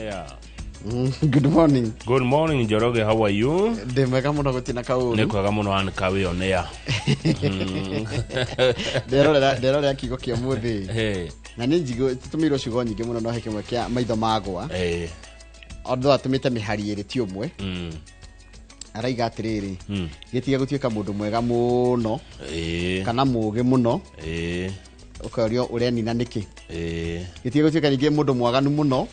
air. Good morning. Good morning, Njoroge, how are you? Ndĩ mwega mũno, gũtirĩ na Nĩ kaũru. kwega mũno, Ann Kawe on air. Nderorera kiugo kĩa ũmũthĩ. Hey, Na nĩ njigo tũtũmĩirwo ciugo nyingĩ mũno, no he kĩmwe kĩa maitho magwa. Although atũmĩte mĩhari ĩrĩ ti ũmwe. Araiga atĩrĩrĩ, gĩtiga gũtuĩka mũndũ mwega mũno kana mũũgĩ mũno, ũkorio ũrenina nĩkĩ. Gĩtiga gũtuĩka ningĩ mũndũ mwaganu mũno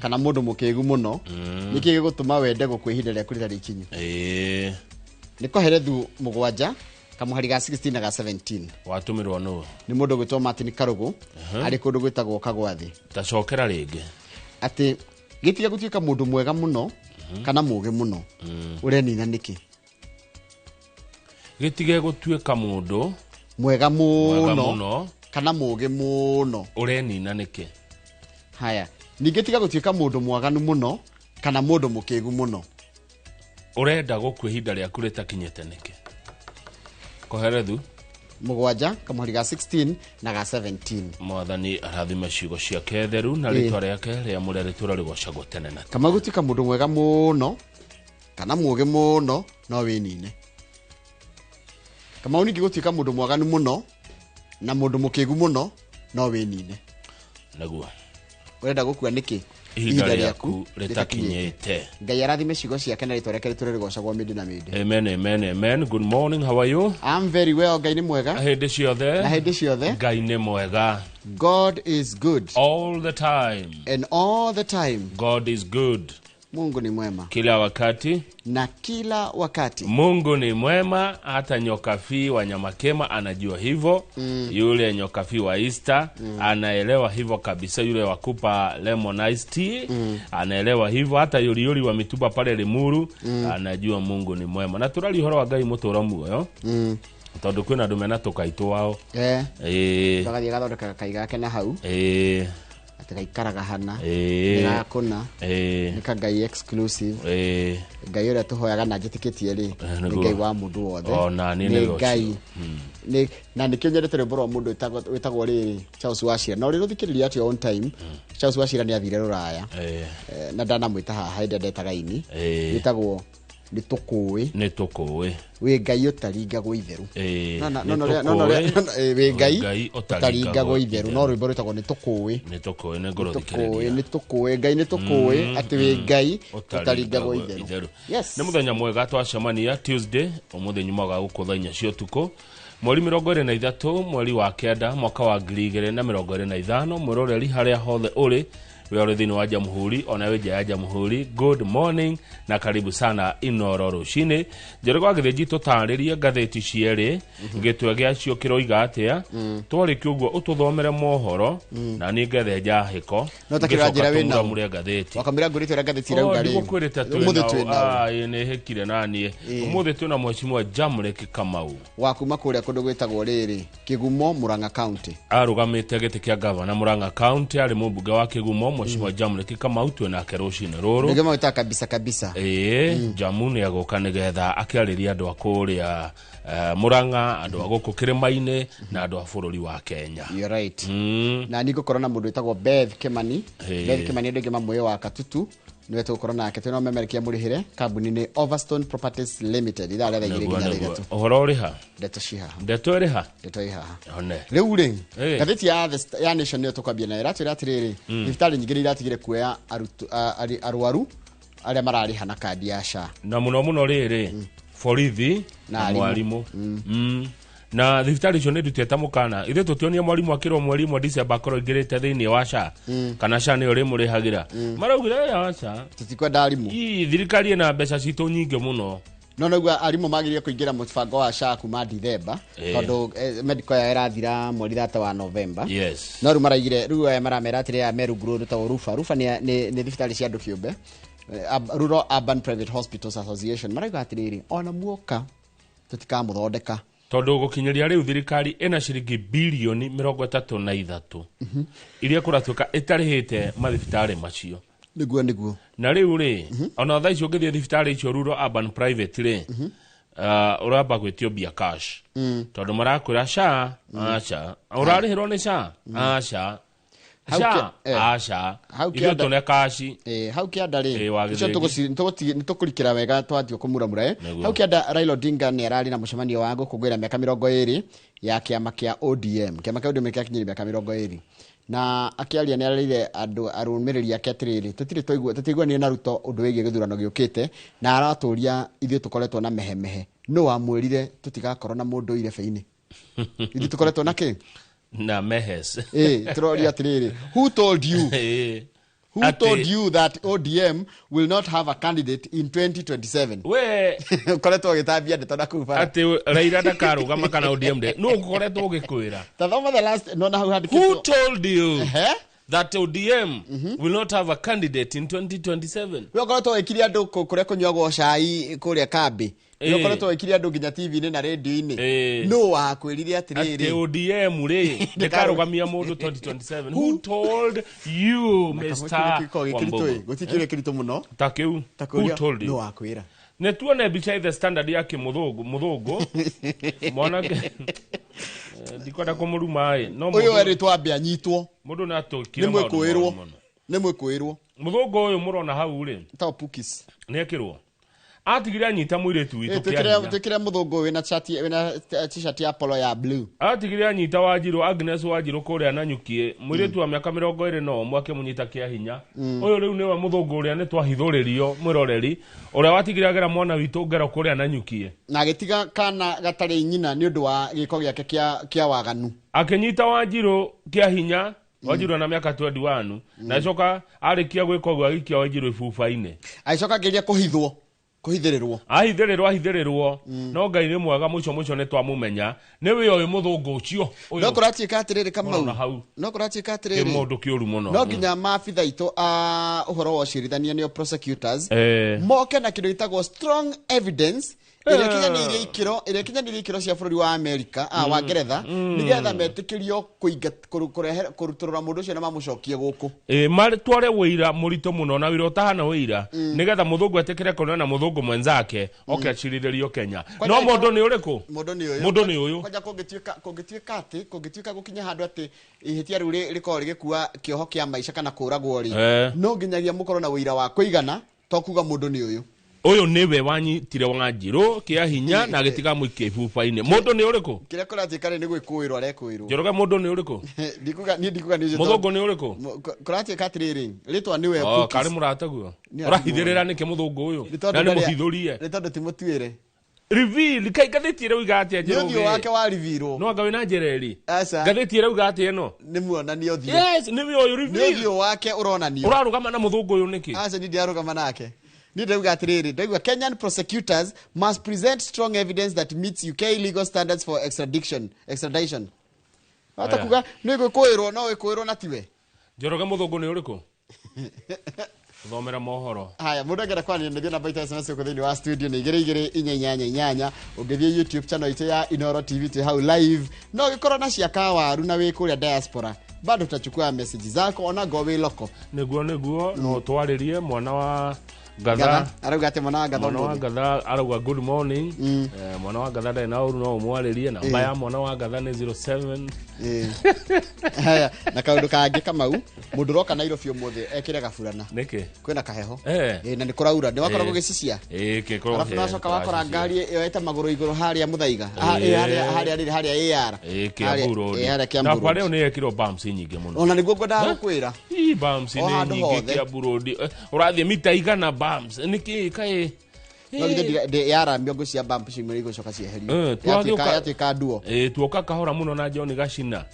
kana mũndũ mũkĩgu mũno, nĩkĩ gĩgũtũma wende gũkua ihinda rĩaku rĩtarĩ ikinyu? Nĩ Koherethu 7 kamũhari ga 16 na ga 17. Watũmĩrwo nũ? Nĩ mũndũ gwĩtwo Martin Karũgũ, arĩ kũndũ gwĩtagwo Kagwathi. Tacokera rĩngĩ. Atĩ gĩtiga gũtuĩka mũndũ mwega mũno kana mũũgĩ mũno, ũrenina nĩkĩ? Gĩtige gũtuĩka mũndũ mwega mwega mũno mũno kana mũũgĩ mũno, ũrenina nĩkĩ? Haya, ningĩ tiga gũtuĩka mũndũ mwaganu mũno kana mũndũ mũkĩgu mũno. Ũrenda gũkua ihinda rĩaku rĩtakinyĩte nĩkĩ? Koherethu 7 kamũhari ga 16 na ga 17. Mwathani arathime ciugo ciake theru na rĩtwa rĩake rĩamũre rĩtũra rĩgocagwo tene na tene. Kama gũtuĩka mũndũ mwega mũno kana mũũgĩ mũno no wĩnine. Kamau, ningĩ gũtuĩka mũndũ mwaganu mũno na mũndũ mũkĩgu mũno no wĩnine. Nĩguo. Ũrenda gũkua nĩkĩ ihinda rĩaku rĩtakinyĩte? Ngai arathime ciugo ciake na rĩtwa rĩake rĩtũre rĩgocagwo mĩndĩ na mĩndĩ. Amen, amen, amen. Good morning, how are you? I'm very well. Ngai nĩ mwega hĩndĩ ciothe. Na hĩndĩ ciothe. Ngai nĩ mwega. God is good all the time. And all the time. God is good. Mungu ni mwema kila wakati. Na kila wakati. Mungu ni mwema. Hata Nyokafi wa Nyamakema anajua hivyo. Yule Nyokafi wa Easter anaelewa hivyo kabisa. Yule wa kupa lemon iced tea anaelewa hivyo. Hata yuliyuli wa mituba pale Limuru anajua Mungu ni mwema. Na tũraria ũhoro wa Ngai mũtũra muoyo, tondũ kwĩna andũ mena tũkaitũ wao. Agathiĩ agathondeka kai gake na hau, atĩ gaikaraga hana, nĩ gakũna, nĩ ka Ngai exclusive. Ngai ũrĩa tũhoyaga na njĩtĩkĩtie rĩ, nĩ Nĩguo. Ngai wa mũndũ wothe. Ona niĩ nĩ nĩwe ũcio. Ngai. Na nĩkĩo nyendete rwĩmbo rwa mũndũ wĩtagwo rĩrĩ Charles Wachira, na ũrĩ rũthikĩrĩria at your own time. Charles Wachira nĩ athire rũraya. Na ndanamwĩta haha hĩndĩ ĩrĩa ndetaga ini. Wĩtagwo Nĩ Tũkũĩ. Nĩ Tũkũĩ. Wĩ Ngai ũtaringagwo itherũ. Nĩ No, no, tũkũĩ. wĩ Ngai Ngai ũtaringagwo itherũ, no rwĩmbo rwĩtagwo Nĩ Tũkũĩ. Nĩ Tũkũĩ, nĩ tũkũĩ. ngũrũthikĩrĩria. Nĩ tũkũĩ, Ngai nĩ tũkũĩ atĩ wĩ Ngai ũtaringagwo itherũ. Yes. Nĩ mũthenya mwega twacemania Tuesday ũmũthĩ, nyumaga gũkũ thaa 4 cia ũtukũ, mweri 23 mweri wa 9 mwaka wa 2025. Mwĩroreri harĩa hothe ũrĩ, we ũrĩ thĩinĩ wa jamhuri ona wĩ nja ya jamhuri, good morning na karibu sana Inoro Rũcinĩ. Njoroge wa Gĩthĩnji, tũtarĩrie ngathĩti cierĩ, gĩtwe gĩacio kĩroiga atĩa. Twarĩkia ũguo ũtũthomere mohoro na niĩ ngethenja hĩko. No ta kĩranjĩra wĩ nao. Ngĩcoka ngathĩti. Wakamwĩra ngũrĩte ũrĩa ngathĩti irauga rĩ. Ndigukwĩrĩte. Ũmũthĩ twĩ nao. Nĩ hĩkire naniĩ. Ũmũthĩ twĩna mheshimiwa Jamlek Kamau. Wa kuma kũrĩa kũndũ gwĩtagwo rĩrĩ Kĩgumo, Murang'a County. Arũgamĩte gĩtĩ kĩa gavana Murang'a County, arĩ mũmbunge wa Kĩgumo. Mheshimiwa Jamlek Kamau twĩ nake rũcinĩ rũrũ. Nĩngĩ magwĩtaga kabisa kabisa. Ĩĩ, Jamu nĩ agũka nĩgetha akĩarĩria andũ a kũrĩa Murang'a, andũ a gũkũ kĩrĩma-inĩ na andũ a bũrũri wa Kenya. You're right. Na nĩ ngũkorwo na mũndũ wĩtagwo Beth Kimani. Beth Kimani, andũ aingĩ mamũĩ wa Katutu, nĩwe tũgũkorwo nake. Twĩna memerekia mũrĩhĩre kambuni nĩ Overstone Properties Limited, ithaa rĩa thaa 2 Nĩguo, nginya thaa nĩguo. 3. Ũhoro ũrĩ ha? Ndeto ci haha. Ndeto ĩrĩ ha? Ndeto ĩ haha. One. Rĩu rĩ, ngathĩti ya ya Nation nĩyo tũkwambia nayo. Ĩratwĩra atĩrĩrĩ, thibitarĩ nyingĩ nĩ iratigire kuoya arwaru arĩa mararĩha na kandi ya SHA. Na mũno mũno rĩrĩ borithi na na arimũ. Mwarimũ. Na thibitarĩ icio nĩ ndutĩte mũkana, ithuĩ tũtionie mwarimũ akĩrwo mweri 1 December akorwo aingĩrĩte thĩinĩ wa SHA, kana SHA nĩyo rĩmũrĩhagĩra. Maraugire, "Eh, aca." Tũtikwenda arimũ. Ii, thirikari ĩna mbeca citũ nyingĩ mũno. No noguo arimũ magĩrĩire kũingĩra mũbango wa SHA kuma Dithemba, tondũ medical yao ĩrathira mweri 3 wa November. No rĩu maraigire, rĩu aya maramera atĩrĩ, aya me rungu rũrũ rwĩtagwo RUPHA. RUPHA nĩ thibitarĩ cia andũ kĩũmbe. Rural Urban Private Hospitals Association, marauga atĩrĩrĩ, ona muoka tũtikamũthondeka. Tondũ gũkinyĩria rĩu thirikari ĩna ciringi birioni 33 iria kũratuĩka ĩtarĩhĩte mathibitarĩ macio. Nĩguo. Na rĩu rĩ, ona thaa icio ũngĩthiĩ thibitarĩ icio rural urban private rĩ, ũramba gwĩtio mbia cash, tondũ marakwĩra SHA aca, ũrarĩhĩrwo nĩ SHA aca. Hau Sha, aca. Hau Ithuĩ kĩanda- tũne kaci. Hau kĩanda rĩ, Wa icio Gĩthĩnji. nĩtũgũrikĩra wega twathiĩ kũmuramura Nĩguo. Hau kĩanda Raila Odinga nĩ ararĩ na mũcemanio wa gũkũngũĩra mĩaka 20 ya kĩama kĩa ODM. Kĩama kĩa ODM kĩakinyire mĩaka 20, na akĩaria nĩ ararĩire andũ arũmĩrĩri ake atĩrĩrĩ, tũtirĩ twaigua, tũtiiguanire na Ruto ũndũ wĩgiĩ gĩthurano gĩũkĩte, na aratũria ithuĩ tũkoretwo na mehemehe. Nũ wamwĩrire tũtigakorwo na mũndũ irebe-inĩ? Ithuĩ tũkoretwo na kĩ? Na mehes. Tũroria atĩrĩrĩ, who told you? Who told you that ODM will not have a candidate in 2027? We Ũkoretwo ũgĩtambia ndeto na kũu bara. Atĩ Raila ndakarũgama kana ODM ndĩ nũ ũkoretwo ũgĩkwĩra? Ta thoma the last, nona hau Who handĩkĩtwo. told you Ehe. that ODM will not have a candidate in 2027? We ũkoretwo ũgĩkiria andũ kũrĩa kũnyuagwo cai kũrĩa kambĩ. We ũkoretwo ũgĩkiria andũ nginya TV-inĩ na radio-inĩ. Nũ wakwĩrire Atĩ atĩrĩrĩ? ODM rĩ ndĩkarũgamia mũndũ 2027? Who told you, Mr. Wambugu? Gũtirĩ kĩũria kĩritũ mũno Ta kĩu. ta Who kũũria told nũ you? wakwĩra. Nĩ tuone mbica the standard ya kĩmũthũngũ, mũthũngũ mwanake. Ndikwenda kũmũruma ĩ, no Ũyũ mũndũ erĩtwo ambe anyitwo. Mũndũ nĩ atũkire Nĩ maũndũ mwĩkũĩrwo. moru mũno. Nĩ mwĩkũĩrwo. Mũthũngũ ũyũ mũrona hau rĩ, Tao pukis. nĩ ekĩrwo atigire anyita mũirĩtu witũ kĩa hinya. Twĩkĩre mũthũngũ wĩna shati, wĩna t-shirt ya polo ya blue. Atigire anyita Wanjirũ, Agnes Wanjirũ, kũrĩa Nanyukie, mũirĩtu wa mĩaka 21 akĩmũnyita kĩa hinya. Ũyũ rĩu nĩwe mũthũngũ ũrĩa nĩ twahithũrĩrio, mwĩroreri, ũrĩa watigire agera mwana witũ ngero kũrĩa Nanyukie. Na agĩtiga kana gatarĩ nyina nĩ ũndũ wa gĩko gĩake kĩa waganu. Akĩnyita Wanjirũ kĩa hinya, Wanjirũ na mĩaka 21, na acoka arĩkia gwĩka ũguo agĩikia Wanjirũ ibuba-inĩ. Agĩcoka akĩgeria kũhithwo, kũhithĩrĩrwo. Ahithĩrĩrwo, no Ngai nĩ mwega, mũico mũico nĩ twamũmenya nĩ wĩ ũyũ mũthũngũ ũcio ũyũ. No kũratuĩka atĩrĩrĩ, Kamau, Mũrona hau. no kũratuĩka Nĩ atĩrĩrĩ, mũndũ kĩũru mũno. no nginya maabitha aitũ a ũhoro wa ũcirithania, nĩo prosecutors, moke na kĩndũ gĩtagwo strong evidence ĩrĩa ĩkinyanĩirie ikĩro, ĩrĩa ĩkinyanĩirie ikĩro cia bũrũri wa Amerika, wa Ngeretha, nĩgetha metĩkĩrio kũrehe kũrutũrũra mũndũ ũcio na mamũcokie gũkũ. Tware wĩira mũritũ mũno na wĩra ũtahana wĩira, nĩgetha mũthũngũ etĩkĩre kuonana na mũthũngũ mwenzake oke acirithĩrio Kenya. Kwanja No mũndũ nĩ ũrĩkũ? Mũndũ nĩ ũyũ. Mũndũ nĩ ũyũ. Kwanja kũngĩtuĩka gũkinya handũ atĩ ihĩtia rĩu rĩkorwo rĩgĩkua kĩoho kĩa maica kana kũragwo rĩ, no nginyagia mũkorwo na ũira wa kũigana, to kuga mũndũ nĩ ũyũ. Ũyũ nĩwe wanyitire Wanjirũ kĩa hinya na agĩtiga mũikia ibuba-inĩ. Mũndũ nĩ ũrĩkũ? Kĩrĩa kũratuĩka rĩ, nĩ gwĩkũĩrwo arekũĩrwo. Njoroge, mũndũ nĩ ũrĩkũ? Ndikuga niĩ, ndikuga nĩ ũcio Mũthũngũ nĩ ũrĩkũ? Kũratuĩka atĩrĩrĩ, rĩtwa nĩwe Oh, Pukis. karĩ mũrata guo. Nĩ Ũrahithĩrĩra nĩkĩ mũthũngũ ũyũ? Nĩ tondũ Na nĩ mũhithũrie. nĩ tondũ ti mũtuĩre. Reveal kai ngathĩti ĩrauga atĩa? Nĩ ũthiũ Njoroge? wake waribirwo. No anga wĩna njĩra ĩrĩ. Aca. Ngathĩti ĩrauga atĩa ĩno? Nĩ muonania ũthiũ. Yes, nĩwe ũyũ. Nĩ Reveal. ũthiũ wake ũronanio. Ũrarũgama na mũthũngũ ũyũ nĩkĩ? Aca, niĩ ndirarũgama nake. Niĩ ndauga atĩrĩrĩ, ndauga Kenyan prosecutors must present strong evidence that meets UK legal standards for extradition. Hata Aya. kuga nĩ gwĩkũĩrwo, no wĩkũĩrwo na tiwe. Njoroge, mũthũngũ nĩ ũrĩkũ? Thomera mohoro. Haya, mũndũ angĩenda kwaranĩria nĩthiĩ namba itũ ya SMS gũkũ thĩinĩ wa studio nĩ 22488. Ũngĩthiĩ YouTube channel itũ ya Inoro TV, twĩ hau live. No ũgĩkorwo na cia kawaru na wĩ kũrĩa diaspora, bado tutachukua message zako ona ngo wĩ loko. Nĩguo no twarĩrie mwana wa Ngatha. Ngatha arauga atĩ mwana wa Ngatha Mwana wa ũmũthĩ. Ngatha arauga good morning. Mwana wa Ngatha ndarĩ na ũru, no ũmwarĩrie. Namba ya mwana wa Ngatha nĩ 07. Haya, na kaũndũ kangĩ, Kamau, mũndũ ũroka Nairobi ũmũthĩ ekĩre gaburana. Nĩkĩ? Kwĩna kaheho. Na nĩ kũraura, nĩ wakoragwo gĩcicia. Ĩ, kĩkorwo Arabu nacoka wakora ngari yoete magũrũ igũrũ harĩa Mũthaiga. Harĩa rĩrĩ, harĩa AR. Ĩ, Kiambu Road. Harĩa Na Kiambu bara Road. ĩyo nĩ yekĩrwo bumps nyingĩ mũno. Ona nĩguo ngwendaga gũkwĩra. Ii, bumps O nĩ handũ nyingĩ hothe. Kiambu Road. Ũrathiĩ mita igana bumps nĩkĩ kaĩ? No githĩ yaramio ngũ cia bump ciumĩre igũcoka cieherio. Yatuĩka nduo. Ĩ, tuoka kahora mũno na John Gacina.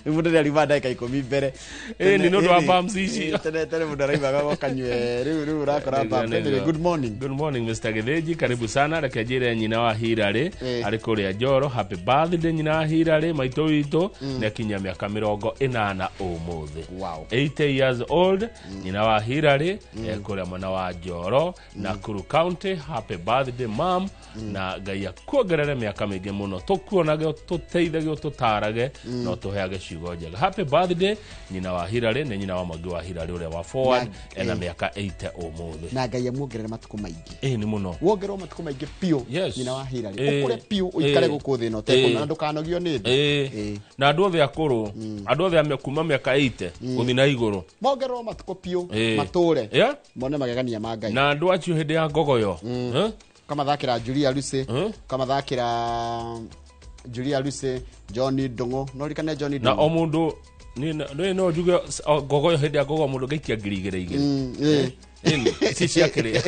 Rĩu mũndũ nĩariuma ndagĩka 10 mbere. Ĩ, nĩ ũndũ wa bumps ici. Tene mũndũ araimaga gokanyue, rĩu ũrakora bump. Nĩguo, Anyway, nĩguo. good morning. Good morning, Mr. Gĩthĩnji, karibu sana. Reke njĩre nyina wa Hirarĩ arĩ kũrĩa Njoro, happy birthday nyina wa Hirarĩ, maitũ witũ nĩ akinyia mĩaka 80 ũmũthĩ. Wow. 80 years old nyina wa Hirarĩ, kũrĩa mwena wa wa Njoro, Nakuru County. Happy birthday mam, na Ngai akuongerere mĩaka mĩingĩ mũno, tũkuonage, tũteithage, ũtũtarage na ũtũheage ciugo njega. Happy birthday nyina wa Hilary, nĩ nyina wa Mwangi wa Hilary ũrĩa wa Forward, ena mĩaka 80 ũmũthĩ. Na Ngai amuongerere matukũ maingĩ. Ĩĩ nĩ mũno. Wongererwo matukũ maingĩ biũ. Yes. Nyina wa Hilary. Ĩĩ. Ũkũre biũ, ũikare Ĩĩ. gũkũ thĩ ĩno Ĩĩ. ũtekũnoga na ndũkanogio nĩ thĩ. Ĩĩ. Ĩĩ. Na andũ othe akũrũ, andũ othe a kuma mĩaka 80 gũthiĩ na igũrũ, mongererwo matukũ biũ, Ĩĩ. matũre, Yeah. mone magegania ma Ngai. Na andũ acio hĩndĩ ya ngogoyo. Eh? Kamathakĩra Julia Lucy, Eh? kamathakĩra Julia Lucy, John Ndung'u, no ririkane John Na Ndung'u. o mũndũ niĩ no njuge ngogoyo, hĩndĩ ya ngogoyo mũndũ ngaikia 2000 2000. Ĩĩ. Ĩni, ici cia kĩrĩa.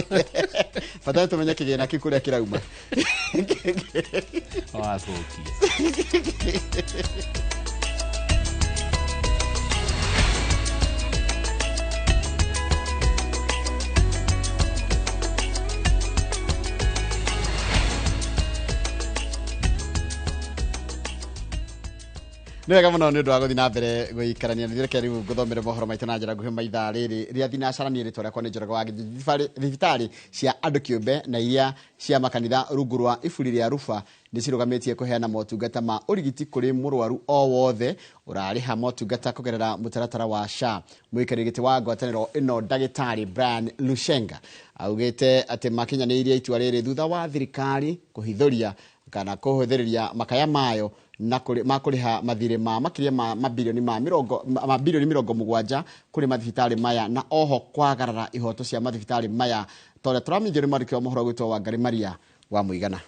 Bata nĩ tũmenye kĩgĩna kĩu kũrĩa kĩrauma. Wathũkia. Nĩ wega mũno nĩ ũndũ wa gũthiĩ na mbere gũikarania nĩ reke rĩu ngũthomere mohoro maitũ na njĩra nguhĩ maithaa rĩrĩ rĩa thinacara. Niĩ rĩtwa rĩakwa nĩ Njoroge wa Gĩthithi. Thibitarĩ cia andũ kĩũmbe na iria cia makanitha rungu rwa iburi rĩa Rufa nĩ cirũgamĩtie kũheana motungata ma ũrigiti kũrĩ mũrwaru o wothe ũrarĩha motungata kũgerera mũtaratara wa SHA. Mũikarĩri gĩtĩ wa ngwatanĩro ĩno ndagĩtarĩ Brian Lushenga augĩte atĩ makinyanĩirie itua rĩrĩ thutha wa thirikari kũhithũria kana kũhũthĩrĩria makaya mayo na ma kũrĩha mathirĩ ma makĩria ma mabirioni ma mĩrongo ma birioni 70 kũrĩ mathibitarĩ maya, na oho kwagarara ihoto cia mathibitarĩ maya, ta ũrĩa tũramithio nĩ mwandĩki wa mohoro gwĩtwo Wangari Maria wa Mũigana.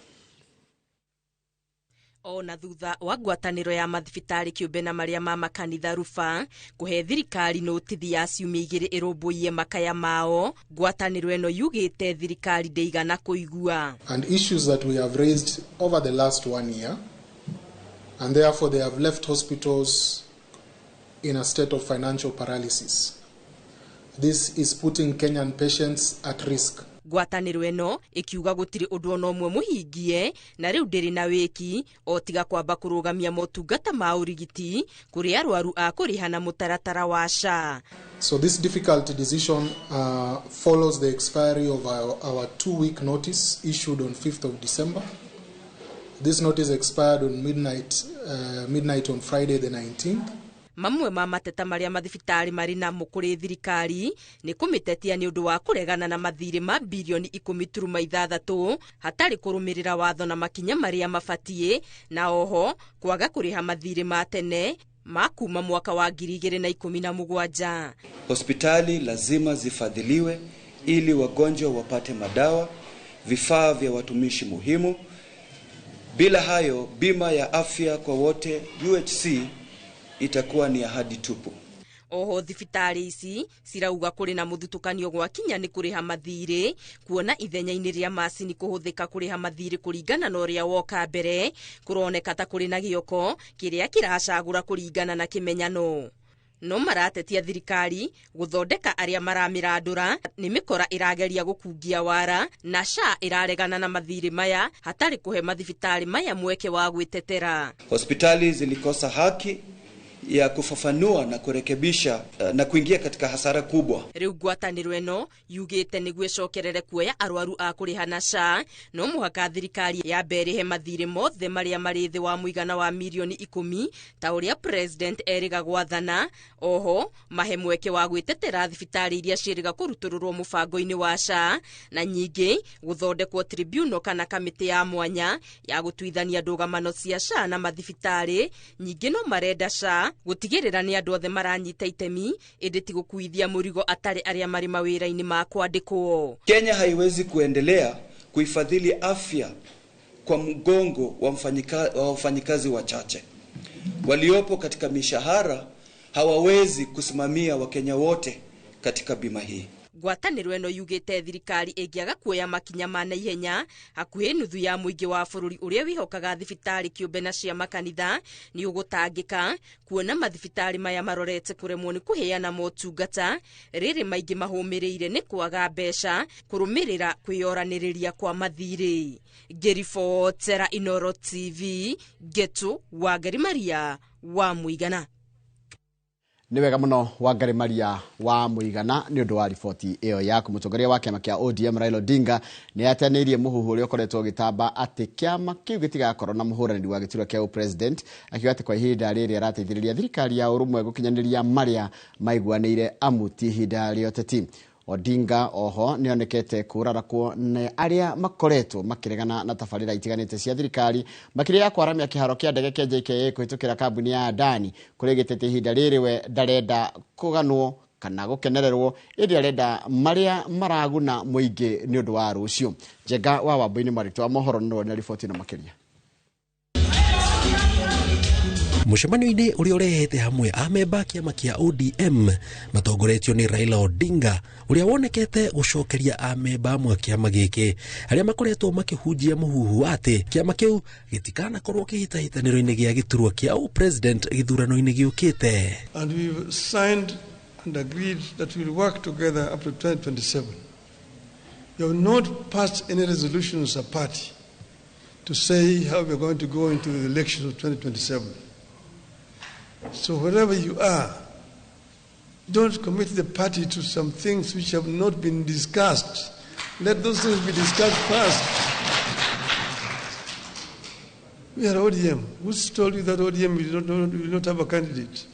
Ona thutha wa ngwatanĩro ya mathibitarĩ kĩũmbe na marĩa ma makanitha Rufa kũhe thirikari notithi ya ciumia 2 ĩrũmbũiye makaya mao, ngwatanĩro ĩno yugĩte thirikari ndĩigana kũigua. And issues that we have raised over the last 1 year, and therefore they have left hospitals in a state of financial paralysis. This is putting Kenyan patients at risk. Ngwatanĩro ĩno ĩkiuga gũtirĩ ũndũ ona ũmwe mũhingie na rĩu ndĩrĩ na wĩki o tiga kwamba kũrũgamia motungata ma ũrigiti kũrĩ arwaru a kũrĩha na mũtaratara wa SHA. So this difficult decision follows the expiry of our 2-week notice issued on 5th of December. This notice expired on midnight on Friday the 19th. Mamwe ma mateta marĩa mathibitarĩ marĩ namo kũrĩ thirikari nĩ kũmĩtetia nĩ ũndũ wa kũregana na mathirĩ ma birioni 10.6 hatarĩ kũrũmĩrĩra watho na makinya marĩa mabatiĩ, na oho kwaga kũrĩha mathirĩ ma tene ma kuma mwaka wa 2017. Hospitali lazima zifadhiliwe ili wagonjwa wapate madawa, vifaa vya watumishi muhimu. Bila hayo, bima ya afya kwa wote UHC itakuwa ni ahadi tupu. Oho thibitarĩ ici cirauga kũrĩ na mũthutũkanio gwakinya nĩ kũrĩha mathirĩ, kuona ithenya-inĩ rĩa macini kũhũthĩka kũrĩha mathirĩ kũringana na ũrĩa woka mbere, kũroneka ta kũrĩ na gĩoko kĩrĩa kĩracagũra kũringana na kĩmenyano. No maratetia thirikari gũthondeka arĩa maramĩrandũra nĩ mĩkora ĩrageria gũkungia wara, na SHA ĩraregana na mathirĩ maya hatarĩ kũhe mathibitarĩ maya mweke wa gwĩtetera. Hospitali zilikosa haki ya kufafanua na kurekebisha na kuingia katika hasara kubwa. Rĩu ngwatanĩro ĩno yugĩte nĩguo ĩcokerere kuoya arwaru a kũrĩha na SHA, no mũhaka thirikari yambe ĩrĩhe mathirĩ mothe marĩa marĩ thĩ wa mũigana wa mirioni 10 ta ũrĩa president erĩga gwathana. Oho mahe mweke wa gwĩtetera thibitarĩ iria ciĩrĩga kũrutũrũrwo mũbango-inĩ wa SHA, na nyingĩ gũthondekwo tribunal kana kamĩtĩ ya mwanya ya gũtuithania ndũgamano cia SHA na mathibitarĩ. Nyingĩ no marenda SHA gũtigĩrĩra nĩ andũ othe maranyita itemi, ĩndĩ ti gũkuithia mũrigo atarĩ arĩa marĩ mawĩra-inĩ ma kwandĩkwo. Kenya haiwezi kuendelea kuifadhili afya kwa mgongo wa wafanyikazi wachache waliopo katika mishahara. Hawawezi kusimamia Wakenya wote katika bima hii. Ngwatanĩro ĩno yugĩte thirikari ĩngĩaga kuoya makinya ma naihenya, hakuhĩ nuthu ya mũingĩ wa bũrũri ũrĩa wĩhokaga thibitarĩ kĩũmbe na cia makanitha nĩ ũgũtangĩka, kuona mathibitarĩ maya marorete kũremwo nĩ kũheana motungata rĩrĩ maingĩ mahũmĩrĩire nĩ kwaga mbeca kũrũmĩrĩra kwĩyoranĩrĩria kwa mathirĩ. Ngĩribotera Inooro TV, Ngetu Wangari Maria wa Mũigana. Nĩ wega mũno Wangari Maria wa Mũigana nĩ ũndũ wa riboti ĩyo yaku. Mũtongoria wa kĩama kĩa ODM Raila Odinga nĩ ateanĩirie mũhuhu ũrĩa ũkoretwo ũgĩtamba atĩ kĩama kĩu gĩtigakorwo na mũhũranĩri wa gĩturwa kĩa president, akiuga atĩ kwa ihinda rĩrĩ arateithĩrĩria thirikari ya ũrũmwe gũkinyanĩria marĩa maiguanĩire amu ti ihinda rĩa ũteti. Odinga oho nĩonekete kũrarakwo nĩ arĩa makoretwo makĩregana na tabarĩra itiganĩte cia thirikari, makĩria ya kwaramia kĩharo kĩa ndege kĩa JKIA kũhĩtũkĩra kambuni ya Adani, kũrĩa ĩgĩtete ihinda rĩrĩ we ndarenda kũganwo kana gũkenererwo, ĩndĩ arenda marĩa maraguna mũingĩ nĩ ũndũ wa rũciũ. Njenga wa Wambui-inĩ mwandĩki wa mohoro nĩwe na riboti ĩno makĩria. Mũcemanio-inĩ ũrĩa ũrehete hamwe amemba kĩama kĩa ODM matongoretio nĩ Raila Odinga, ũrĩa wonekete gũcokeria amemba amwe a kĩama gĩkĩ arĩa makoretwo makĩhunjia mũhuhu atĩ kĩama kĩu gĩtikanakorwo kĩhĩtahĩtanĩro-inĩ gĩa gĩturwa kĩa president gĩthurano-inĩ gĩũkĩte. And we've signed and agreed that we'll work together up to 2027. We have not passed any resolutions as a party to say how we're going to go into the elections of 2027. So wherever you are, don't commit the party to some things which have not been discussed. Let those things be discussed first. We are ODM. Who's told you that ODM will not have a candidate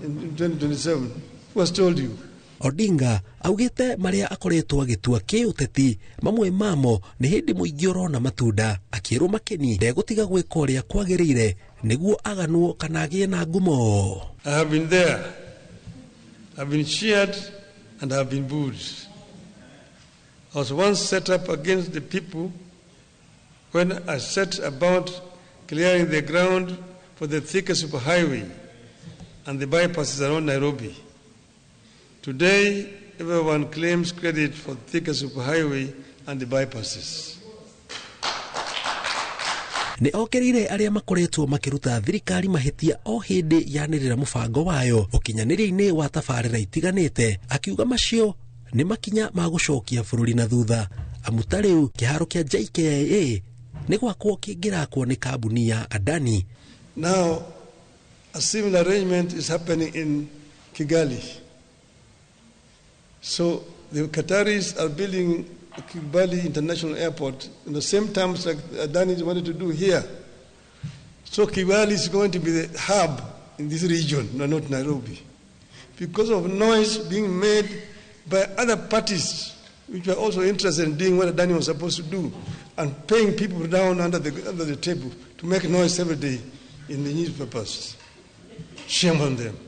in 2027? Who has told you? Odinga augite maria akoretwo agitua kĩũteti mamwe mamo nĩ hĩndĩ mũingĩ ũrona matunda, akĩrwo makeni ndegũtiga gwĩka ũrĩa kwagĩrĩire nĩguo aganwo kana agĩe na ngumo. I have been there. I've been cheered and I have been booed. I was once set up against the people when I set about clearing the ground for the Thika superhighway and the bypasses around Nairobi. Today, everyone claims credit for Thika superhighway and the bypasses. Nĩ okereire arĩa makoretwo makĩruta thirikari mahĩtia o hĩndĩ yanĩrĩra mũbango wayo ũkinyanĩria-inĩ wa tabarĩra itiganĩte, akiuga macio nĩ makinya ma gũcokia bũrũri na thutha, amu ta rĩu kĩharo kĩa JKIA nĩ gwakwo kĩngĩrakwo nĩ kambuni ya Adani. Now, a similar arrangement is happening in Kigali. So the Qataris are building Kigali International Airport in the same terms like Adani wanted to do here. So Kigali is going to be the hub in this region, no, not Nairobi. Because of noise being made by other parties which were also interested in doing what Adani was supposed to do and paying people down under the table to make noise every day in the newspapers. Shame on them.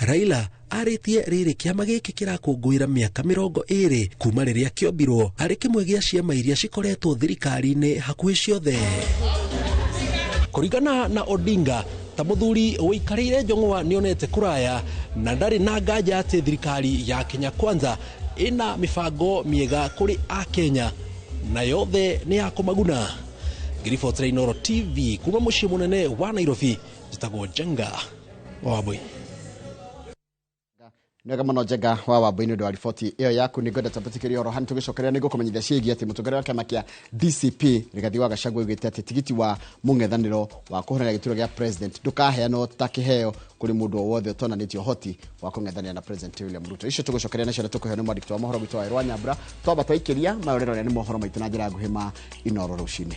Raila arĩtie rĩrĩ kĩama gĩkĩ kĩrakũngũĩra mĩaka 20 kuma rĩrĩa kĩombirwo arĩ kĩmwe gĩa ciama iria cikoretwo thirikari-inĩ hakuhĩ ciothe. Kũringana na Odinga, ta mũthuri ũikarĩire njong'wa nĩonete kũraya na ndarĩ na nganja atĩ thirikari ya Kenya Kwanza ĩna mĩbango mĩega kũrĩ Akenya na yothe nĩ ya kũmaguna. Ngĩribotera Inooro TV kuma mũciĩ mũnene wa Nairobi, njĩtagwo Njenga wa Wambui. Nĩwega mũno Njenga wa Wambui nĩ ũndũ wa riboti ĩyo yaku. Nĩ ngwenda twambatĩkĩrie oro hani tũgĩcokeria nĩ ngũkũmenyithia ciĩgiĩ atĩ mũtongoria wa kĩama kĩa DCP Rigathi wa Gachagua oigĩte atĩ tigiti wa mũng'ethanĩro wa kũhũranĩra gĩturwa gĩa president ndũkaheanwo ta kĩheo kũrĩ mũndũ o wothe ũtonanĩtie ũhoti wa kũng'ethanĩra na President William Ruto. Icio tũgũcokeria nacio na tũkũheo nĩ mwandĩki wa mohoro gwitũ wa Ĩrwa Nyambura. Twamba twaikĩria mayo rĩrorĩa nĩ mohoro maitũ na njĩra nguhĩ ma Inooro rũcinĩ.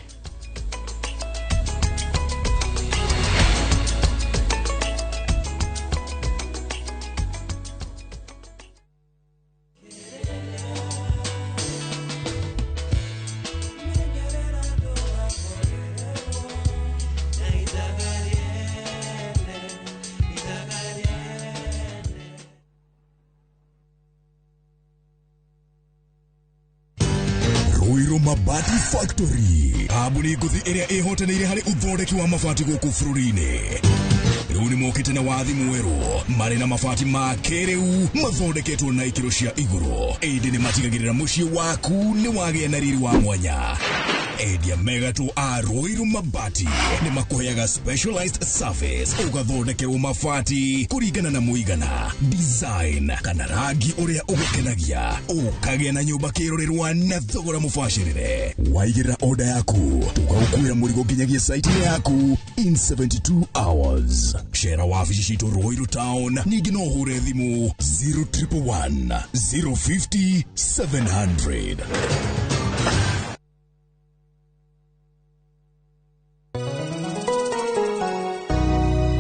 Mabati Factory, kambuni ngũthi ĩrĩa ĩhotanĩire harĩ ũthondeki wa mabati gũkũ bũrũri-inĩ. Rĩu nĩ mokĩte na wathi mwerũ marĩ na mabati ma kĩrĩu mathondeketwo na ikĩro cia igũrũ, ĩndĩ nĩ matigagĩrĩra mũciĩ waku nĩ wagĩa na riri wa mwanya. Endia megatũ a Ruiru Mabati nĩ makũheaga specialized service ũgathondekerwo mabati kũringana na mũigana, design kana rangi ũrĩa ũgũkenagia, ũkagĩa na nyũmba kĩrorerwa na thogora mũbacĩrĩre. Waigĩrĩra order yaku tũgagũkuĩra mũrigo nginyagia site-inĩ yaku in 72 hours. Cera wabici citũ Ruiru Town, ningĩ no ũhũre thimũ 0111 050 700.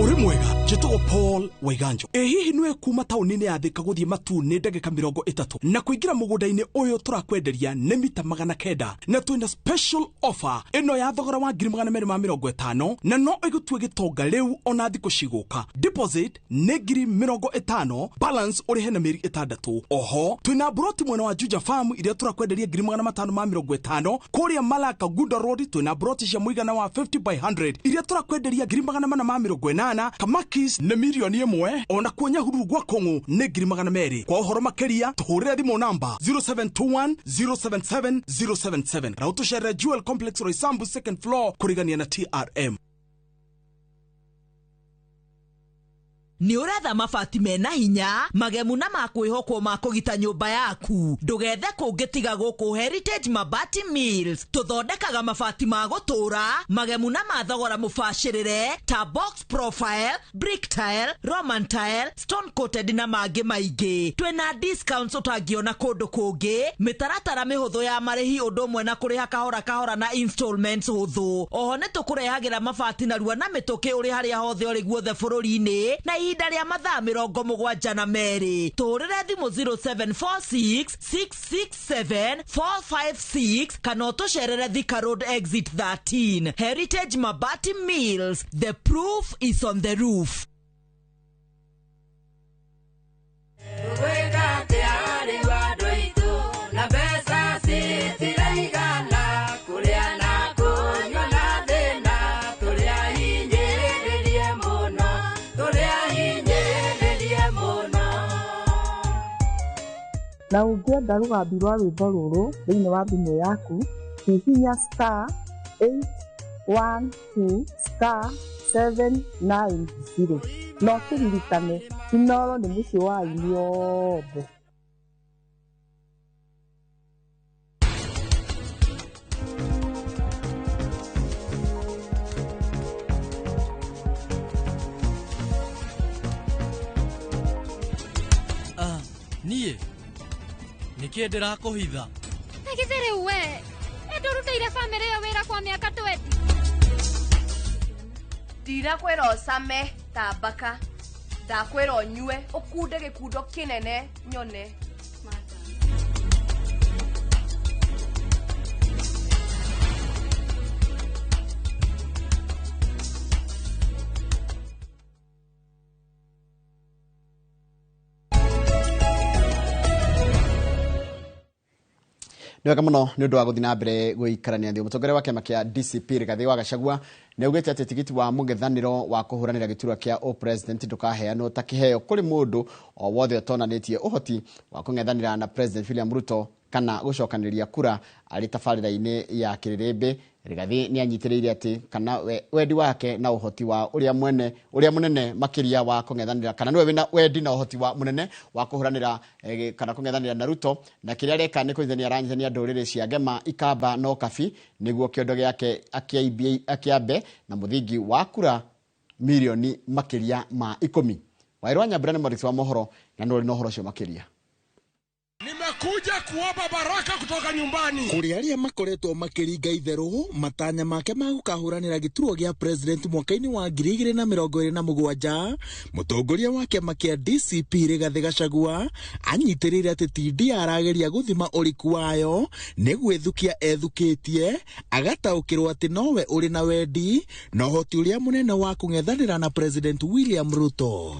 Uri mwega, njĩtagwo Paul Waiganjo. Ĩ hihi nĩwe kuma taũni-inĩ ya Thika gũthiĩ Matuu nĩ ndagĩka 30 na kũingĩra mũgũnda-inĩ ũyũ tũrakwenderia nĩ mita 900 na twĩna special offer ĩno ya thogora wa 250,000 na no ĩgũtue gĩtonga rĩu ona thikũ cigũka. Deposit nĩ 50,000, balance ũrĩhe na mĩeri 6. Oho twĩna broti mwena wa Juja Farm iria tũrakwenderia 550,000. Kũrĩa Malaka Gunda Road twĩna broti cia mũigana wa 50 by 100 iria tũrakwenderia 480,000. Kamakis nĩ 1,000,000, ona kuo Nyahururu gwa Kong'u nĩ 200,000. Kwa ũhoro makĩria tũhũrĩre thimũ namba 0721 077 077 na ũtũcerere Jewel Complex Roysambu second floor kũrigania na TRM. Nĩ ũretha mabati mena hinya magemu na makwĩhokwo ma kũgita nyũmba yaku, ndũgethe kũngĩ tiga gũkũ Heritage Mabati Mills. Tũthondekaga mabati ma gũtũũra magemu na ma thogora mũbacĩrĩre ta box profile, brick tile, roman tile, stone coated na mangĩ maingĩ. Twĩna discounts ũtangĩona kũndũ kũngĩ, mĩtaratara mĩhũthũ ya marĩhi ũndũ ũmwe na kũrĩha kahora kahora na installments hũthũ. Oho nĩ tũkũrehagĩra mabati narua na mĩtũkĩ ũrĩ harĩa hothe ũrĩ guothe bũrũri-inĩ na ihinda rĩa mathaa 72. Tũhũrĩre thimũ 0746 667 456 kana ũtũcerere Thika Road exit 13. Heritage Mabati Mills, the proof is on the roof. Na ũngĩenda rũgambi rwa rwĩmbo rũrũ thĩinĩ wa thimũ yaku, hihinya star 812 star 790 na ũkĩririkane Inooro nĩ mũciĩ wa aini othe. Niĩ nĩkĩ ndĩrakũhitha? Na githĩ rĩu we nĩndũrutĩire bamĩrĩ ĩyo wĩra kwa mĩaka 20. Ndirakwĩra ũcame ta mbaka, ndakwĩra ũnyue ũkunde gĩkundo kĩnene nyone. Nĩ wega mũno nĩ ũndũ wa gũthiĩ na mbere gũikarania thĩ. Mũtongoria wa kĩama kĩa DCP Rigathĩ wa Gachagua nĩ augĩte atĩ tigiti wa mũng'ethanĩro wa kũhũranĩra gĩturwa kĩa ũpresident ndũkaheanwo ta kĩheo kũrĩ mũndũ o wothe ũtonanĩtie ũhoti wa kũng'ethanĩra na President William Ruto kana gũcokanĩrĩria kura arĩ tabarĩra-inĩ ya kĩrĩrĩmbĩ. Rigathĩ nĩ anyitĩrĩire atĩ kana wendi wake na ũhoti wa ũrĩa mũnene makĩria wa kũng'ethanĩra kana nĩwe wĩna wendi na ũhoti wa mũnene wa kũhũranĩra kana kũng'ethanĩra na Ruto, na kĩrĩa areka nĩ kũnyitithania aranyitithania ndũrĩrĩ cia Ngema, Ikamba na Ũkabi nĩguo kĩondo gĩake akĩambe na mũthingi wa kura mirioni makĩria ma 10. Wairwa Nyambura nĩ mwandĩki wa mohoro na nĩ ũrĩ na ũhoro ũcio makĩria. Nimekuja kuomba baraka kutoka nyumbani. Kũrĩ arĩa makoretwo makĩringa itherũ matanya make ma gũkahũranĩra gĩturwa gĩa president mwaka-inĩ wa 2027, mũtongoria wa kĩama kĩa DCP Rigathĩ Gachagua anyitĩrĩire atĩ TD arageria gũthima ũriku wayo nĩ gwĩthukia ethukĩtie, agataũkĩrwo atĩ nowe ũrĩ na wendi na ũhoti ũrĩa mũnene wa kũng'ethanĩra na President William Ruto.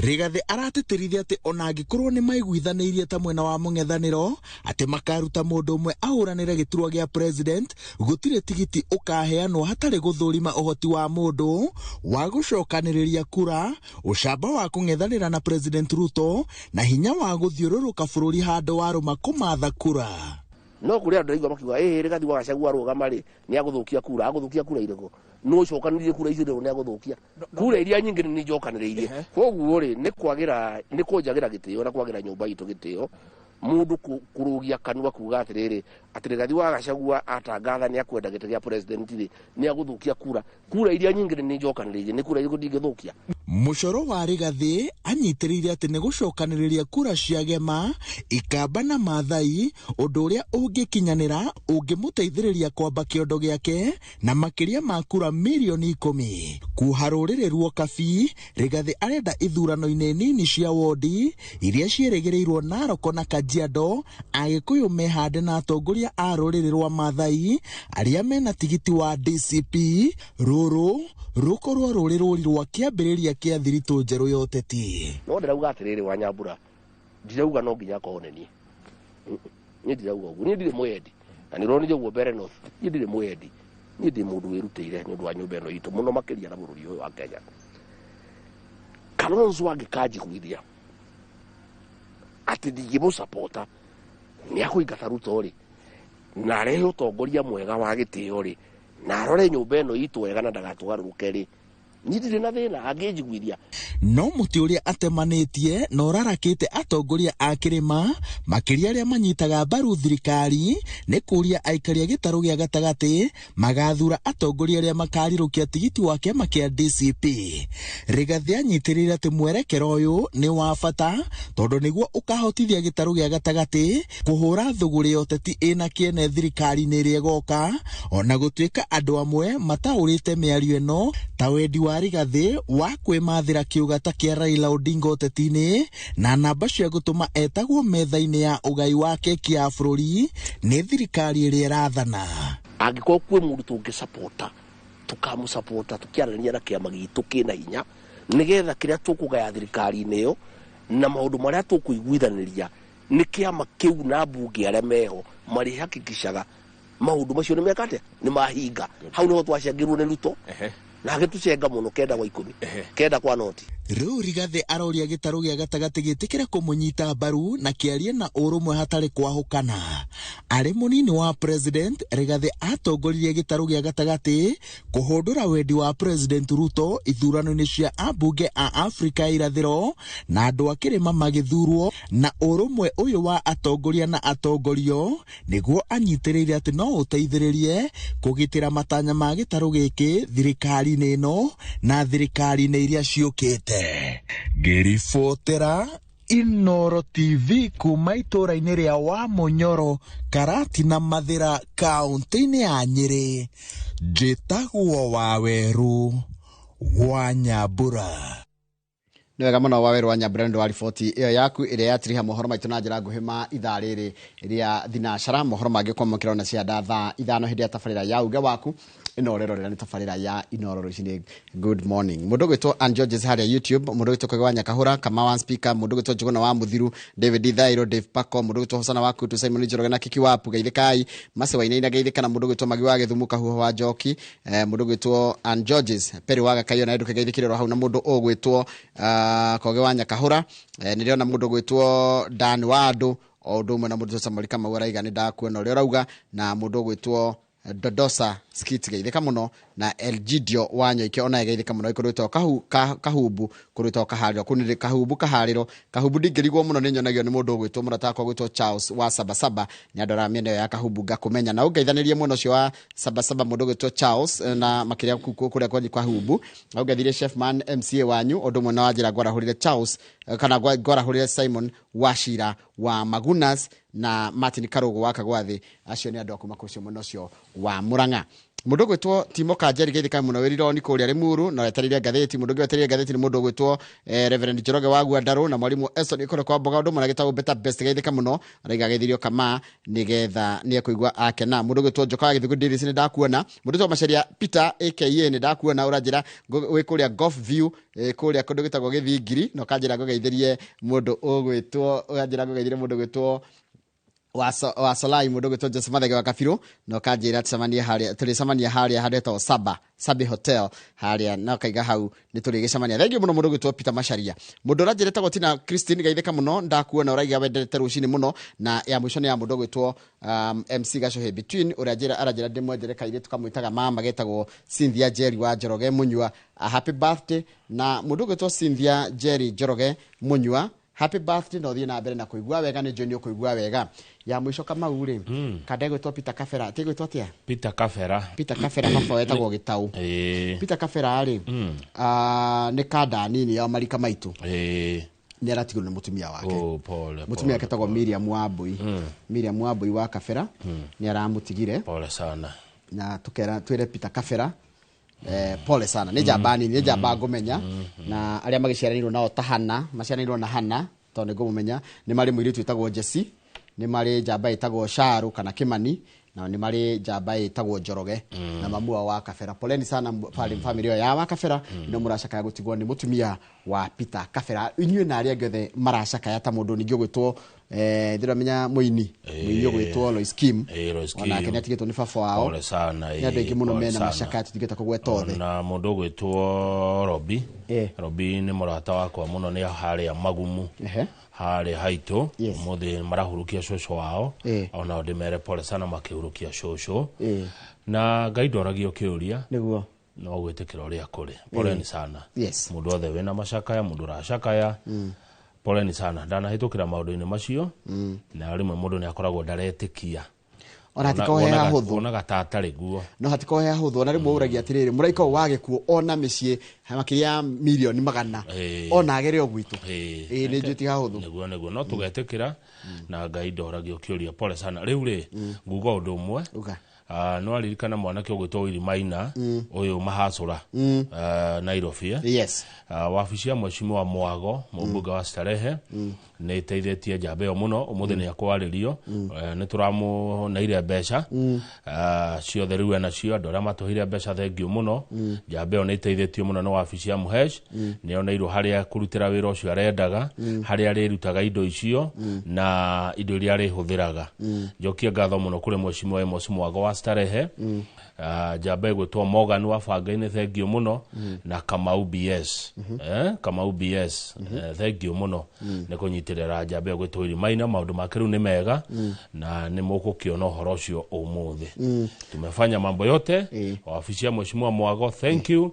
Rigathĩ aratĩtĩrithia atĩ ona angĩkorwo nĩ maiguithanĩirie ta mwena wa mũng'ethanĩro atĩ makaruta mũndũ ũmwe ahũranĩre gĩturwa gĩa president, gũtirĩ tigiti ũkaheanwo hatarĩ gũthũrima ũhoti wa mũndũ wa gũcokanĩrĩria kura, ũcamba wa kũng'ethanĩra na President Ruto na hinya wa gũthiũrũrũka bũrũri handũ warũma kũmatha kura. No kũrĩ andũ ndaigua makiuga ĩhĩ Rigathi wa Gachagua arũgama rĩ nĩ agũthũkia kura, agũthũkia kura irĩkũ? Nũ ũcokanĩrĩirie kura icio nĩ agũthũkia kura iria nyingĩ nĩ njokanĩrĩirie. Koguo rĩ nĩ kwagĩra nĩ kũnjagĩra gĩtĩo na kwagĩra nyũmba itũ gĩtĩo mũndũ kũrũgia kanua kuga atĩrĩrĩ atĩ Rigathi wa Gachagua atangatha nĩ akwenda gĩtĩ gĩa president rĩ nĩ agũthũkia kura, kura iria nyingĩ nĩ njokanĩrĩirie, nĩ kura irĩkũ ndingĩthũkia? Mũcoro wa Rigathi anyitĩrĩire atĩ nĩ gũcokanĩrĩria kura cia Gema, Ikamba na Maathai, ũndũ ũrĩa ũngĩkinyanĩra ũngĩmũteithĩrĩria kwamba kĩondo gĩake na makĩria ma kura mirioni 10. Kuha rũrĩrĩ ruokabi, Rigathi arenda ithurano-inĩ nini cia wondi iria ciĩrĩgĩrĩirwo Narok na Kajiado, Agĩkũyũ mehande na atongoria a rũrĩrĩ rwa Maathai arĩa mena tigiti wa DCP, rũrũ rũkorwo rũrĩ rũri rwa kĩambĩrĩria kĩa thiritũ njerũ ya ũteti. No ndĩrauga atĩrĩrĩ Wanyambura, ndirauga no nginya akorwo nĩ niĩ. Niĩ ndirauga ũguo, niĩ ndirĩ mwendi na nĩ ũronire ũguo mbere North, niĩ ndirĩ mwendi, niĩ ndĩ mũndũ wĩrutĩire nĩ ũndũ wa nyũmba ĩno itũ mũno makĩria na bũrũri ũyũ wa Kenya. Kalonzo angĩkanjiguithia atĩ ndingĩmũsapota nĩ akũingata Ruto rĩ, na arehe ũtongoria mwega wa gĩtĩo rĩ, na arore nyũmba ĩno itũ wega na ndagatũgarũrũke rĩ, niĩ ndirĩ na thĩna angĩnjiguithia. No mũtĩ ũrĩa atemanĩtie na ũrarakĩte atongoria a kĩrĩma makĩria arĩa manyitaga mbaru thirikari nĩ kũria aikari a gĩtarũ gĩa gatagatĩ magathura atongoria arĩa makarirũkia tigiti wa kĩama kĩa DCP. Rigathi anyitĩrĩire atĩ mwerekero ũyũ nĩ wa bata tondũ nĩguo ũkahotithia gĩtarũ gĩa gatagatĩ kũhũra thũgũrĩ ya ũteti ĩna kĩene thirikari-inĩ ĩrĩa ĩgoka, ona gũtuĩka andũ amwe mataũrĩte mĩario ĩno ta wendi wa Rigathi wa kwĩmathĩra kĩũgata kĩa Raila Odinga ũteti-inĩ na namba cia gũtũma etagwo metha-inĩ ya ũgai wa keki ya bũrũri nĩ thirikari ĩrĩa ĩrathana. Angĩkorwo kwĩ mũndũ tũngĩsapota, tũkamũsapota tũkĩaranĩria na kĩama gitũ kĩna hinya nĩgetha kĩrĩa tũkũgaya thirikari-inĩ ĩyo na maũndũ marĩa tũkũiguithanĩria nĩ kĩama kĩu na mbunge arĩa meho marĩhakikishaga maũndũ macio nĩ meka atĩa, nĩ mahinga. Hau nĩho twacengirwo nĩ Ruto na agĩtũcenga mũno 9 kwa 10, 9 kwa noti. Rĩu Rigathi aroria gĩtarũ gĩa gatagatĩ gĩtĩkĩre kũmũnyita mbaru na kĩarie na ũrũmwe hatarĩ kwahũkana. Arĩ mũnini wa president, Rigathi atongoririe gĩtarũ gĩa gatagatĩ kũhũndũra wendi wa President Ruto ithurano-inĩ cia ambunge a Afrika ya irathĩro na andũ a kĩrĩma magĩthurwo, na ũrũmwe ũyũ wa atongoria na atongorio nĩguo anyitĩrĩire atĩ no ũteithĩrĩrie kũgitĩra matanya ma gĩtarũ gĩkĩ thirikari-inĩ ĩno na thirikari-inĩ iria ciũkĩte. Ngĩribotera Inooro TV kuma itũũra-inĩ rĩa Wamunyoro, Karatina Mathĩra, kaũntĩ-inĩ ya Nyĩrĩ, njĩtagwo Waweru wa Nyambura. Nĩ wega mũno Waweru wa Nyambura nĩ ũndũ wa riboti ĩyo yaku ĩrĩa yatiriha mohoro maitũ na njĩra nguhĩ ma ithaa rĩrĩ rĩa thinacara. Mohoro mangĩ kwamũkĩra ona cia thaa 5 hĩndĩ ya tabarĩra ya uge waku ĩno ũrerorera nĩ tabarĩra ya Inooro rũcinĩ. Good morning. Mũndũ ũgwĩtwo Ann Georges harĩa YouTube, mũndũ ũgwĩtwo Kogi wa Nyakahũra, Kamau wa Speaker, mũndũ ũgwĩtwo Njũgũna wa Mũthiru, David Thairo, Dave Pako, mũndũ ũgwĩtwo Hosana wa Kutu, Simon Njoroge na Kiki Wapu, Geithĩkai, Mase Wainaina Geithĩka, na mũndũ ũgwĩtwo Magi wa Gĩthumo, Kahuho wa Njoki, mũndũ ũgwĩtwo Ann Georges, Perry wa Gakayo na Ndũke Geithĩkĩrĩrwo hau, na mũndũ ũgwĩtwo Kogi wa Nyakahũra, nĩndĩrona mũndũ ũgwĩtwo Dan wa Andũ, o ũndũ ũmwe na mũndũ ũgwĩtwo Samuel Kamau araiga nĩ ndakuona ũrĩa ũrauga, na mũndũ ũgwĩtwo Dodosa Skit geithĩka mũno, na Elgidio wa Nyoike ona geithĩka mũno, kũndũ gwĩtagwo Kahumbu, kũndũ gwĩtagwo Kaharĩro, kũu nĩ Kahumbu Kaharĩro. Kahumbu ndingĩrigwo mũno nĩ nyonagio nĩ mũndũ ũgwĩtwo mũrata wakwa ũgwĩtwo Charles wa Sabasaba, nĩ andoraga mĩena ĩyo ya Kahumbu ngakũmenya, na ũngeithanĩrie mwena ũcio wa Sabasaba mũndũ ũgwĩtwo Charles, na makĩria kũrĩa kwanyu Kahumbu. Na ũngeithirie Chefman MCA wanyu, ũndũ ũmwe na wanjĩra ngwarahũrĩre Charles, kana ngwarahũrĩre Simon Wachira wa Magunas na Martin Karugu wa Kagwathi. Acio nĩ andũ a kuma kũu mwena ũcio wa Murang'a. Mũndũ ũgwĩtwo Timo Kanjeri geithĩka mũno wĩrironi kũrĩa Limuru, na wetereire ngathĩti. Mũndũ ũngĩ wetereire ngathĩti nĩ mũndũ ũgwĩtwo Reverend Njoroge wa Gwandarũ na mwarimũ Eston Ikoro kwa Mboga, ũndũ ũmwe na gĩtagwo Better Best geithĩka mũno, araiga geithirio kama nĩgetha nĩekũigua akena. Mũndũ ũgwĩtwo Njoka wa Gĩthũngũ Davis nĩ ndakuona. Mũndũ ũgwĩtwo Macharia Peter aka nĩ ndakuona, ũranjĩra wĩ kũrĩa Golf View, kũrĩa kũndũ gwĩtagwo Gĩthingiri, na ũkanjĩra ngũgeithĩrie mũndũ ũgwĩtwo, ũranjĩra ngũgeithĩrie mũndũ ũgwĩtwo Wa Solai mũndũ ũgwĩtwo Joseph Mathenge wa Kabirũ, na ũkanjĩra tũcemanie harĩa, tũrĩcemania harĩa handetwo Saba Sabi Hotel harĩa, na ũkaiga hau nĩ tũrĩgĩcemania. Thengiũ mũno mũndũ ũgwĩtwo Peter Macharia. Mũndũ ũranjĩra etagwo Tina Christine, geithĩka mũno, ndakuona ũraiga wendete rũcinĩ mũno. Na ya mũico nĩ ya mũndũ ũgwĩtwo MC Gacohe Between, ũrĩa aranjĩra ndĩmwendere kairĩtu kamwĩtaga mama getagwo Cynthia Jerry wa Njoroge Mũnyua. A happy birthday. Na mũndũ ũgwĩtwo Cynthia Jerry Njoroge Mũnyua, happy birthday, na ũthiĩ na mbere na kũigua wega, nĩ njũĩ nĩ ũkũigua wega. Ya mũico Kamau rĩ, kanda ĩgwĩtwo Peter Kabera, ti ĩgwĩtwo atĩa? Peter Kabera. Peter Kabera, baba wetagwo Gĩtaũ. Peter Kabera rĩ, nĩ kanda nini ya marika maitũ. Nĩ aratigwo nĩ mũtumia wake. Oh, pole. Mũtumia wake etagwo Miriam Wambui. Miriam Wambui wa Kabera nĩ aramũtigire. Pole sana. Na tukera twĩre Peter Kabera pole sana, nĩ njamba nini, nĩ njamba ngũmenya, na arĩa magĩciaranĩirwo nao ta Hana, maciaranĩirwo na Hana tondũ nĩ ngũmũmenya, nĩ marĩ mũirĩtu wĩtagwo Jesse, nĩ marĩ njamba ĩtagwo Sharu kana Kimani, na nĩ marĩ njamba ĩtagwo Njoroge, na mamu wao wa Kabera. Poleni sana family ĩyo ya wa Kabera, ino mũracakaya gũtigwo nĩ mũtumia wa Peter Kabera. Inyuĩ na arĩa angĩ othe maracakaya, ta mũndũ ningĩ ũgwĩtwo ndĩramenya mũini ũgwĩtwo Lois Kim, Lois Kim. Onake nĩ atigĩtwo nĩ baba wao. Pole sana. Nĩ andũ aingĩ mũno pole mena sana. macakaya, tũtingĩhota kũgweta othe. Na mũndũ ũgwĩtwo Robi. Robi nĩ mũrata wakwa mũno, nĩ harĩa Magumu, harĩa haitũ. Ũmũthĩ marahurũkia cũcũ wao. Onao ndĩmere pole sana makĩhurũkia cũcũ. Na Ngai ndoragio kĩũria. Nĩguo. No gwĩtĩkĩra ũrĩa kũrĩ. Poleni sana. Yes. Mũndũ othe wĩna macakaya, mũndũ ũracakaya, poleni sana. Ndanahĩtũkĩra maũndũ-inĩ macio, na rĩmwe mũndũ nĩ akoragwo ndaretĩkia. Ona hatiko he hahũthũ. Wonaga ta atarĩ guo. No hatiko he hahũthũ, ona rĩmwe ũragia atĩrĩrĩ, mũraika ũyũ wa gĩkuũ ona mĩciĩ makĩria ya mirioni 100, ona agere o gwitũ. Ĩĩ, nĩ njũĩ ti hahũthũ. Nĩguo, nĩguo, no tũgetĩkĩra na Ngai ndoragio kĩũria. Pole sana. Rĩu rĩ, nguga ũndũ ũmwe. Uga. No aririkana mwanake ũgwĩtwo Willy Maina, ũyũ mahacũra, Nairobi, eh? Yes. Wabici ya mheshimiwa Mwago, mũmbunge wa Starehe, nĩ ĩteithĩtie njamba ĩyo mũno. Ũmũthĩ nĩ ekwarĩrio. Nĩ tũramũneire mbeca ciothe rĩu enacio, andũ arĩa matũheire mbeca thengiũ mũno. Njamba ĩyo nĩ ĩteithĩtio mũno nĩ wabici ya Mũhesh. Nĩ yoneirwo harĩa kũrutĩra wĩra ũcio arendaga, harĩa arĩrutaga indo icio, na indo iria arĩhũthĩraga. Njokie ngatho mũno kũrĩ mheshimiwa Amos Mwago wa Starehe, njamba ĩgwĩtwo Morgan wa Bangainĩ, thengiũ mũno, na Kamau BS. Kamau BS, thengiũ mũno nĩ kũnyitĩrĩra njamba ĩyo gwĩtwo Willy Maina. Maũndũ make rĩu nĩ mega, na nĩ mũgũkĩona ũhoro ũcio ũmũthĩ. Tumefanya mambo yote. Wabici ya mheshimiwa Mwago, thank you.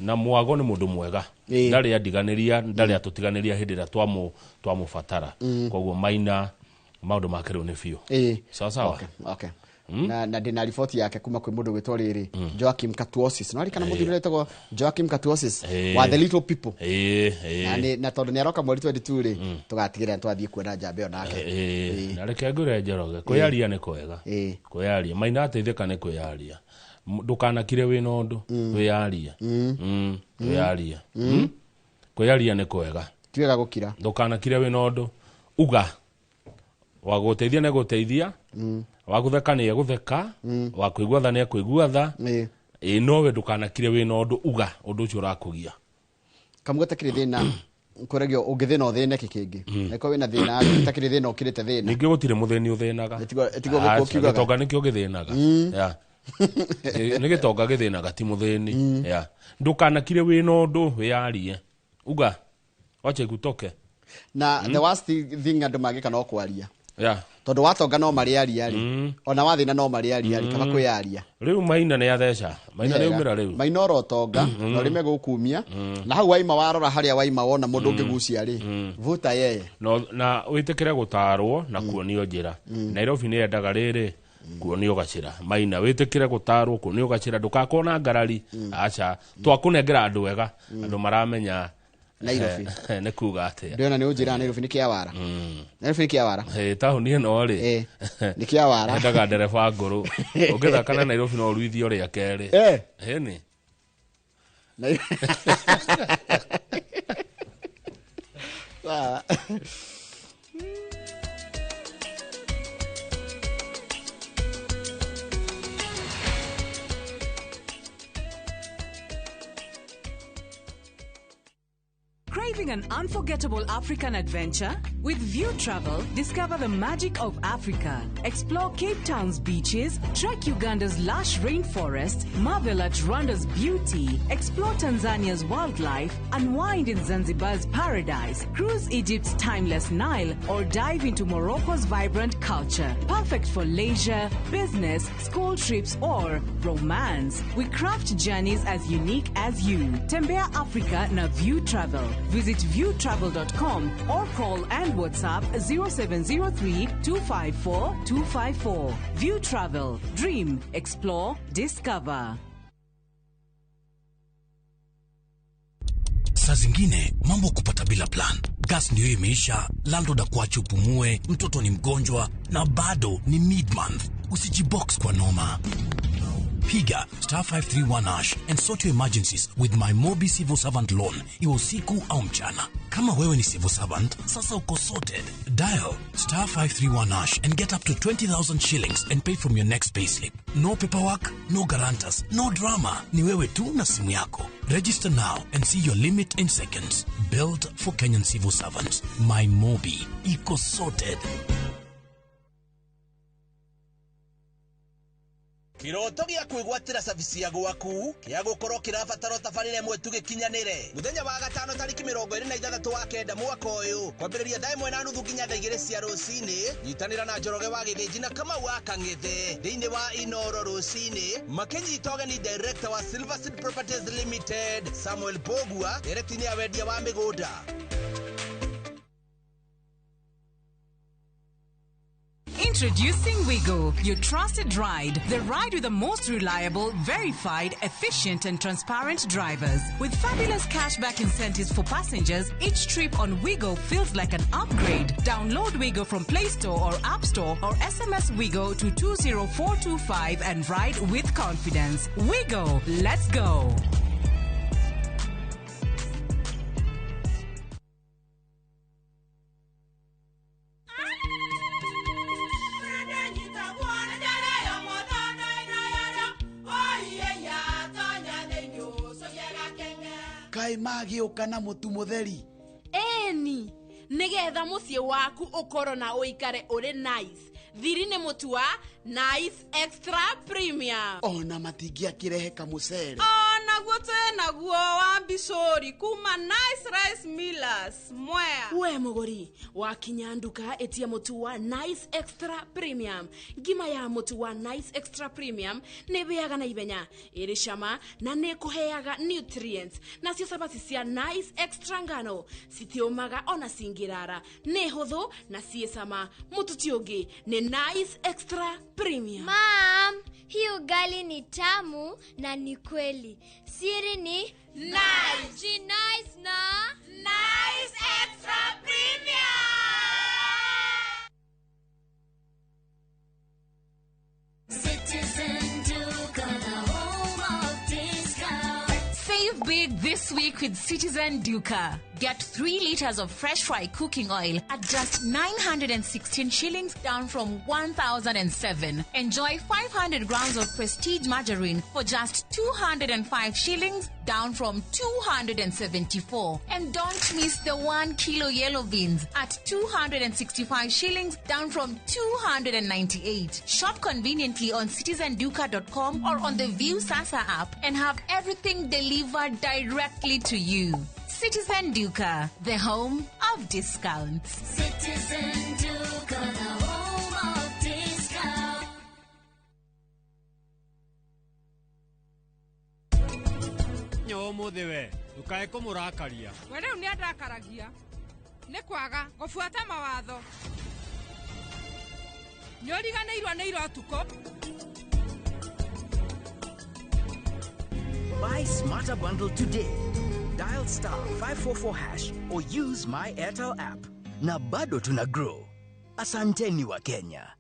Na Mwago nĩ mũndũ mwega, ndarĩ andiganĩria, ndarĩ atũtiganĩria hĩndĩ ĩrĩa twamũbatara. Koguo Maina maũndũ make rĩu nĩ biũ. Sawa sawa. Okay, okay. Na ndĩna riboti yake kuma kwĩ mũndũ gwĩtwo rĩrĩ Joachim Katuosis. No arikana mũthuri ũrĩa wĩtagwo Joachim Katuosis wa The Little People. Na na tondũ nĩ aroka mweri 22 rĩ, tũgatigĩrĩra twathiĩ kuona njamba ĩyo nake. Na reke ngwĩre Njoroge, kwĩyaria nĩ kwega. Kwĩyaria, Maina ateithĩka nĩ kwĩyaria. Ndũkanakire wĩna ũndũ, wĩyarie. Wĩyarie. Kwĩyaria nĩ kwega. Ti wega gũkira. Ndũkanakire wĩna ũndũ, uga. Wa gũteithia nĩ gũteithia, wa gũtheka nĩ egũtheka, wa kũigua tha nĩ ekũigua tha. Ĩĩ, nowe ndũkanakire wĩna ũndũ, uga ũndũ ũcio ũrakũgia. Kamũgweta kĩrĩ thĩna, kũragio ũngĩthĩna ũthĩne kĩ kĩngĩ. Angĩkorwo wĩna thĩna, ũtakĩrĩ thĩna ũkĩrĩte thĩna. Ningĩ gũtirĩ mũthĩni ũthĩnaga. Ĩtigwo gĩkuũ Aca, kiugaga. gĩtonga nĩkĩo gĩthĩnaga. Ya. Nĩ gĩtonga gĩthĩnaga, ti mũthĩni. Ya. Ndũkanakire wĩna ũndũ, wĩyarie. Uga. Wache ikutoke. Na the worst thing andũ mangĩka no kwaria. Ya. Tondũ watonga no marĩaria rĩ, ona wathĩna no marĩaria rĩ, kaba kwĩyaria. Rĩu Maina nĩ atheca. Maina nĩ aumĩra rĩu. Maina orotonga, na ũrĩme gũkumia. Na hau waima warora harĩa waima wona mũndũ ũngĩgucia rĩ, vuta yeye. No, na wĩtĩkĩre gũtarwo na kuonio njĩra. Nairobi nĩ yendaga rĩrĩ kuonio gacĩra. Maina wĩtĩkĩre gũtarwo, kuonio gacĩra, ndũgakorwo na ngarari. Aca, twakũnengera andũ ega, andũ maramenya Nairobi. Nĩ kuga atĩa? Ndĩrona nĩ ũnjĩraga Nairobi nĩ kĩawara. Nairobi nĩ kĩawara. Taũni ĩno rĩ, Nĩ kĩawara. Endaga ndereba ngũrũ. Ũngĩthaka na Nairobi no ũruithio rĩa kerĩ. Ĩni. Sawa. Craving an unforgettable African adventure? With View Travel, discover the magic of Africa. Explore Cape Town's beaches, trek Uganda's lush rainforests, marvel at Rwanda's beauty, explore Tanzania's wildlife, unwind in Zanzibar's paradise, cruise Egypt's timeless Nile, or dive into Morocco's vibrant culture. Perfect for leisure, business, school trips, or romance. We craft journeys as unique as you. Tembea Africa na View Travel. Visit viewtravel.com or call and WhatsApp 0703 254 254. View Travel. Dream, explore, discover. Saa zingine mambo kupata bila plan. Gas ndio imeisha, landlord akuache upumue, mtoto ni mgonjwa na bado ni mid-month. Usijibox kwa noma. Piga star 531 hash and sort your emergencies with my Mobi Civil Servant Loan, iwe usiku au mchana. Kama wewe ni civil servant, sasa uko sorted. Dial star 531 hash and get up to 20,000 shillings and pay from your next payslip. No paperwork, no guarantors, no drama. Ni wewe tu na simu yako. Register now and see your limit in seconds. Built for Kenyan civil servants. My Mobi. Iko sorted. Kiroto gĩa kwĩgwatĩra cabici ya gwaku kĩa gũkorwo kĩrabatara tabarĩra ĩmwe tu gĩkinyanĩre mũthenya wa gatano tarĩki 26 wa kenda mwaka ũyũ kwambĩrĩria thaa 1:30 nginya thaa 2 cia rũcinĩ nyitanĩra na Njoroge wa Gĩthĩnji na Kamau wa Kang'ethe thĩinĩ wa Inoro rũcinĩ makĩnyita ũgeni director wa Silver Seed Properties Limited Samuel Bogua director ya wendia wa mĩgũnda. Introducing Wigo, your trusted ride. The ride with the most reliable, verified, efficient and transparent drivers. With fabulous cashback incentives for passengers, each trip on Wigo feels like an upgrade. Download Wigo from Play Store or App Store or SMS Wigo to 20425 and ride with confidence. Wigo, let's go. Kai magĩũka na mũtu mũtheri. Eni, nĩgetha mũciĩ waku ũkorwo na ũikare ũrĩ nice. Thiri nĩ mũtu wa Nice Extra Premium. Ona matingĩakĩrehe kamũcere. Onaguo twĩnaguo wa mbicũri kuma Nice Rice Millers Mwea. We mũgũri, wakinya nduka ĩtia mũtu wa Nice Extra Premium. Ngima ya mũtu wa Nice Extra Premium nĩ ĩhĩaga na ihenya, ĩrĩ cama na nĩ ĩkũheaga nutrients. Nacio cabaci cia Nice Extra ngano citiũmaga ona cingĩrara, nĩ hũthũ na ciĩ cama. Mũtu ti ũngĩ nĩ Nice Extra Premium. Mom, hii ugali ni tamu na ni kweli. Siri ni nice. Nice na Nice Extra Premium. Citizen Duka, the home of discount. Save big this week with Citizen Duka. Get 3 liters of fresh fry cooking oil at just 916 shillings, down from 1,007. Enjoy 500 grams of Prestige margarine for just 205 shillings, down from 274. And don't miss the 1 kilo yellow beans at 265 shillings, down from 298. Shop conveniently on citizenduka.com or on the View Sasa app and have everything delivered directly to you. Citizen Duka, the home of discounts. Citizen Duka, the home of discounts. Ũmũthĩ we ndukae kũmũrakaria. We rĩu nĩ andakaragia nĩ kwaga gũbuata mawatho. Nĩ ũriganĩirwo nĩ ira ũtukũ. Buy Smarter Bundle today. Dial star 544 hash or use my Airtel app. Na bado tuna grow. Asanteni wa Kenya.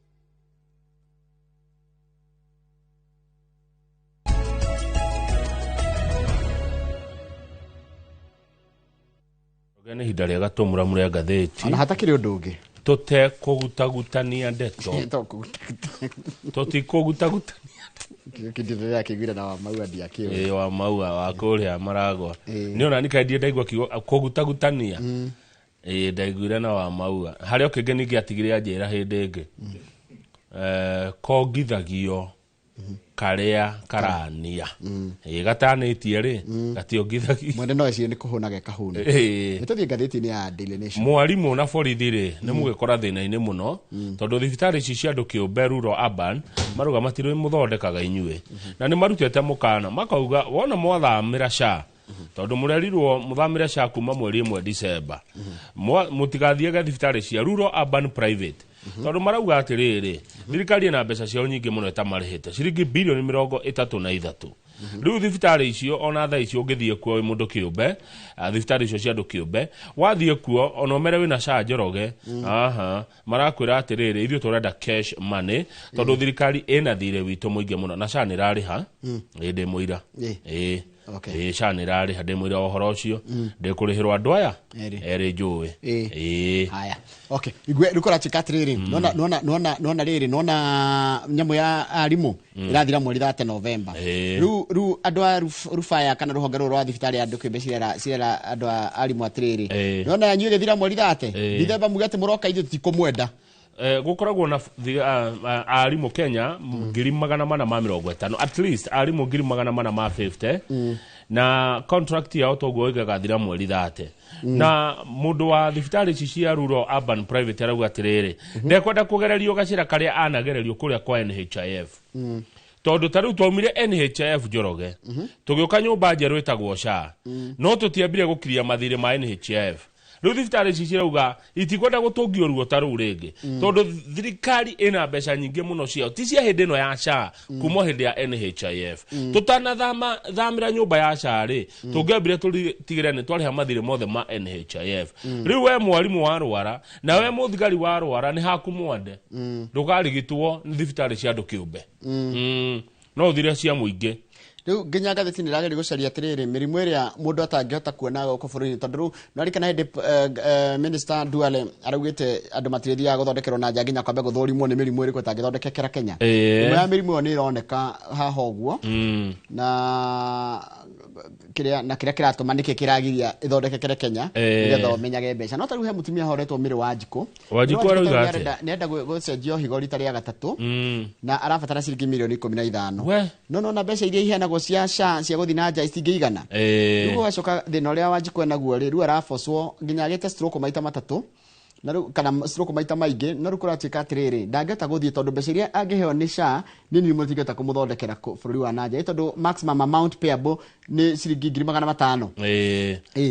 Nĩ ihinda rĩega tũmũramũre ngathĩti. Ona hatakĩrĩ ũndũ ũngĩ. Tũtekũgutagutania ndeto. Tũtikũgutagutania. Kĩndũ kĩguire na wa maua ndiakĩũĩ. Ĩĩ wa maua wa kũrĩa maragwa. Nĩ ona nĩ kaĩ ndaigua kiugo kũgutagutania. Ĩĩ, ndaiguire na wa maua harĩa o kĩngĩ ningĩ atigire anjĩra hĩndĩ ĩngĩ. Kongithagio karĩa karania. Ĩĩ, gatanĩtie rĩ, gationgithagio. Mwene no ecirie nĩ kũhũna gekahũna. Ĩĩ. Nĩ tũthiĩ ngathĩti-inĩ ya Daily Nation. Mwarimũ na borithi rĩ, nĩ mũgĩkora thĩna-inĩ mũno, tondũ thibitarĩ ici cia andũ kĩũmbe rural urban marauga matirĩ mũthondekaga inyuĩ, na nĩ marutĩte mũkana makauga wona mwathamĩra SHA, tondũ mũrerirwo mũthamĩre SHA kuma mweri 1 December, mũtigathiage thibitarĩ cia rural urban private, tondũ marauga atĩrĩrĩ, thirikari ĩna mbeca ciao nyingĩ mũno ĩtamarĩhĩte, ciringi bilioni 33. Rĩu thibitarĩ icio ona thaa icio ũngĩthiĩ kuo wĩ mũndũ kĩũmbe, thibitarĩ icio cia andũ kĩũmbe wathiĩ kuo ona ũmere wĩna SHA Njoroge, aha, marakwĩra atĩrĩrĩ, ithuĩ tũrenda cash money, tondũ thirikari ĩna thirĩ witũ mũingĩ mũno na SHA nĩ ĩrarĩha. Ĩ, ndĩ mũira. Ĩ. Ĩ, SHA nĩ ĩrarĩha, ndĩ mũira wa ũhoro ũcio. Ndĩkũrĩhĩrwo andũ aya Erĩ. erĩ njũĩ. Ĩ. Ĩ. Haya, okay, igue rĩu kũratuĩka atĩrĩrĩ, nona nona nona nona rĩrĩ, nona nyamũ ya arimũ ĩrathira mweri 30 November. Rĩu andũ a rubaya kana rũhonge rũrũ rwa thibitarĩ ya andũ kĩũmbe cirera andũ a arimũ atĩrĩrĩ, nona yanyu ĩgĩthira mweri 30 Dithemba, muge atĩ mũroka, ithuĩ tũtikũmwenda. Gũkoragwo na arimũ Kenya 450,000, at least arimũ 450,000, na contract yao toguo ĩgagathira mweri 30. Na mũndũ wa thibitarĩ ici cia rural urban private arauga atĩrĩrĩ, ndekwenda kũgererio gacĩra karĩa anagererio kũrĩa kwa NHIF, tondũ ta rĩu twaumire NHIF Njoroge, tũgĩũka nyũmba njerũ ĩtagwo SHA, no tũtiambire gũkiria mathirĩ ma NHIF. Rĩu thibitarĩ ici cirauga itikwenda gũtũngio ruo ta rũu rĩngĩ, tondũ thirikari ĩna mbeca nyingĩ mũno ciao, ti cia hĩndĩ ĩno ya SHA, kuma hĩndĩ ya NHIF. Tũtanathama thamĩra nyũmba ya SHA rĩ, tũngĩambire tũtigĩre nĩ twarĩha mathirĩ mothe ma NHIF. Rĩu we mwarimũ warwara na we mũthigari warwara, nĩ haku mwande, ndũkarigitwo nĩ thibitarĩ cia andũ kĩũmbe. No ũthire cia mũingĩ. Rĩu nginya ngathĩti nĩ ĩrageria gũcaria atĩrĩrĩ, mĩrimũ ĩrĩa mũndũ atangĩhota kuona gũkũ bũrũri-inĩ, tondũ rĩu nĩwarikana hĩndĩ Minister Duale araugĩte andũ matirĩthiaga gũthondekerwo na nja nginya kwambe gũthũrimwo nĩ mĩrimũ ĩrĩkũ ĩtangĩthondekekera Kenya. Ĩmwe ya mĩrimũ ĩyo nĩ ĩroneka haha ũguo, na kĩrĩa na kĩrĩa kĩratũma nĩkĩ kĩragiria ĩthondekekere Kenya, nĩgetha ũmenyage mbeca. No ta rĩu he mũtumia horetwo Mĩrĩ Wanjikũ. Wanjikũ Mĩrĩ arauga tarĩu atĩa? nĩarenda gũcenjio higo rita rĩa gatatũ, na arabatara ciringi milioni 15. We. No nona mbeca iria iheanagwo cia SHA cia gũthiĩ na nja itingĩigana. Rĩu gũgacoka thĩna ũrĩa Wanjikũ enaguo rĩ, rĩu arabocwo nginya agĩte stroke maita matatũ, na rĩu kana stroke maita maingĩ, no rĩu kũratuĩka atĩrĩrĩ, ndangĩhota gũthiĩ tondũ mbeca iria angĩheo nĩ SHA nĩ nini mũno, itingĩhota kũmũthondekera bũrũri wa nanja, tondũ maximum amount payable nĩ ciringi 500,000.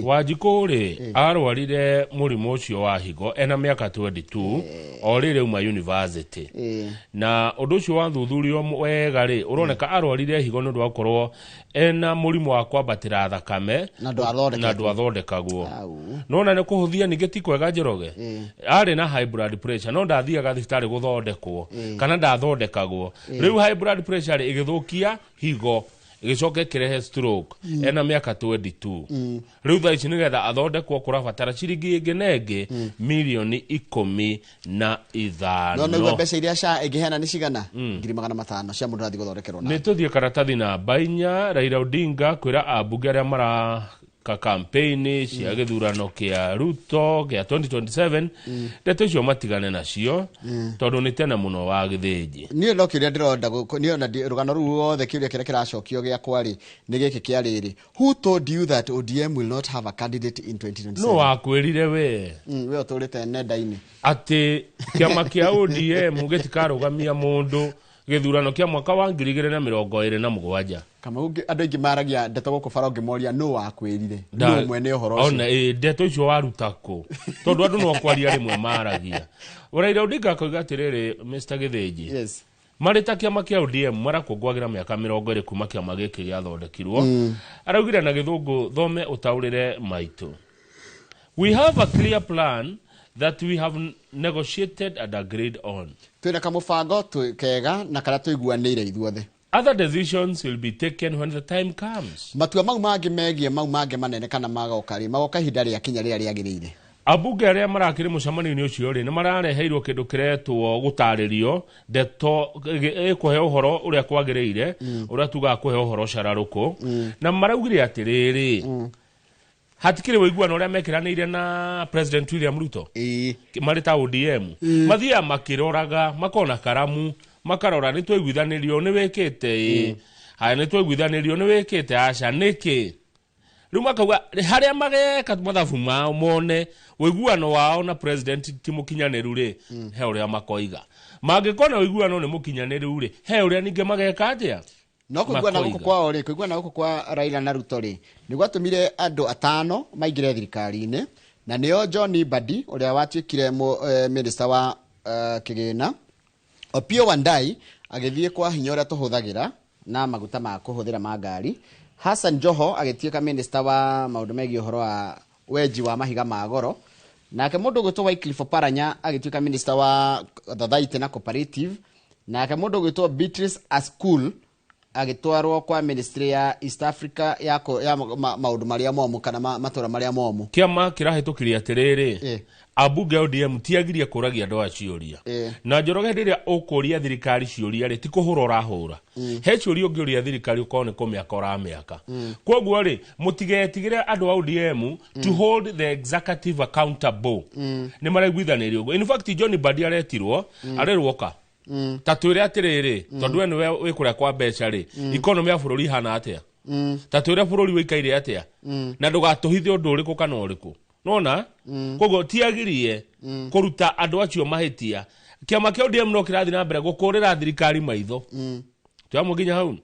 Wanjikũ rĩ, arwarire mũrimũ ũcio wa higo ena mĩaka 22, o rĩrĩ auma university, na ũndũ ũcio wathuthurio wega rĩ, ũroneka arwarire higo nĩ ũndũ wa gũkorwo ena mũrimũ wa kwambatĩra thakame. Na ndwathondeketwo. Na ndwathondekagwo. Nona nĩ kũhũthia ningĩ ti kwega Njoroge, arĩ na high blood pressure no ndathiaga thibitarĩ gũthondekwo, kana ndathondekagwo. Rĩu high blood pressure rĩ, ĩgĩthũkia higo, ĩgĩcoka ĩkĩrehe stroke ena mĩaka 22. Rĩu thaa ici nĩgetha athondekwo kũrabatara ciringi ĩngĩ na ĩngĩ milioni ikũmi na No nĩguo ithano. Mbeca iria SHA ĩngĩheana nĩ cigana? 500,000 cia mũndũ arathiĩ gũthondekerwo na Nĩ tũthiĩ karatathi namba 4. Raila Odinga kwĩra ambunge arĩa maraka campaign cia gĩthurano kĩa Ruto kĩa 2027 ndeto icio matigane nacio, tondũ nĩ tene mũno wa gĩthĩnji. Niĩ no kĩũria ndĩronda niĩ ona rũgano rũu ruothe, kĩũria kĩrĩa kĩracokio gĩakwa rĩ, nĩ gĩkĩ kĩa rĩrĩ: who told you that ODM will not have a candidate in 2027? No wakwĩrire we? We ũtũrĩte nenda-inĩ. Atĩ kĩama kĩa ODM gĩtikarũgamia mũndũ gĩthurano kĩa mwaka wa 2027. Kamau, andũ aingĩ maragia ndeto gũkũ bara, ũngĩmoria nũ wakwĩrire, nũ mwene ũhoro ũcio? Ona ĩ, ndeto icio waruta kũ? Tondũ andũ no kwaria rĩmwe maragia. Raila Odinga akoiga atĩrĩrĩ, Mr Gĩthĩnji, marĩ ta kĩama kĩa ODM marakũngũagĩra mĩaka 20 kuma kĩama gĩkĩ gĩathondekirwo. Araugire na gĩthũngũ, thome ũtaũrĩre maitũ: "We have a clear plan that we have negotiated and agreed on." Twĩna kamũbango kega na karĩa tũiguanĩire ithuothe. "Other decisions will be taken when the time comes." Matua mau mangĩ megiĩ mau mangĩ manene kana magoka rĩ, magoka ihinda rĩa kinya rĩrĩa rĩagĩrĩire. Ambunge arĩa marakĩrĩ mũcemanio-inĩ ũcio rĩ, nĩ marareheirwo kĩndũ kĩretwo gũtarĩrio ndeto ĩkũhe ũhoro ũrĩa kwagĩrĩire, ũrĩa tugaga kũhe ũhoro cararũkũ, na maraugire atĩrĩrĩ, Hatikĩrĩ ũiguano ũrĩa mekĩranĩire na President William Ruto marĩ ta ODM. Mathiaga makĩroraga, makona karamu, makarora nĩ twaiguithanĩrio nĩ wĩkĩte ĩ, haya nĩ twaiguithanĩrio nĩ wĩkĩte aca, nĩkĩ? Rĩu makauga harĩa mageka mathabu mao mone ũiguano wao na president ti mũkinyanĩru rĩ, he ũrĩa makoiga. Mangĩkona ũiguano nĩ mũkinyanĩru rĩ, he ũrĩa ningĩ mageka atĩa? No kũiguana gũkũ kwao rĩ, kũiguana gũkũ kwa Raila na Ruto rĩ, nĩ gwatũmire andũ 5 maingĩre thirikari-inĩ, na nĩo John Mbadi ũrĩa watuĩkire minister wa kĩgĩna, Opiyo Wandayi agĩthiĩ kwa hinya ũrĩa tũhũthagĩra na maguta ma kũhũthĩra ma ngari, Hassan Joho agĩtuĩka minister wa maũndũ megiĩ ũhoro wa wenji wa mahiga ma goro, nake mũndũ ũgwĩtwo Wycliffe Oparanya agĩtuĩka minister wa Thothaitĩ na Cooperative, nake mũndũ ũgwĩtwo Beatrice Askul agĩtwarwo kwa ministry ya East Africa ya maũndũ marĩa momũ kana matũra marĩa momũ. Kĩama kĩrahĩtũkirie atĩrĩrĩ, ambunge a ODM tiagirie kũragia andũ aya ciũria. Na Njoroge hĩndĩ ĩrĩa ũkũria thirikari ciũria rĩ, ti kũhũra ũrahũra. He ciũria ũngĩũria thirikari ũkorwo nĩ kũmĩaka ũramĩaka. Kwoguo rĩ, mũtigetigĩre andũ a ODM to hold the executive accountable. Nĩ maraiguithanĩria ũguo. In fact, John Mbadi aretirwo, arerwo oka. Ta twĩre atĩrĩrĩ, tondũ we nĩwe wĩ kũrĩa kwa mbeca rĩ, economy ya bũrũri ihana atĩa? Ta twĩre bũrũri wĩikaire atĩa? Na ndũgatũhithe ũndũ ũrĩkũ kana ũrĩkũ. Nona? Koguo tiagirie kũruta andũ acio mahĩtia. Kĩama kĩa ODM no kĩrathiĩ na mbere gũkũrĩra thirikari maitho. Twamwe nginya hau.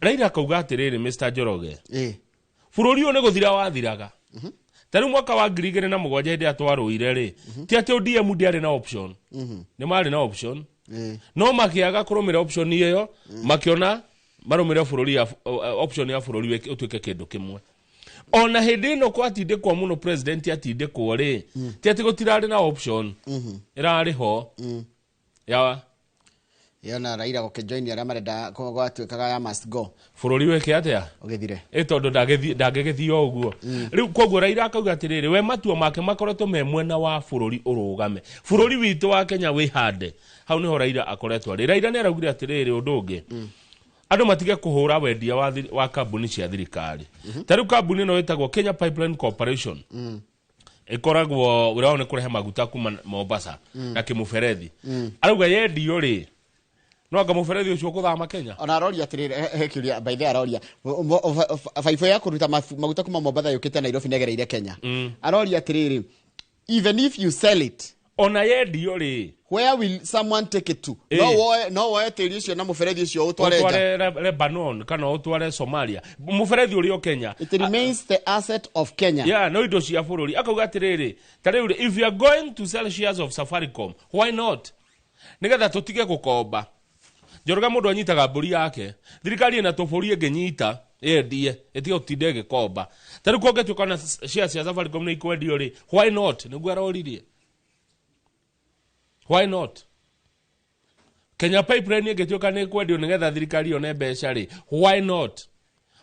Raila akauga atĩrĩrĩ, Mr. Njoroge, bũrũri ũyũ nĩ gũthira wathiraga. Ta rĩu mwaka wa 2007 hĩndĩ ĩrĩa twarũire rĩ, ti atĩ ODM ndĩarĩ na option. Nĩ marĩ na option. No makĩaga kũrũmĩrĩra option ĩyo, makĩona marũmĩrĩre bũrũri ya option ya bũrũri ũtuĩke kĩndũ kĩmwe. Ona hĩndĩ ĩno gwatindĩkwo mũno, president atindĩkwo rĩ, ti atĩ gũtirarĩ na option. Ĩrarĩ ho. Ya Yona Raila gũkĩjoin arĩa marenda gwatuĩkaga ya must go. Bũrũri wĩke atĩa? Ũgĩthire. Ĩ tondũ ndangĩgĩthiĩ o ũguo. Rĩu koguo Raila akauga atĩrĩrĩ, we matua make makoretwo me mwena wa bũrũri ũrũgame. Bũrũri witũ wa Kenya wĩhande. Hau nĩho Raila akoretwo arĩ. Raila nĩ araugire atĩrĩrĩ ũndũ ũngĩ. Andũ matige kũhũra wendia wa kambuni cia thirikari. Ta rĩu kambuni ĩno ĩtagwo Kenya Pipeline Corporation. Ĩkoragwo wĩra wao nĩ kũrehe maguta kuma Mombasa na kĩmũberethi. Arauga yendio rĩ, no anga mũberethi ũcio ũkũthama Kenya. Ona aroria atĩrĩrĩ, he kĩũria by the way aroria baibũ ya kũruta maguta kuma Mombasa yũkĩte Nairobi nĩgereire Kenya. Aroria atĩrĩrĩ, even if you sell it, ona yendio rĩ, where will someone take it to? No woe tĩri ũcio na mũberethi ũcio ũtware nja. Ũtware Lebanon kana ũtware Somalia. Mũberethi ũrĩ o Kenya. It remains the asset of Kenya. Yeah, no indo cia bũrũri. Akauga atĩrĩrĩ, ta rĩu rĩ, if you are going to sell shares of Safaricom, why not? Nĩgetha tũtige gũkomba. Njoroge mũndũ anyitaga mbũri yake. Thirikari ĩna tũbũri ĩngĩnyita, yendie, ĩtige gũtinda ĩgĩkomba. Ta rĩu kũngĩtuĩka na shares cia Safaricom nĩ ikwendio rĩ, why not? Nĩguo aroririe. Why not? Kenya Pipeline ĩngĩtuĩka nĩ ĩkwendio nĩgetha thirikari yone mbeca rĩ, why not?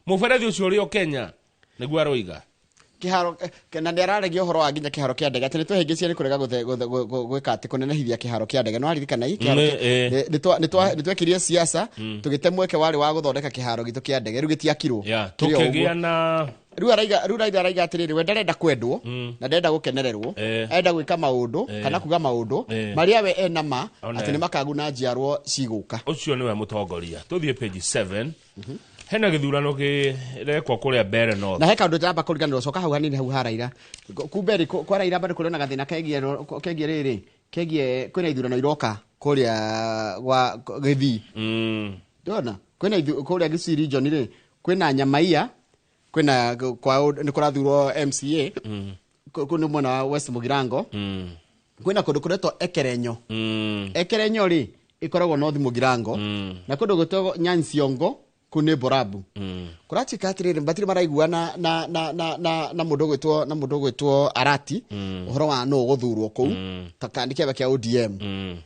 Mũberethi ũcio ũrĩ o Kenya, nĩguo aroiga. Kĩharo, na nĩ araragia ũhoro wa nginya kĩharo kĩa ndege atĩ nĩ twehĩngĩcia nĩ kũrega gwĩka atĩ kũnenehithia kĩharo kĩa ndege. No aririkana hii kĩharo nĩ twekirie siasa, tũgĩte mweke warĩ wa gũthondeka kĩharo gitũ kĩa ndege, rĩu gĩtiakirwo. Kĩrĩ o ũguo. Tũkĩgĩa na Rĩu araiga, rĩu Raila araiga atĩrĩrĩ, we ndarenda kwendwo na ndarenda gũkenererwo, arenda gwĩka maũndũ kana kuga maũndũ marĩa we ena ma atĩ nĩ makaguna njiarwo cigũka. Ũcio nĩwe mũtongoria. Tũthiĩ page 7. Hena gĩthurano kĩrekwo kũrĩa Mbeere North. Na he kaũndũ ndĩramba kũriganĩrwo, coka hau hanini hau ha Raila. Kumbe rĩ, kwa Raila bado kũrĩ na gathĩna kegiĩ rĩrĩ, kegiĩ kwĩna ithurano iroka kũrĩa gwa Gĩthii. Ndĩrona kwĩna kũrĩa Gĩcii region rĩ, kwĩna Nyamaiya, kwĩna kwa nĩ kũrathurwo MCA, kũu nĩ mwena wa West Mugirango. Kwĩna kũndũ kũretwo Ekerenyo. Ekerenyo rĩ, ĩkoragwo North Mugirango. Na kũndũ gwĩtagwo Nyansiongo, kũu nĩ Borabu. Kũratuĩka atĩrĩrĩ, matirĩ maraiguana na mũndũ ũgwĩtwo, na mũndũ ũgwĩtwo Arati, ũhoro wa nũ ũgũthurwo kũu, ta kandi kĩama kĩa ODM.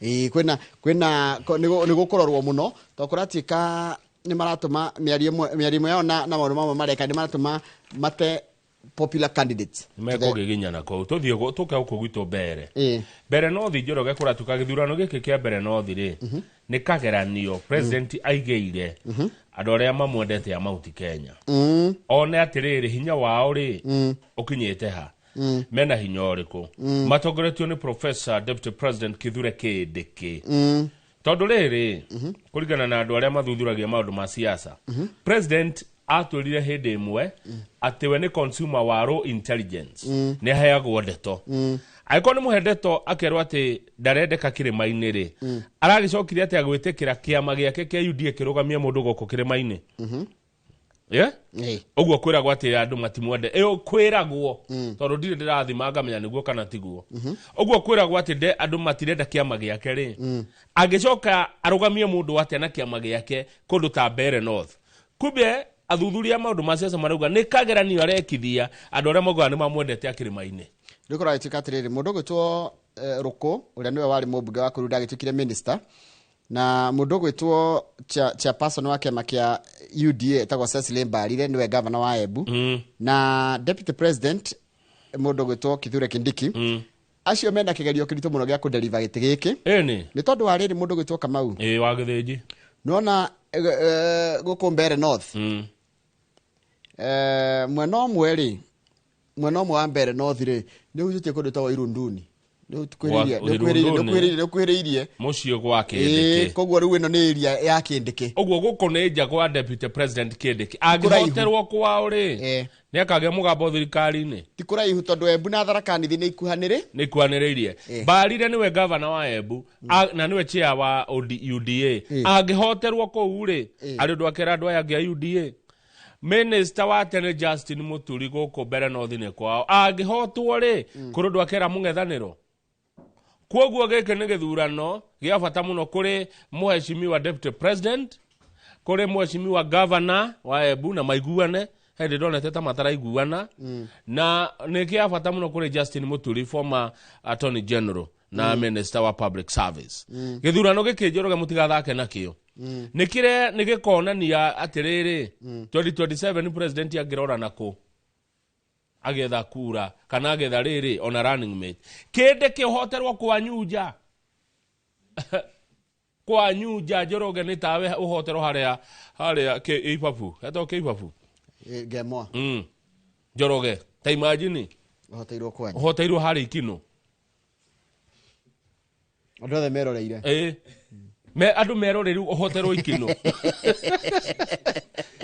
Ĩĩ, kwĩna, kwĩna, nĩ gũkũrorwo mũno, tondũ kũratuĩka nĩ maratũma mĩario ĩmwe, mĩario ĩmwe yao na maũndũ mamwe mareka, nĩ maratũma mate popular candidates. Mekũgĩginyana kũu. Tũthiĩ tũke gũkũ gwitũ Mbeere. Mbeere North, Njoroge, kũratuĩka gĩthurano gĩkĩ kĩa Mbeere North rĩ, nĩ kageranio president aigĩire Andũ arĩa mamwendete a Mount Kenya. One atĩrĩrĩ, hinya wao rĩ ũkinyĩte ha? Mena hinya ũrĩkũ? Matongoretio nĩ Professor Deputy President Kithure Kindiki. Tondũ rĩrĩ, kũringana na andũ arĩa mathuthuragia maũndũ ma siasa, president atwĩrire hĩndĩ ĩmwe atĩ we nĩ consumer wa raw intelligence. Nĩ aheagwo ndeto. Angĩkorwo nĩ mũhe ndeto akerwo atĩ ndarendeka kĩrĩma-inĩ rĩ, aragĩcokire atĩ agwĩtĩkĩra kĩama gĩake kĩa UDA kĩrũgamie mũndũ gũkũ kĩrĩma-inĩ? Yeah? Ũguo kwĩragwo atĩ andũ matimwende ĩyo kwĩragwo, tondũ ndirĩ ndĩrathima ngamenya nĩguo kana tiguo. Ũguo kwĩragwo atĩ andũ matirenda kĩama gĩake rĩ, angĩcoka arũgamie mũndũ atĩa na kĩama gĩake kũndũ ta Mbeere North? Kumbe athuthuria a maũndũ ma siasa marauga nĩ kageranio arekithia andũ arĩa maugaga nĩ mamwendete akĩrĩma-inĩ. Rĩu kũragĩtuĩka atĩrĩrĩ, mũndũ ũgwĩtwo Rũkũ, ũrĩa nĩwe warĩ mũmbunge wa kũu ndagĩtuĩkire minister, na mũndũ ũgwĩtwo chairperson wa kĩama kĩa UDA etagwo Cecily Mbarire, nĩwe governor wa Embu, na deputy president mũndũ ũgwĩtwo Kithure Kindiki, acio mena kĩgerio kĩritũ mũno gĩa kũdeliver gĩtĩ gĩkĩ. Ĩni. Nĩ tondũ wa rĩrĩ, mũndũ ũgwĩtwo Kamau, Ĩ, wa Gĩthĩnji. Nĩwona gũkũ Mbeere North, mwena ũmwe rĩ, mwena ũmwe wa Mbeere North rĩ, nĩ ũhutĩtie kũndũ gwĩtagwo Irunduni. Nĩ ũkuhĩrĩirie, nĩ ũkuhĩrĩirie, Irunduni. nĩ ũkuhĩrĩirie. Mũciĩ gwa Kindiki. Koguo rĩu ĩno nĩ area ya Kindiki. Ũguo gũkũ nĩ nja gwa Deputy President Kindiki. Kũraihu. Angĩhoterwo kwao rĩ, nĩ akagĩa mũgambo thirikari-inĩ. Ti kũraihu tondũ Embu na Tharaka Nithi nĩ ikuhanĩrĩ. Nĩ ikuhanĩrĩirie. Mbarire nĩwe governor wa Embu, na nĩwe chair wa UDA. Angĩhoterwo kũu rĩ, arĩ ũndũ akera andũ aya angĩ a UDA. Minister wa tene Justin Muturi gũkũ Mbeere North nĩ kwao. Angĩhotwo rĩ, kũrĩ ũndũ akera mũng'ethanĩro. Koguo gĩkĩ nĩ gĩthurano gĩa bata mũno kũrĩ mũhecimiwa Deputy President, kũrĩ mũhecimiwa Governor wa Embu, na maiguane hĩndĩ ndonete ta mataraiguana, na nĩ kĩa bata mũno kũrĩ Justin Muturi, former Attorney General na Minister wa Public Service. Gĩthurano gĩkĩ, Njoroge, mũtigathake nakĩo. Nĩ kĩre nĩ gĩkonania atĩrĩrĩ, 2027 president angĩrora nakũ agetha kura kana agetha rĩrĩ ona running mate. Kĩndĩ kĩhoterwo kwa Nyunja, Njoroge, nĩ tawe ũhoterwo harĩa harĩa kĩ ibabu hetagwo kĩ ibabu. Ngemwa. Njoroge, ta imagine ũhoteirwo kwanya. Ũhoteirwo harĩa Ikinũ. Andũ othe meroreire. Ĩ, me andũ meroreire ũhoterwo Ikinũ.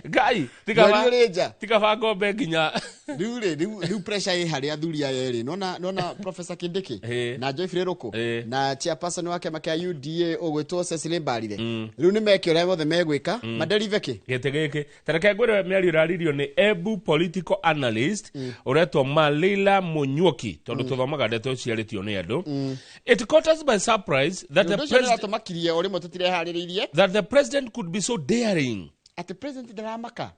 Ngai, Mweri ũrĩ nja. Tikaba ngombe nginya. Rĩu rĩ, rĩu pressure ĩ harĩ athuri aya erĩ. Nona Professor Kindiki na Geoffrey Ruku na chairperson wa kĩama kĩa UDA ũgwĩtwo Cecily Mbarire. Rĩu nĩ meke ũrĩa wothe megwĩka maderive kĩ gĩtĩ gĩkĩ. Tareke ngwĩre mĩario ĩraririo nĩ Embu political analyst ũretwo Malila Munyuoki, tondũ tũthomaga ndeto ciarĩtio nĩ andũ. It caught us by surprise that the Ũndũ ũcio president nĩũratũmakirie o rĩmwe tũtireharĩrĩirie. That the president could be so daring. Atĩ president ndaramaka.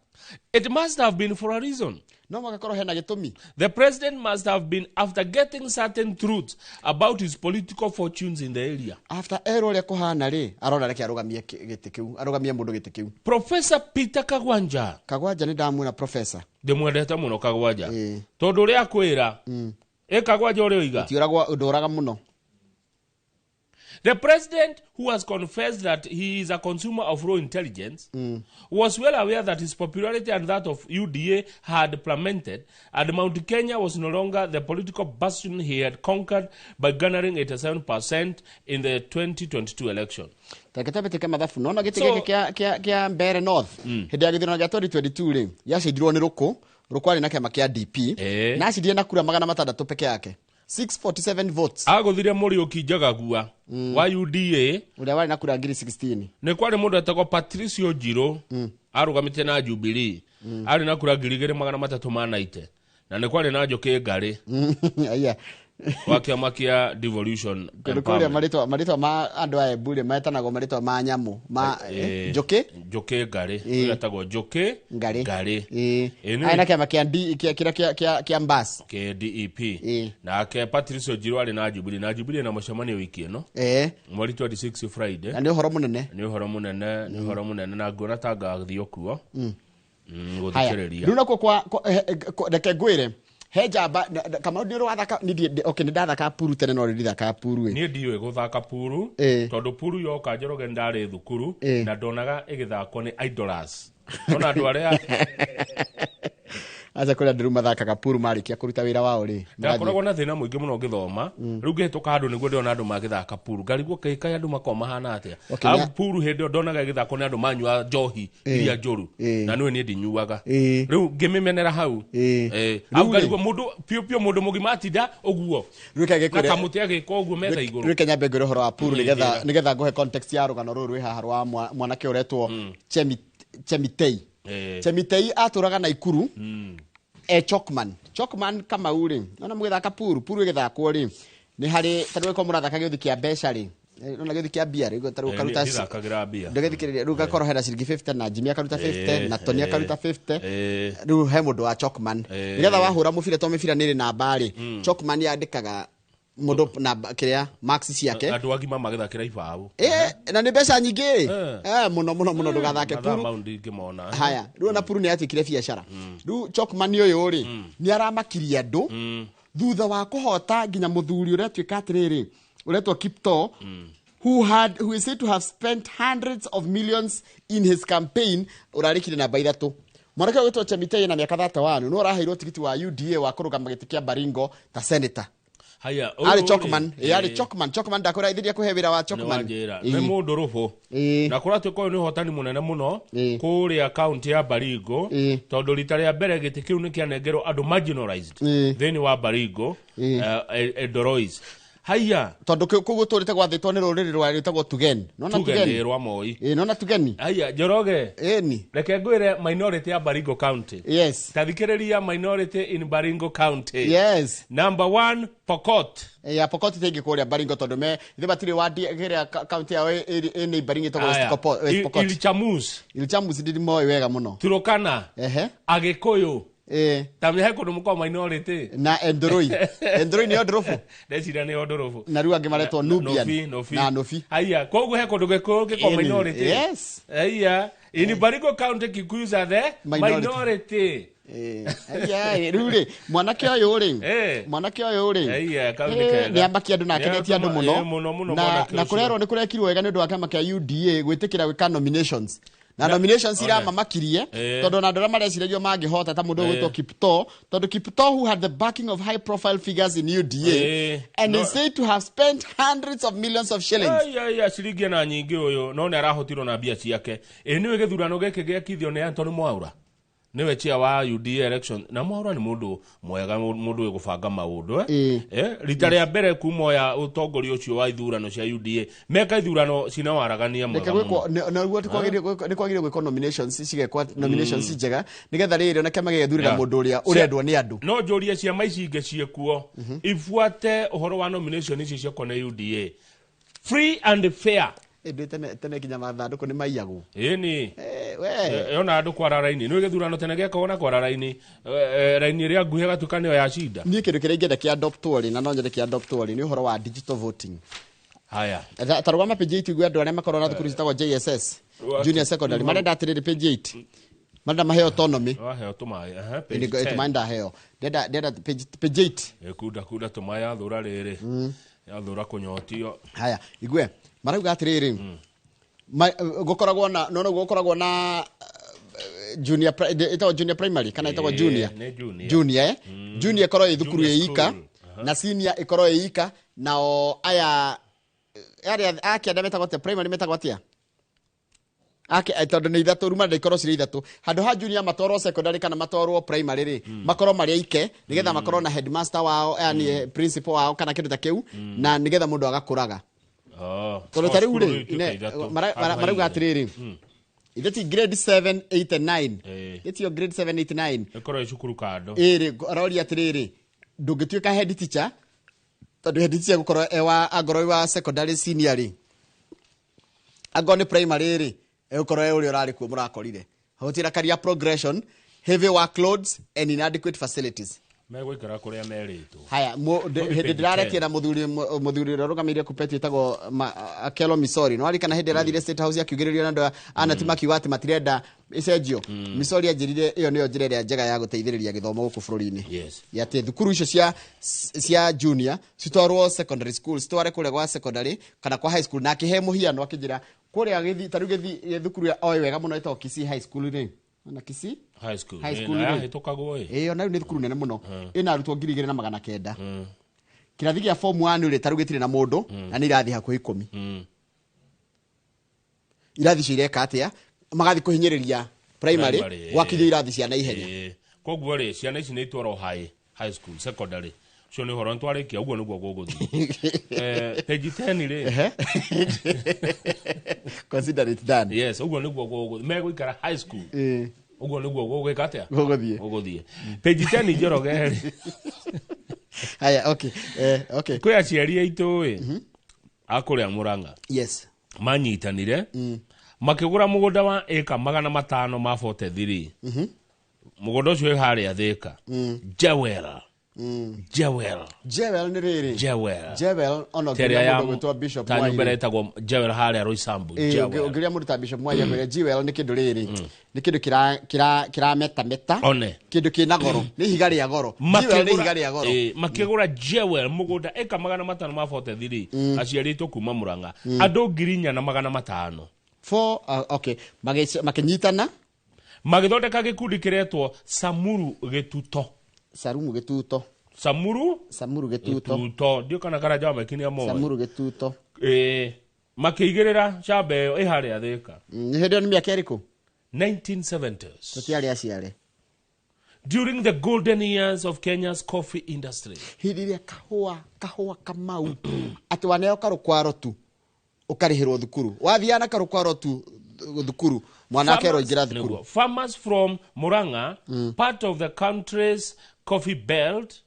It must have been for a reason. No magakorwo hena gĩtũmi. The president must have been after getting certain truths about his political fortunes in the area. After erwo ũrĩa kũhana rĩ, arona reke arũgamie gĩtĩ kĩu, arũgamie mũndũ gĩtĩ kĩu. Professor Peter Kagwanja. Kagwanja nĩ ndamwĩra professor. Ndĩmwendete mũno Kagwanja. Tondũ ũrĩa akwĩra, ĩ Kagwanja ũrĩa oiga. Ũtiũragwo ndũraga mũno. The president, who has confessed that he is a consumer of raw intelligence, was well aware that his popularity and that of UDA had plummeted, and Mount Kenya was no longer the political bastion he had conquered by garnering 87% in the 2022 election. Tareke twambĩtĩke mathabu. Nona gĩtĩ gĩkĩ kĩa Mbeere North, hĩndĩ ya gĩthurano gĩa 2022 rĩ, gĩacindirwo nĩ Rũkũ. Rũkũ arĩ na kĩama kĩa DP, na acindire na kura 600 peke yake, 647 votes. Agũthire Mũriũki Njagagua wa UDA, ũrĩa warĩ na kura ngiri 16. Nĩ kwarĩ mũndũ etagwo Patricio Njirũ, arũgamĩte na Jubilee, arĩ na kura 2390, na nĩ kwarĩ na Njũkĩ Ngarĩ Aya. wa kĩama kĩa Devolution Kũndũ kũrĩa Empowerment. marĩtwa ma andũ a Embu rĩ, metanagwo marĩtwa ma nyamũ ma njũkĩ. Njũkĩ Ngarĩ. Ũrĩa etagwo Njũkĩ Ngarĩ. Ngarĩ. Ĩ, Arĩ na kĩama kĩa D, kĩa kĩrĩa kĩa Mbas. Kĩa DEP. Nake Patricio Njirũ arĩ na Jubilee, na Jubilee na mũcemanio wiki ĩno, mweri 26 Friday. Na nĩ ũhoro mũnene. Nĩ ũhoro mũnene, nĩ ũhoro mũnene, na nguona ta ngathiĩ kuo Haya. gũthikĩrĩria. Rĩu nakuo kwa reke ngwĩre He njamba Kamau, nĩ ũrĩ wathaka? Okay, nĩ ndathaka puru tene, no rĩu ndithakaga puru ĩ. Niĩ ndiũĩ gũthaka puru, tondũ puru yoka, Njoroge, ndarĩ thukuru na ndonaga ĩgĩthakwo nĩ idlers, ona andũ arĩa Aca, kũrĩa andũ rĩu mathakaga puru marĩkia kũruta wĩra wao rĩ, Ndakoragwo na thĩna mũingĩ mũno ngĩthoma. Rĩu ngĩhĩtũka handũ nĩguo ndĩrona andũ magĩthaka puru, ngarigwo kaĩ andũ makoragwo mahana atĩa. Okay, Arabu puru hĩndĩ ĩyo ndonaga ĩgĩthakwo nĩ andũ manyua njohi iria njũru, na nĩwe niĩ ndinyuaga. Rĩu ngĩmĩmenera hau. Rĩu Au rĩ- ngarigwo mũndũ piũ piũ, mũndũ mũgima atinda ũguo Rĩu reke na ngĩkwĩre- kamũtĩ agĩka ũguo metha igũrũ. Rĩu nyambe ngwĩre ũhoro wa puru nĩgetha Njĩra. nĩgetha ngũhe context ya rũgano rũrũ rwĩ haha rwa mwanake ũretwo Chemitei. Chemitei atũraga Naikuru, e Chokman. Chokman, Kamau rĩ, nona mũgĩthaka puru, puru ĩgĩthakwo rĩ, nĩ harĩ ta rĩu mũrathaka gĩũthi kĩa mbeca rĩ, nona gĩũthi kĩa mbia rĩ, ta rĩu ũkaruta Ndithakagĩra mbia. Ndũgĩthikĩrĩria, rĩu ũgakorwo hena ciringi 50 na Jimmy akaruta 50 na Tony akaruta 50. Rĩu he mũndũ wa Chokman, nĩgetha wahũra mũbira, to mĩbira nĩ ĩrĩ namba rĩ, Chokman yandĩkaga mũndũ namba kĩrĩa marks ciake. Andũ agima magĩthakĩra ibaũ. Na nĩ mbeca nyingĩ. Mũno mũno mũno, ndũgathake Mathaa puru. mau ndingĩmona. Haya, rĩu ona puru nĩ yatuĩkire biacara. Rĩu Chokman ũyũ rĩ, nĩ aramakirie andũ thutha wa kũhota nginya mũthuri ũrĩa tuĩka atĩrĩrĩ, ũretwo Kipto, who is said to have spent hundreds of millions in his campaign, ũrarĩkire namba 3. Mwanake ũyũ wĩtwo Chemitei na mĩaka 31 no ũraheirwo tigiti wa UDA wa kũrũgama gĩtĩ kĩa Baringo ta senator. Haya. Arĩ Chokman, arĩ Chokman. Chokman ndakwĩra ithiria kũhe wĩra wa Chokman. Nĩwanjĩra nĩ mũndũ rũbũ na kũratuĩka ũyũ nĩ ũhotani mũnene mũno kũrĩa kaunti ya Baringo, tondũ rita rĩa mbere gĩtĩ kĩu nĩ kĩanengerwo andũ marginalized thĩinĩ wa Baringo, Endorois. Haya. Tondũ kũu gũtũrĩte gwathĩtwo nĩ rũrĩrĩ rwa rwĩtagwo Tugen. Nona Tugen Tugen. nĩ rwa Moi. Nona Tugeni. Haya, Njoroge. Ĩni. Reke ngwĩre minority ya Baringo County. Yes. Tathikĩrĩria, minority in Baringo County. Yes. Number one, Pokot. Ya Pokot tingĩ kũrĩa Baringo tondũ me ithe matirĩ wadi kĩrĩa kaunti yao ĩ neighboring ĩtagwo West Aya. West Pokot. Ilchamus. Ilchamus ndimoĩ wega mũno. Turukana. Agĩkũyũ. Ta he kũndũ mũkoragwo minority. Na Endoroi. Endoroi nĩ Ondorobo. Ndeciria nĩ Ondorobo. Na rĩu angĩ maretwo Nubian. Nubi, Nubi. Na Nubi. Haya, koguo he kũndũ gĩkũyũ gĩkoragwo Ĩni. minority. Yes. Haya, in Baringo County Kikuyus are the Minority. minority. Aya, rĩu rĩ, mwanake ũyũ rĩ, mwanake ũyũ rĩ, Aya, kau nĩ kega. nĩ amakia andũ na akenetie andũ mũno. Mũno mũno na mwanake na ũcio. kũrerwo nĩ kũrekirwo wega nĩ ũndũ wa kĩama kĩa UDA gwĩtĩkĩra gwĩka nominations na nominations One. iramamakirie, tondũ ona andũ arĩa mareciragio mangĩhota ta mũndũ ũgwĩtwo Kipto, tondũ Kipto, who had the backing of high profile figures in UDA and No. is said to have spent hundreds of millions of shillings. Ai, ai, ai, ciringi ĩna nyingĩ ũyũ, no nĩ arahotirwo na mbia ciake. Ĩ nĩwe gĩthurano gĩkĩ gĩekithio nĩ Anthony Mwaura, nĩwe chair wa UDA election, na Mwaura nĩ mũndũ mwega, mũndũ wĩ gũbanga maũndũ, eh? Rita rĩa mbere kuma oya ũtongoria ũcio wa ithurano cia UDA, meka ithurano cina waragania Reke mwega gwĩkwo mũno. naguo nĩ kwagĩrĩire gwĩkwo nominations, cigekwo nominations njega nĩgetha rĩrĩ ona kĩama gĩgethurĩra mũndũ ũrĩa ũrendwo nĩ andũ. No njũrie ciama ici ingĩ ciĩkuo ibuate ũhoro wa nomination ici ciekwo nĩ UDA, free and fair. Ĩndĩ tene tene nginya mathandũkũ nĩ maiyagwo. Ĩni. We. Yona andũ kwara raini nĩ gĩthurano tene gĩekagwo na kwara raini, raini ĩrĩa nguhĩ ĩgatuĩka nĩyo ya cinda. Niĩ kĩndũ kĩrĩa ingĩenda kĩa adoptwo rĩ, na no nyende kĩa adoptwo rĩ, nĩ ũhoro wa digital voting. Haya. Ta rũgama page 8 igue andũ arĩa makoragwo na thukuru ciĩtagwo JSS, junior secondary, marenda atĩrĩrĩ, page 8, marenda maheo autonomy. Waheo tũmaĩ, aha, page Ĩni, 10. tũmaĩ ndaheo, ndenda page 8. Kunda kunda tũmaĩ, yathũra rĩrĩ, yathũra kũnyotio. Haya, igue marauga atĩrĩrĩ, gũkoragwo na no gũkoragwo na junior ĩtagwo junior primary kana ĩtagwo junior? Nĩ junior. Junior, eh? Junior ĩkorwo ĩ thukuru Junior ĩ ika school. Na senior ĩkorwo ĩ ika, nao aya arĩa a kĩanda metagwo atĩa, primary metagwo atĩa? Ake tondũ nĩ ithatũ ruma ikorwo cirĩ ithatũ, handũ ha junior matwarwo secondary kana matwarwo primary rĩ, makorwo marĩ aike nĩgetha makorwo na headmaster wao, yani principal wao kana kĩndũ ta kĩu, na nĩgetha mũndũ agakũraga. Oh. Tondũ ta rĩu Cukuru rĩ ituĩke ithatũ. marauga Handũ ha atĩrĩrĩ, igĩrĩ. ithe ti grade 7 8 and 9, ĩtio grade 7 8 9. Ĩkorwo ĩ cukuru kando. Ĩrĩ aroria atĩrĩrĩ, ndũngĩtuĩka head teacher, tondũ head teacher gũkorwo e wa angorwo wĩ wa secondary senior rĩ, angorwo nĩ primary rĩ, egũkorwo e ũrĩa ũrarĩ kuo mũrakorire hotira career progression, heavy workloads and inadequate facilities. Megũikara kũrĩa merĩtwo. Haya, Mũthiĩ hĩndĩ ndĩraretie page na mũthuri ũrĩa ũrũgamĩrĩire kupeti ĩtagwo Akelo Misori, nĩ warikana hĩndĩ ĩrathire State House akiugĩrĩrio na andũ a anati makiuga atĩ matirenda ĩcenjio. Misori anjĩrire ĩyo nĩyo njĩra ĩrĩa njega ya gũteithĩrĩria gĩthomo gũkũ bũrũri-inĩ. Yes. Ya atĩ thukuru icio cia junior citwarwo secondary school, citware kũrĩa gwa secondary kana kwa high school, na akĩhe mũhiano akĩnjĩra kũrĩa gĩthi ta rĩu gĩthi thukuru ya oĩ wega mũno ĩtagwo Kisii High School rĩ, na Kisii High school. High Ĩ, school na rĩ. yahĩtũkagwo ĩ. Ĩyo na rĩu nĩ thukuru nene mũno, ĩna arutwo 2900. Kĩrathi gĩa form 1 rĩ, ta rĩu gĩtirĩ na mũndũ na nĩ irathi hakuhĩ 10. Irathi icio ireka atĩa? Magathiĩ kũhinyĩrĩria primary Primary, gwakinyio irathi cia naihenya. Koguo rĩ, ciana ici nĩ itwarwo high school, secondary. Ũcio nĩ ũhoro nĩtwarĩkia, ũguo nĩguo gũgũthiĩ. Page 10 rĩ. Consider it done. Yes, ũguo nĩguo gũgũthiĩ. Megũikara high school. Ũguo nĩguo gũgwĩka atĩa? Gũgũthiĩ. Gũgũthiĩ. Page 10 Njoroge rĩ. Haya, okay. Okay. Kwĩ aciari aitũ ĩ, a kũrĩa Mũrang'a. Yes. Manyitanire makĩgũra mũgũnda wa ĩka 543. Mũgũnda ũcio wĩ harĩa Thĩka. Jewel. Jewel. Jewel nĩ rĩrĩ. Jewel. Jewel ona Ta ĩrĩa ũngĩũria ya mũndũ gwĩtwo Bishop ta nyũmba Mwai ĩrĩa ĩtagwo Jewel harĩa Roysambu. Ĩ, Jewel. ũngĩũria mũndũ ta Bishop Mwai akwĩre Jewel nĩ kĩndũ rĩrĩ, nĩ kĩndũ kĩrametameta, One. kĩndũ kĩna goro, nĩ ihiga rĩa goro. Jewel nĩ ihiga rĩa goro. Makĩgũra Jewel mũgũnda ĩka 543, aciari aitũ kuma Mũrang'a, andũ 4500. Four, okay. Makĩnyitana magĩthondeka gĩkundi kĩretwo Samuru Gĩtuto. Sarumu Gĩtuto. Samuru Samuru Gĩtuto. Gĩtuto, ndiũ kana Karanja wa Maiki nĩamoĩ. Samuru Gĩtuto. Makĩigĩrĩra shamba ĩyo ĩ harĩa Thĩka. Nĩ hĩndĩ ĩyo nĩ mĩaka ĩrĩkũ? 1970s. Tũtiarĩ aciare. During the golden years of Kenya's coffee industry. Hĩndĩ ĩrĩa kahũa kamau atĩ waneo karũkwaro tu ũkarĩhĩrwo thukuru, wathiaga na karũkwaro tu thukuru, mwana akerwo ingĩra thukuru. Nĩguo. Farmers from Murang'a, part of the country's coffee belt,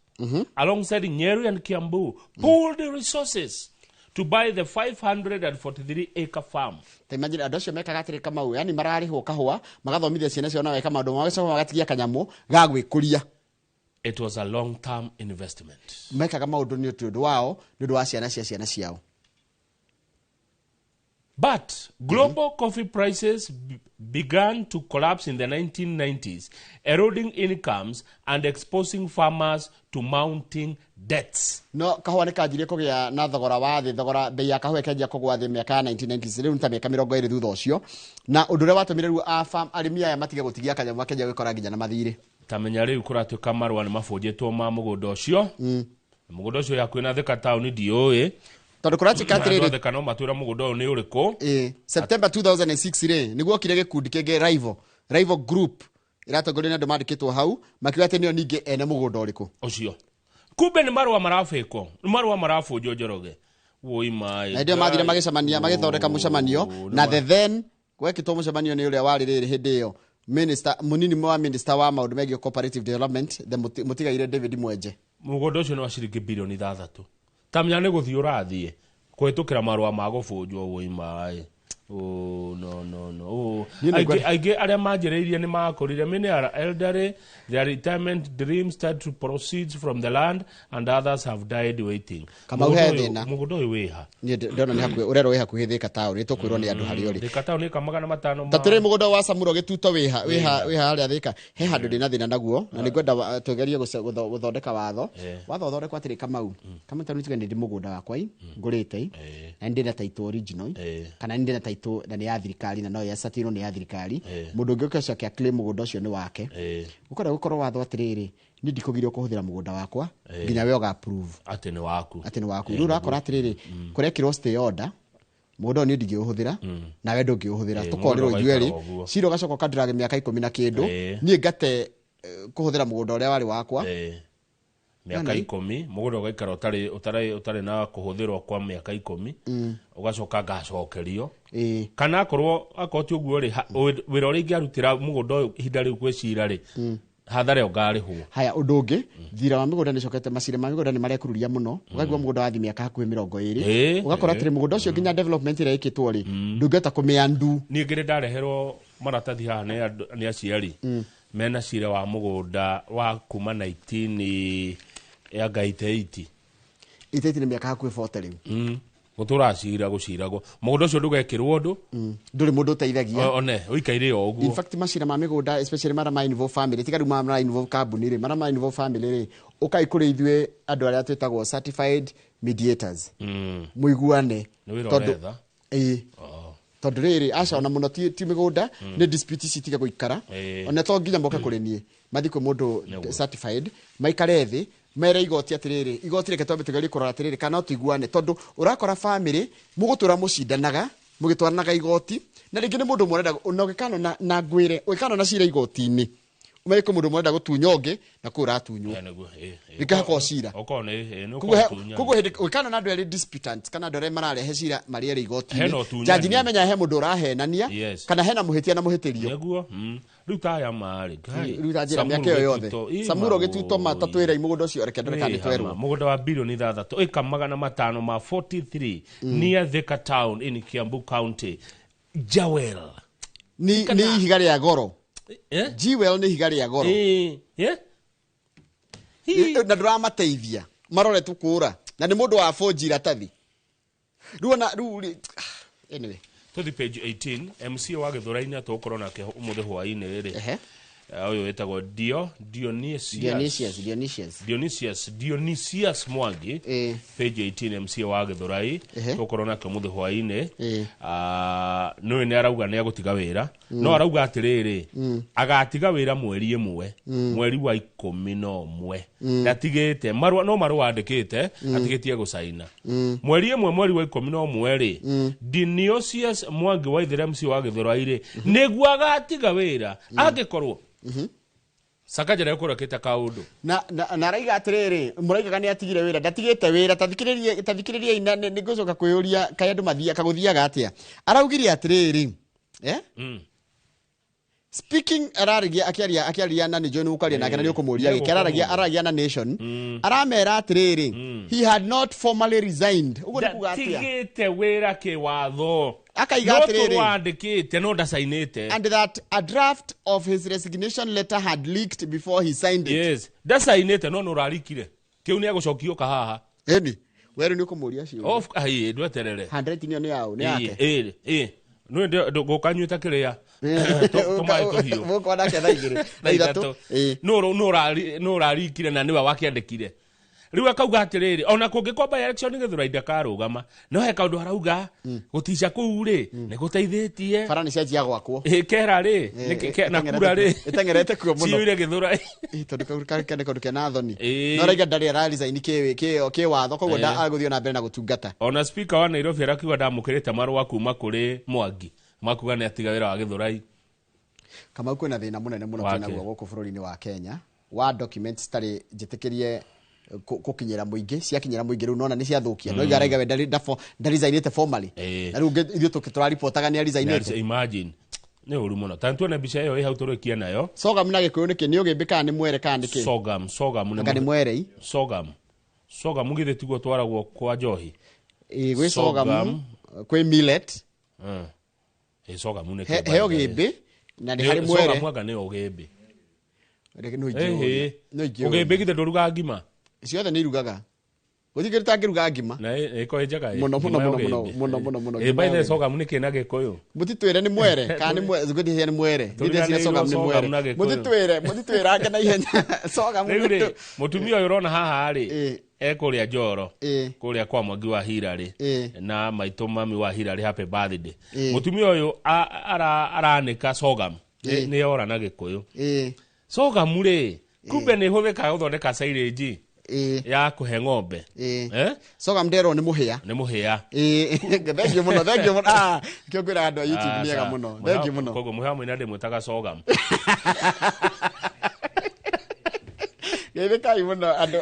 alongside Nyeri and Kiambu, pooled resources to buy the 543 acre farm. Ta imagine andũ acio mekaga atĩrĩ kamau, yani mararĩhwo kahũa magathomithia ciana ciao na meka maũndũ magacoka magatigia kanyamũ ga gwĩkũria. It was a long-term investment. Mekaga maũndũ nĩ ũndũ wao, nĩ ũndũ wa ciana cia ciana ciao. But global coffee prices began to collapse in the 1990s, eroding incomes and exposing farmers to mounting debts. No kahũa nĩ kanjirie kũgĩa na thogora wa thĩ, thogora bei ya kahũa ĩkĩanjia kũgwa thĩ mĩaka ya 1990s, rĩu nĩ ta mĩaka 20 thutha ũcio, na ũndũ ũrĩa watũmire rĩu arĩmi aya matige gũtigia kanyamũ makĩanjia gwĩkora nginya na mathirĩ. Ta menya rĩu kũratuĩka marũa nĩ mabũnjĩtwo ma mũgũnda ũcio. Mũgũnda ũcio wĩ hakuhĩ na Thika taũni, ndiũĩ. Tondũ kũratuĩka atĩrĩrĩ, Andũ a Thika no matwĩra mũgũnda ũyũ nĩ ũrĩkũ. September 2006 rĩ, nĩguo okire gĩkundi kĩngĩ rival group ĩratongorio nĩ andũ mandĩkĩtwo hau makiuga atĩ nĩo ningĩ ene mũgũnda ũrĩkũ ũcio. Kumbe nĩ marũa marabĩkwo, nĩ marũa marabũnjwo Njoroge. Woi maĩ. Na hĩndĩ ĩyo mathire magĩcemania, magĩthondeka mũcemanio na the then gwekĩtwo mũcemanio nĩ ũrĩa warĩ rĩrĩ hĩndĩ ĩyo minister, mũnini wa minister wa maũndũ megiĩ cooperative development, the mũtigaire David Mwenje. Mũgũnda ũcio nĩ wa ciringi bilioni 6. Ta menya nĩ gũthiĩ ũrathiĩ kũhĩtũkĩra marũa ma gũbũnjwo, woi maĩ. Oh, no, no, no. Oh. Niĩ nĩ Aingĩ arĩa manjĩrĩirie nĩ makũrire. Many are elderly, their retirement dreams start to proceeds from the land and others have died waiting. Kamau, Mũgũnda he ũyũ- thĩna. Mũgũnda ũyũ wĩha? Niĩ ndĩrona nĩ hakuhĩ, ũrerwo wĩ hakuhĩ Thika taũni, tũkwĩrwo nĩ andũ harĩa ũrĩ. Thika taũni ĩka 500 Ta tũrĩ mũgũnda wa Samuro Gĩtuto wĩha wĩha wĩha harĩa Thika, he handũ ndĩna thĩna naguo na nĩngwenda tũgerie gũthondeka watho. Watho ũthondekwo atĩrĩ Kamau, Kamau, ta rĩu tuge nĩ ndĩ mũgũnda wakwa i ngũrĩte i na nĩ ndĩ na title original i, kana nĩ ndĩ na title na nĩ ya thirikari na no yacatirwo nĩ ya thirikari, mũndũ ũngĩ ũke claim mũgũnda ũcio nĩ wake. Gũkorwo gũkorwo watho atĩrĩrĩ, niĩ ndikũgirio kũhũthĩra mũgũnda wakwa nginya we ũga approve atĩ nĩ waku. Atĩ nĩ waku. Rĩu ũrakora atĩrĩrĩ, kũrekĩrwo stay order, mũgũnda ũyũ niĩ ndingĩũhũthĩra nawe ndũngĩũhũthĩra, Mũgũnda tũkorĩrwo ithuĩ erĩ. ũgaikara ũguo. Cira ũgacoka ũkandirage mĩaka 10 na kĩndũ, niĩ ngate kũhũthĩra mũgũnda ũrĩa warĩ wakwa. Mĩaka Nani? 10 mũgũnda ũgaikara ũtarĩ na kũhũthĩrwo kwa mĩaka 10, ũgacoka ngacokerio, kana akorwo ti ũguo rĩ, wĩra ũrĩa ingĩarutĩra mũgũnda ũyũ ihinda rĩu gwĩ cira rĩ, hathara ĩyo ngarĩhwo. Haya, ũndũ ũngĩ, thira wa mĩgũnda nĩ cokete, macira ma mĩgũnda nĩ marekururia mũno, ũkaigua mũgũnda wathi mĩaka hakuhĩ 20, ũgakora atĩrĩ mũgũnda ũcio nginya development ĩrĩa ĩkĩtwo rĩ, ndũngĩhota kũmĩandu. Niĩ ngĩrĩ ndareherwo maratathi haha nĩ aciari. Mena cira wa mũgũnda wa kuma 19 ya 88. Iteti nĩ mĩaka hakuhĩ 40 rĩu. Gũtũra cira gũciragwo. Mũgũnda ũcio ndũgekĩrwo ũndũ. Ndũrĩ mũndũ ũteithagia. One, ũikaire o ũguo. In fact macira ma mĩgũnda especially mara ma involve family, tiga rĩu mara involve kambuni rĩ, mara ma involve family rĩ, ũkai kũrĩ ithuĩ andũ arĩa twĩtagwo certified mediators. Mũiguane. Nĩ wĩra ũretha? Ĩĩ. Tondũ rĩrĩ aca ona mũno ti mĩgũnda nĩ dispute ici tiga gũikara. Ona to nginya moke kũrĩ niĩ. Mathiĩ kwĩ mũndũ certified, maikare thĩ, mere igoti atĩrĩrĩ, igoti reke twambe tũgerie kũrora atĩrĩrĩ kana no tũiguane, tondũ ũrakora family mũgũtũra mũcindanaga, mũgĩtwaranaga igoti, na rĩngĩ nĩ mũndũ ũmwe ũrenda, na ũgĩkano na ngwĩre, ũgĩkano na cira igoti-inĩ, ũmenye kwĩ mũndũ ũmwe ũrenda gũtunya ũngĩ, na kũu ũratunywo. Rĩngĩ hakorwo cira. Okorwo nĩ ũkũtunya. Koguo hĩndĩ ũgĩkano na andũ erĩ disputants, kana andũ arĩa mararehe cira marĩ erĩ igoti-inĩ, Hena ũtunyani. Jaji nĩ amenya he mũndũ ũrahenania, kana hena mũhĩtia na mũhĩtĩrio. Nĩguo. Rĩu ta aya marĩ, Ngai. Rĩu ta njĩra mĩaka ĩyo yothe. Samuro gĩtuto ma ta twĩra mũgũnda ũcio reke ndore kana nĩ twerwo. Mũgũnda wa bilioni 6 ĩka 543 near Thika town in Kiambu County. Jewel. Ni ihiga rĩa goro. Jewel nĩ ihiga rĩa goro. Na ndũramateithia. Marore tukũra. Na nĩ mũndũ wa 4G iratathi. Rĩu ona rĩu anyway. Tũthi page 18 MC wa Gĩthũrai-inĩ atũgũkorwo nake ũmũthĩ hwaĩ-inĩ rĩ. Ũyũ wĩtagwo Dionysius Mwangi. Page 18 MC wa Gĩthũrai tũgũkorwo nake ũmũthĩ hwaĩ-inĩ. Nĩwe nĩ arauga nĩ agũtiga wĩra. No arauga atĩrĩrĩ, agatiga wĩra mweri ĩmwe, mweri wa 11. Ndatigĩte marũa, no marũa andĩkĩte atigĩtie gũcaina. Mweri ĩmwe mweri wa 11 rĩ, Dionysius Mwangi wa Ithĩra MC wa Gĩthũrai rĩ, nĩguo agatiga wĩra angĩkorwo Sakaja nĩ ekũrekĩte kaũndũ. Na araiga atĩrĩrĩ, mũraigaga nĩ atigire wĩra, ndatigĩte wĩra, tathikĩrĩriai na nĩ ngũcoka kwĩyũria kaĩ andũ mathiaga kagũthiaga atĩa. Araugire atĩrĩrĩ, Speaking ararigia akiaria akiaria na John ukaria nake na nĩũkũmũria gĩkĩ araragia araragia na Nation aramera atĩrĩrĩ, he had not formally resigned. Ũguo nĩ kuga atĩa? Ndatigĩte wĩra kĩwatho. Akaiga atĩrĩrĩ, no tũrwandĩkĩte no ndacainĩte. And that a draft of his resignation letter had leaked before he signed it. Yes, ndacainĩte no nũrarikire. Kĩu nĩ agũcokio kahaha. Eni, weru nĩ ũkũmũria ciũria. Of ai ndweterere. Handwriting ĩyo nĩ yaũ, nĩ yake. Ĩ. Nĩ ndũkanyuĩte kĩrĩa. Tũmaĩ tũhiũ. Mũkona nake thaa igĩrĩ. Thaa ithatũ. Nũ ũrarikire na nĩwe wakĩandĩkire. Rĩu akauga atĩrĩrĩ, ona kũngĩkorwo by election Gĩthũrai ndakarũgama, no he kaũndũ arauga, gũtica kũu rĩ, nĩ gũteithĩtie. Bara nĩ cianjia gwakwo. Kera rĩ, na kura rĩ, ĩteng'erete kuo mũno. Ciyũire Gĩthũrai. Tondũ kau nĩ kaũndũ kena thoni. No arauga ndarĩ araresign kĩwatho, koguo agũthiĩ na mbere na gũtungata. Ona speaker wa Nairobi arakiuga ndamũkĩrĩte marũa kuma kũrĩ Mwangi, makuga nĩ atiga wĩra wa Gĩthũrai. Kamau kwĩna thĩna mũnene mũno twĩnaguo gũkũ bũrũri-inĩ wa Kenya wa documents citarĩ njĩtĩkĩrie gũkinyĩra mũingĩ, ciakinyĩra mũingĩ rĩu nona nĩ ciathũkia. No iga we ndaresignĩte formally. Na rĩu ithuĩ tũraripotaga nĩ aresignĩte. Imagine. Nĩ ũru mũno. Ta tuone mbica ĩyo ĩ hau tũrĩkie nayo. Sorghum na Gĩkũyũ nĩkĩ? Nĩ ũgĩmbĩ kana nĩ mwere kana nĩkĩ? Sorghum, sorghum nĩ mwerei. Sorghum. Sorghum githĩ tiguo twaragwo kwa njohi? Ĩ, gwĩ sorghum, kwĩ millet. Ĩ, sorghum nĩ kĩo. He ũgĩmbĩ na nĩ harĩ mwere. Sorghum anga nĩ ũgĩmbĩ. No ingĩũria. Ũgĩmbĩ githĩ ndũrugaga ngima? Ciothe nĩ irugaga. Gũtirĩ kĩndũ ũtangĩruga ngima. Na ĩko ĩnjega. Mũno mũno mũno mũno mũno mũno. Ĩ, by the way, sorghum nĩ kĩ na Gĩkũyũ? Mũtitwĩre nĩ mwere, kana nĩ mwere, ngwĩciria nĩ mwere. Ngwĩciria sorghum nĩ mwere. Mũtitwĩre, mũtitwĩrange na ihenya. Sorghum. Rĩu rĩ, mũtumia ũyũ ũrona haha rĩ, e kũrĩa Njoro, kũrĩa kwa Mwangi wa Hirarĩ, na maitũ mami wa Hirarĩ, happy birthday. Mũtumia ũyũ aranĩka sorghum. Nĩ ora na Gĩkũyũ. Sorghum rĩ, kumbe nĩ ĩhũthĩkaga gũthondeka silage. Ya kũhe ng'ombe. Sorghum nderwo nĩ mũhĩa. Nĩ mũhĩa. Thank you mũno, thank you mũno. Kĩo ngwĩra andũ a YouTube nĩ ega mũno. Thank you mũno. Koguo mũhĩa mũina ndĩmwĩtaga sorghum. Geithĩkai mũno andũ.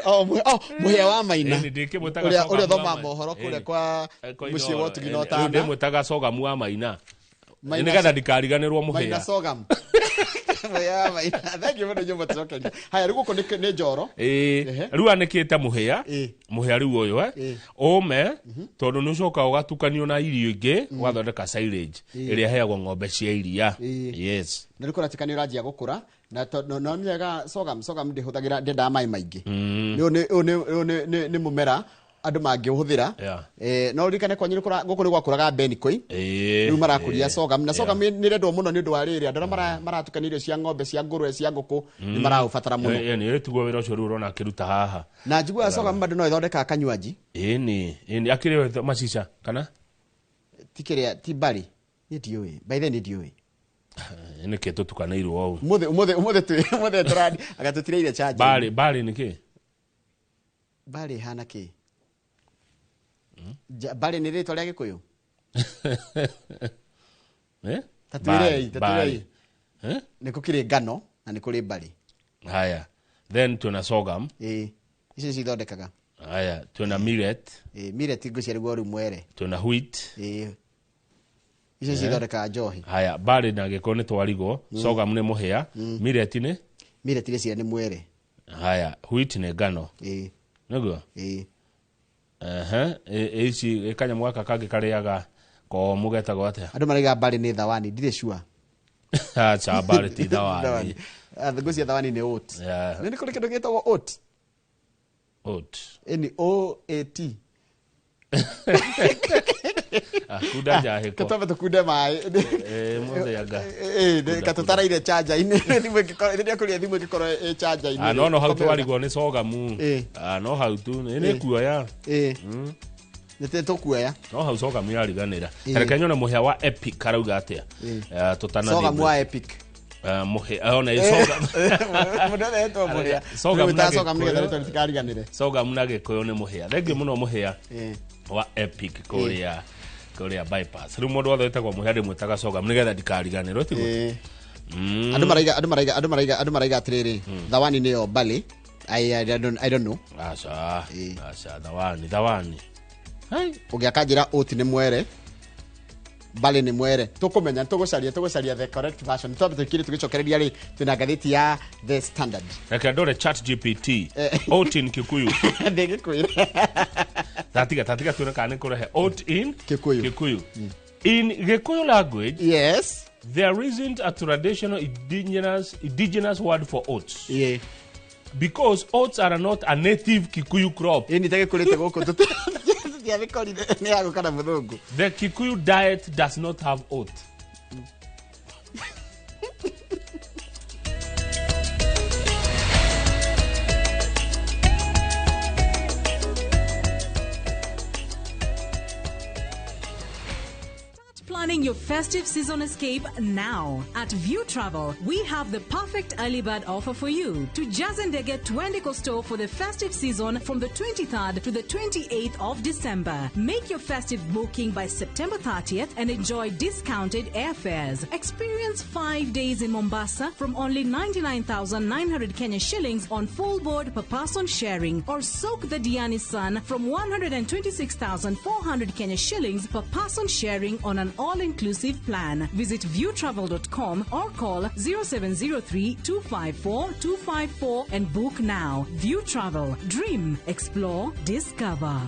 Mũhĩa wa Maina. Ũrĩa ũthomaga mohoro kũrĩa kwa mũciĩ wa Ũtugi na Ũtana. Ndĩmwĩtaga sorghum wa Maina. Nĩgetha ndikariganĩrwo mũhĩa. Maina sorghum. Thank you mũno nyũmba tũcokeria. Haya, rĩu gũkũ nĩ Njoro. Rĩu anĩkĩte mũhĩa. Mũhĩa rĩu ũyũ, ũme, tondũ nĩ ũcokaga ũgatukanio na irio ingĩ, ũgathondeka silage ĩrĩa ĩheagwo ng'ombe cia iria. Yes. Na rĩu kũratuĩka nĩ ũranjia gũkũra. Na no nĩega sorghum ndĩhũthagĩra ndĩendaga maĩ maingĩ. Nĩ mũmera andũ mangĩũhũthĩra. No ririkane kwanyu gũkũ nĩ gwakũraga benikoi. Rĩu marakũria sorghum na sorghum nĩ ĩrendwo mũno nĩ ũndũ wa rĩrĩ andũ arĩa maratukania irio cia ng'ombe, cia ngũrwe, cia ngũkũ nĩ maraũbatara mũno. Nĩ tiguo wĩra ũcio rĩu ũrona akĩruta haha. Na njiguaga sorghum bado no ĩthondekaga kanywaji. Ĩni akĩrĩ macica kana ti kĩrĩa ti barĩ niĩ ndiũĩ, by then ndiũĩ. Nĩkĩ tũtukanĩirwo ũũ? Ũmũthĩ tũrandi anga tũtirĩire charge. Barĩ nĩkĩ? Barĩ ĩhana kĩ? Barĩ nĩ rĩtwa rĩa Gĩkũyũ? Ta twĩrei. Nĩ gũkĩrĩ ngano na nĩ kũrĩ barĩ. Haya. Then twĩna sorghum. Icio cithondekaga. Haya, twĩna millet. Millet ngwĩciria rĩu mwere. Twĩna wheat. Icio cithondekaga njohi. Haya, barĩ na Gĩkũyũ nĩ twarigwo, sorghum nĩ mũhĩa, millet nĩ? Millet ngwĩciria nĩ mwere. Haya, wheat nĩ ngano. Nĩguo? Ici kanyamũ gaka kangĩ karĩaga komũ getagwo atĩa? Andũ marauga barĩ nĩ thawani, ndirĩ sure. Acha, barĩ ti thawani. Ngwĩciria thawani nĩ oat. Nĩ kũrĩ kĩndũ gĩtagwo oat? Oat. Ĩni O-A-T. Kunda njahĩko. Tũtwambe tũkunde maĩ. Mũthĩ anga. Katũtaraire charger-inĩ. Thimũ ĩngĩkorwo rĩrĩa kũrĩa thimũ ĩngĩkorwo ĩ charger-inĩ. No hau twarigwo nĩ sorghum. No hau tu nĩ kuoya. Nĩ tũkuoya. No hau sorghum yariganĩra. Reke nyone mũhĩa wa Epic arauga atĩa. Tũtanathiĩ. Sorghum wa Epic. Mũhĩa ona ĩ sorghum. Mũndũ wothe etwo mũhĩa. Sorghum na Gĩkũyũ. Sorghum na Gĩkũyũ nĩ mũhĩa. Thengiũ mũno mũhĩa wa Epic kũrĩa kũrĩa bypass. Rĩu mũndũ wothe wĩtagwo mũhĩa ndĩmwĩtaga sorghum nĩgetha ndikariganĩrwo tiguo. Andũ maraiga atĩrĩrĩ, thawani nĩyo barley. I don't know. Aca, thawani. Ũngĩakanjĩra oat nĩ mwere, barley nĩ mwere. Tũkũmenya, tũgũcaria the correct version. Twambe tũkire tũgĩcokereria rĩ, twĩna ngathĩti ya The Standard. Reke ndore Chat GPT. Oat in Kikuyu. Ndĩgĩkwĩra. Tatiga tuone kana nĩ kũrehe oat in Kikuyu. In Gikuyu language, yes, there isn't a traditional indigenous word for oats. Yeah. Because oats are not a native Kikuyu crop. Ĩni tagĩkũrĩte gũkũ tũtiabikorire nĩ ya gũka na mũthũngũ. The Kikuyu diet does not have oat. Planning your festive season escape now. At View Travel, we have the perfect early bird offer for you. To Jazendege Twendiko store for the festive season from the 23rd to the 28th of December. Make your festive booking by September 30th and enjoy discounted airfares. Experience 5 days in Mombasa from only 99,900 Kenya shillings on full board per person sharing, or soak the Diani sun from 126,400 Kenya shillings per person sharing on an all-inclusive plan. Visit viewtravel.com or call 0703 254 254 and book now. View Travel. Dream, explore, discover.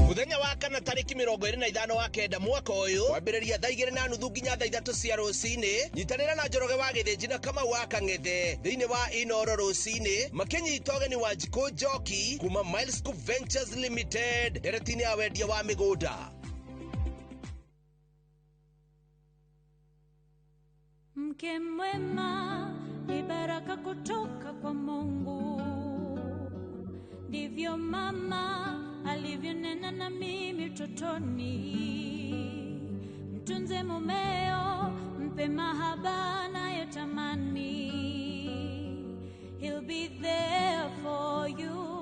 Muthenya wa kana tariki 25 wa kenda mwaka ũyũ kwambĩrĩria thaa 2:30 nginya thaa 3 cia rũcinĩ nyitanĩra na Njoroge wa Gĩthĩnji na Kamau wa Kang'ethe thĩinĩ wa Inoro rũcinĩ makĩnyita ũgeni wa Njikũ Njoki kuma Milescope Ventures Limited ndereti-inĩ ya wendia wa mĩgũnda. Mke mwema ni baraka kutoka kwa Mungu, ndivyo mama alivyonena na mimi utotoni. Mtunze mumeo, mpe mahaba anayotamani. He'll be there for you.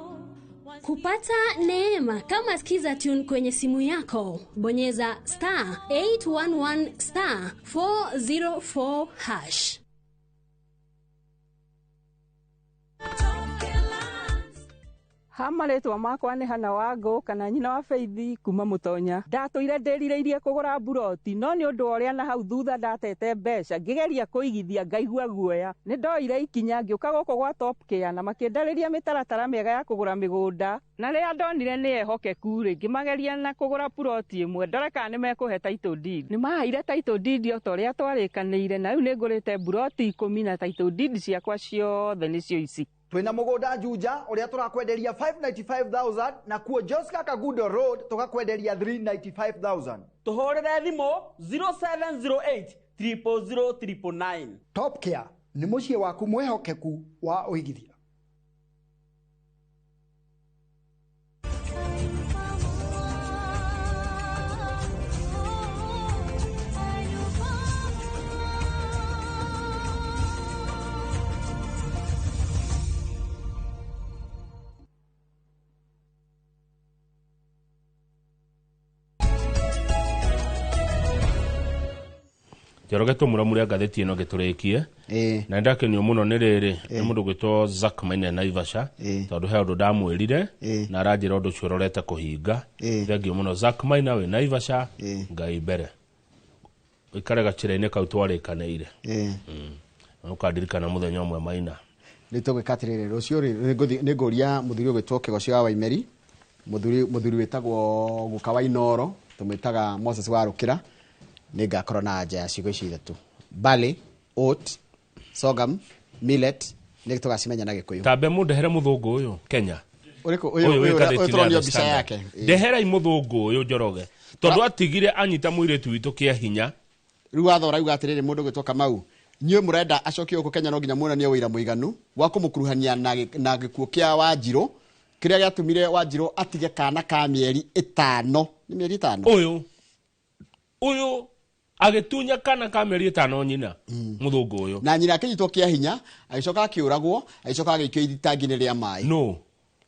Kupata neema kama Skiza Tune kwenye simu yako, bonyeza star 811 star 404 hash. Ha marĩtwa makwa nĩ Hana Wangũ kana nyina wa Faith kuma Mũtonya. Ndatũire ndĩrirĩirie kũgũra mburoti no nĩ ũndũ wa ũrĩa na hau thutha ndatete mbeca ngĩgeria kũigithia ngaigua guoya. Nĩ ndoire ikinya ngĩũka gũkũ gwa Top Care na makĩndarĩria mĩtaratara mĩega ya kũgũra mĩgũnda na rĩrĩa ndonire nĩ ehokeku rĩ ngĩmageria na kũgũra puroti ĩmwe ndore kana nĩ mekũhe title deed. Nĩ maheire title deed o ta ũrĩa twarĩkanĩire na rĩu nĩ ngũrĩte mburoti 10 na title deed ciakwa ciothe nĩcio ici. Twina mugunda Juja uria turakwenderia 595,000 na kuo Joska Kagudo Road tukakwenderia 395,000. Tuhurire thimu 0708 000 999. Top Care ni muciĩ waku mwihokeku wa uigithia. Njoroge tũmũramure ngathĩti ĩno gĩtũrĩkie na ndakenio mũno nĩ rĩrĩ nĩ mũndũ gwĩtwo Zack Maina Naivasha tondũ he ũndũ ndamwĩrire na aranjĩra ũndũ ũcio ũrorete kũhinga. Thengio mũno Zack Maina wĩ Naivasha, Ngai mbere ũikare gacĩra-inĩ kau twarĩkanĩire. Ũkandirikana mũthenya ũmwe Maina. Nĩ tũgwĩka atĩrĩrĩ, rũciũ rĩ nĩ ngũria mũthuri ũgwĩtwo Kĩgocio wa Waimeri, mũthuri wĩtagwo Guka wa Inoro, tũmwĩtaga Moses wa Rũkĩra. Nĩngakorwo na anja ya ciugo ici ithatũ: barley, oat, sorghum, millet. Nĩ tũgacimenya na Gĩkũyũ. Tambe mũndehere mũthũngũ ũyũ Kenya. Ũrĩkũ ũyũ ũyũ mbica yake? Ndeherai mũthũngũ ũyũ Njoroge tondũ atigire anyita mũirĩtu witũ kĩa hinya. Rĩu watho ũrauga atĩrĩrĩ, mũndũ ũgwĩtwo Kamau, inyuĩ mũrenda acokio gũkũ Kenya no nginya muonanie ũira mũiganu wa kũmũkuruhania na gĩkuũ kĩa Wanjirũ kĩrĩa gĩatũmire Wanjirũ atige kana ka mĩeri 5. Nĩ mĩeri 5 ũyũ agĩtunya kana ka mĩeri 5 nyina mũthũngũ ũyũ, na nyina akĩnyitwo kĩa hinya, agĩcoka akĩũragwo, agĩcoka agĩikio itangi-inĩ rĩa maĩ. No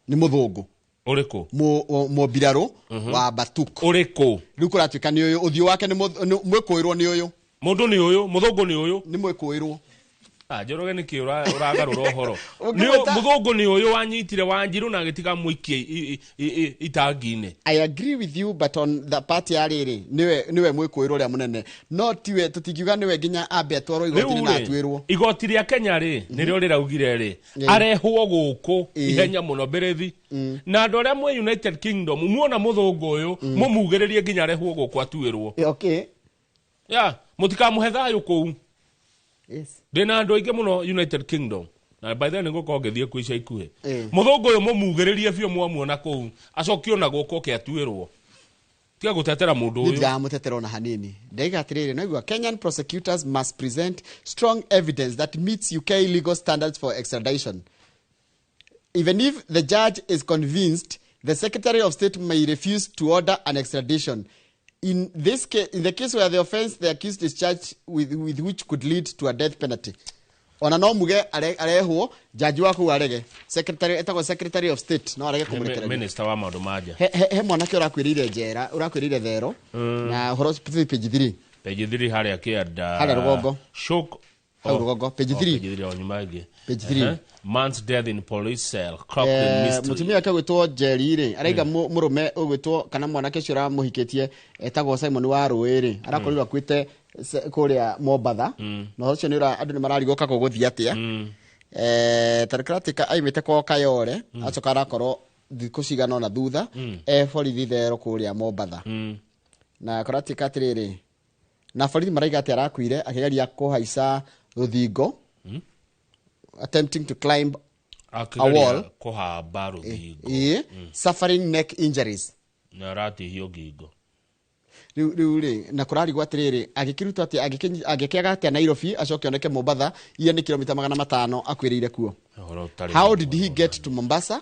nĩ mũthũngũ ũrĩkũ? Mũmbirarũ wa Batuk. Ũrĩkũ? Rĩu kũratuĩka nĩ ũyũ, ũthiũ wake nĩ mwĩkũĩrwo nĩ ũyũ. Mũndũ nĩ ũyũ, mũthũngũ nĩ ũyũ, nĩ mwĩkũĩrwo. Njoroge nĩkĩ ũragarũra ũhoro? Mũthũngũ nĩ ũyũ wanyitire Wanjirũ na agĩtiga mũikie itangi-inĩ. I agree with you, but on the part ya rĩrĩ nĩwe mwĩkũĩrwo ũrĩa mũnene, no tiwe, tũtingiuga nĩwe nginya ambe atwarwo igoti-inĩ na atuĩrwo. Igoti rĩa Kenya rĩ nĩrĩo rĩraugire rĩ arehwo gũkũ ihenya mũno mbĩrĩthi, na andũ arĩa mwĩ United Kingdom muona mũthũngũ ũyũ mũmugĩrĩrie nginya arehwo gũkũ atuĩrwo. Okay. Ya mũtikamũhe thayũ kũu. Yes. Ndĩna andũ aingĩ mũno United Kingdom na by then nĩngũkorwo ngĩthiĩ kuo ica ikuhĩ. Mũthũngũ ũyũ mũmugĩrĩrie biũ mwamuona kũu acokio na gũkũ oke atuĩrwo. Tiga gũtetera mũndũ ũyũ. Ndiramũtetera ona hanini. Ndaiga atĩrĩrĩ, naigua Kenyan prosecutors must present strong evidence that meets UK legal standards for extradition. Even if the judge is convinced, the Secretary of State may refuse to order an extradition. In this case, in the case where the offense the accused is charged with which could lead to a death penalty. Ona no muge arehwo jaji waku arege secretary etagwo Secretary of State no arege kumurekereria minister wa maundu maja. He mwanake urakwirire njera, urakwirire thero na horo page 3. Page 3 haria kianda haria rugongo. Shock hau rugongo page 3. Page 3 o nyuma ingi. Page 3. Man's death in police cell clocked mystery. Mutumia ake gwitwo Njeri ri araiga murume ugwitwo kana mwanake ucio uramuhikitie etagwo Simon wa Rũĩ ri arakorirwo akuite kuria Mombatha na ucio ni andu ni mararigwo ka gũgũthiĩ atia. Tarĩkĩratika aimĩte kwao Kayore acoka arakorwo thikũ cigana ona thutha e borithi thero kuria Mombatha na kũratuĩka atĩrĩrĩ na borithi maraiga atĩ arakuire akĩgeria kũhaica rũthingo, attempting to climb a wall, kuhamba rũthingo, suffering neck injuries na aratihio ngingo. Rĩu rĩ na kũrarigwo atĩrĩrĩ agĩkĩrutwo atĩa angĩkĩaga atĩa Nairobi acoke oneke Mombatha iria nĩ kilomita 500 akuĩrĩire kuo. How did he get to Mombasa?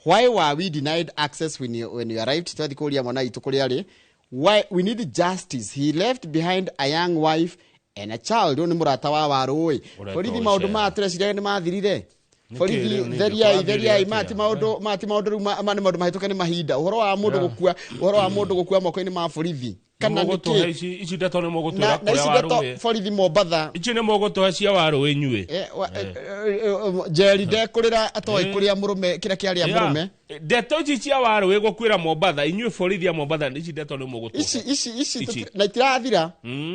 Why were we denied access when you arrived? Twathi kũria mwana itũ kũrĩa arĩ. Why we need justice. He left behind a young wife and a child. Nĩ mũrata wa Warũĩ. Borithi maũndũ maya tũreciria nĩ mathirire. Borithi theriai mati maũndũ rĩu ma nĩ maũndũ mahĩtũke nĩ mahinda. Ũhoro wa mũndũ gũkua, ũhoro wa mũndũ gũkua moko-inĩ ma borithi. Kana Nĩmũgũtũhe nĩkĩ? ici ndeto nĩ mũgũtwĩra Na kũrĩa ici ndeto warũĩ. borithi Mombatha. Ici nĩ mũgũtũhe cia warũĩ inyuĩ. Njeri ndekũrĩra atoĩ kũrĩa mũrũme kĩrĩa kĩarĩa mũrũme. Ndeto ici cia warũĩ gũkuĩra Mombatha, inyuĩ borithi a Mombatha, ici ndeto nĩ mũgũtũhe. Ici ici ici Ici. Na itirathira.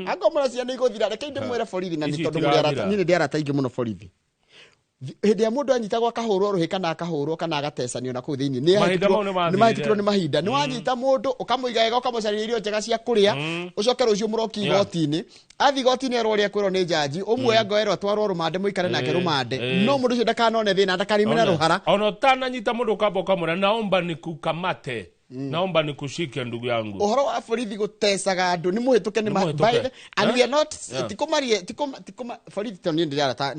Angorwo mũracia nĩ igũthira, reke ndĩmwĩre borithi na nĩ Ici tondũ mũrĩ arata, itirathira. niĩ nĩ ndĩ arata aingĩ mũno borithi. Hĩndĩ ĩrĩa mũndũ anyitagwo akahũrwo rũhĩ kana akahũrwo kana agatecanio na kũu thĩinĩ, nĩ Mahinda mau nĩ mathirire. nĩ mahĩtũkirwo nĩ mahinda. Nĩ wanyita mũndũ ũkamũiga wega, ũkamũcarĩria irio njega cia kũrĩa, ũcoke rũciũ mũroki igoti-inĩ. Athiĩ igoti-inĩ erwo ũrĩa ekwĩrwo nĩ njanji, ũmuoya ngoerwo atwarwo rũmande, mũikare nake rũmande. No mũndũ ũcio ndakanone thĩna, ndakarĩmĩre rũhara. Ona ũtananyita mũndũ ũkamba ũkamwĩra naomba nikukamate, naomba nikushike ndugu yangu. Ũhoro wa borithi gũtecaga andũ nĩ mũhĩtũke nĩ Nĩ mũhĩtũke. by the- and we are not Yeah. tikumarie tikuma borithi tondũ niĩ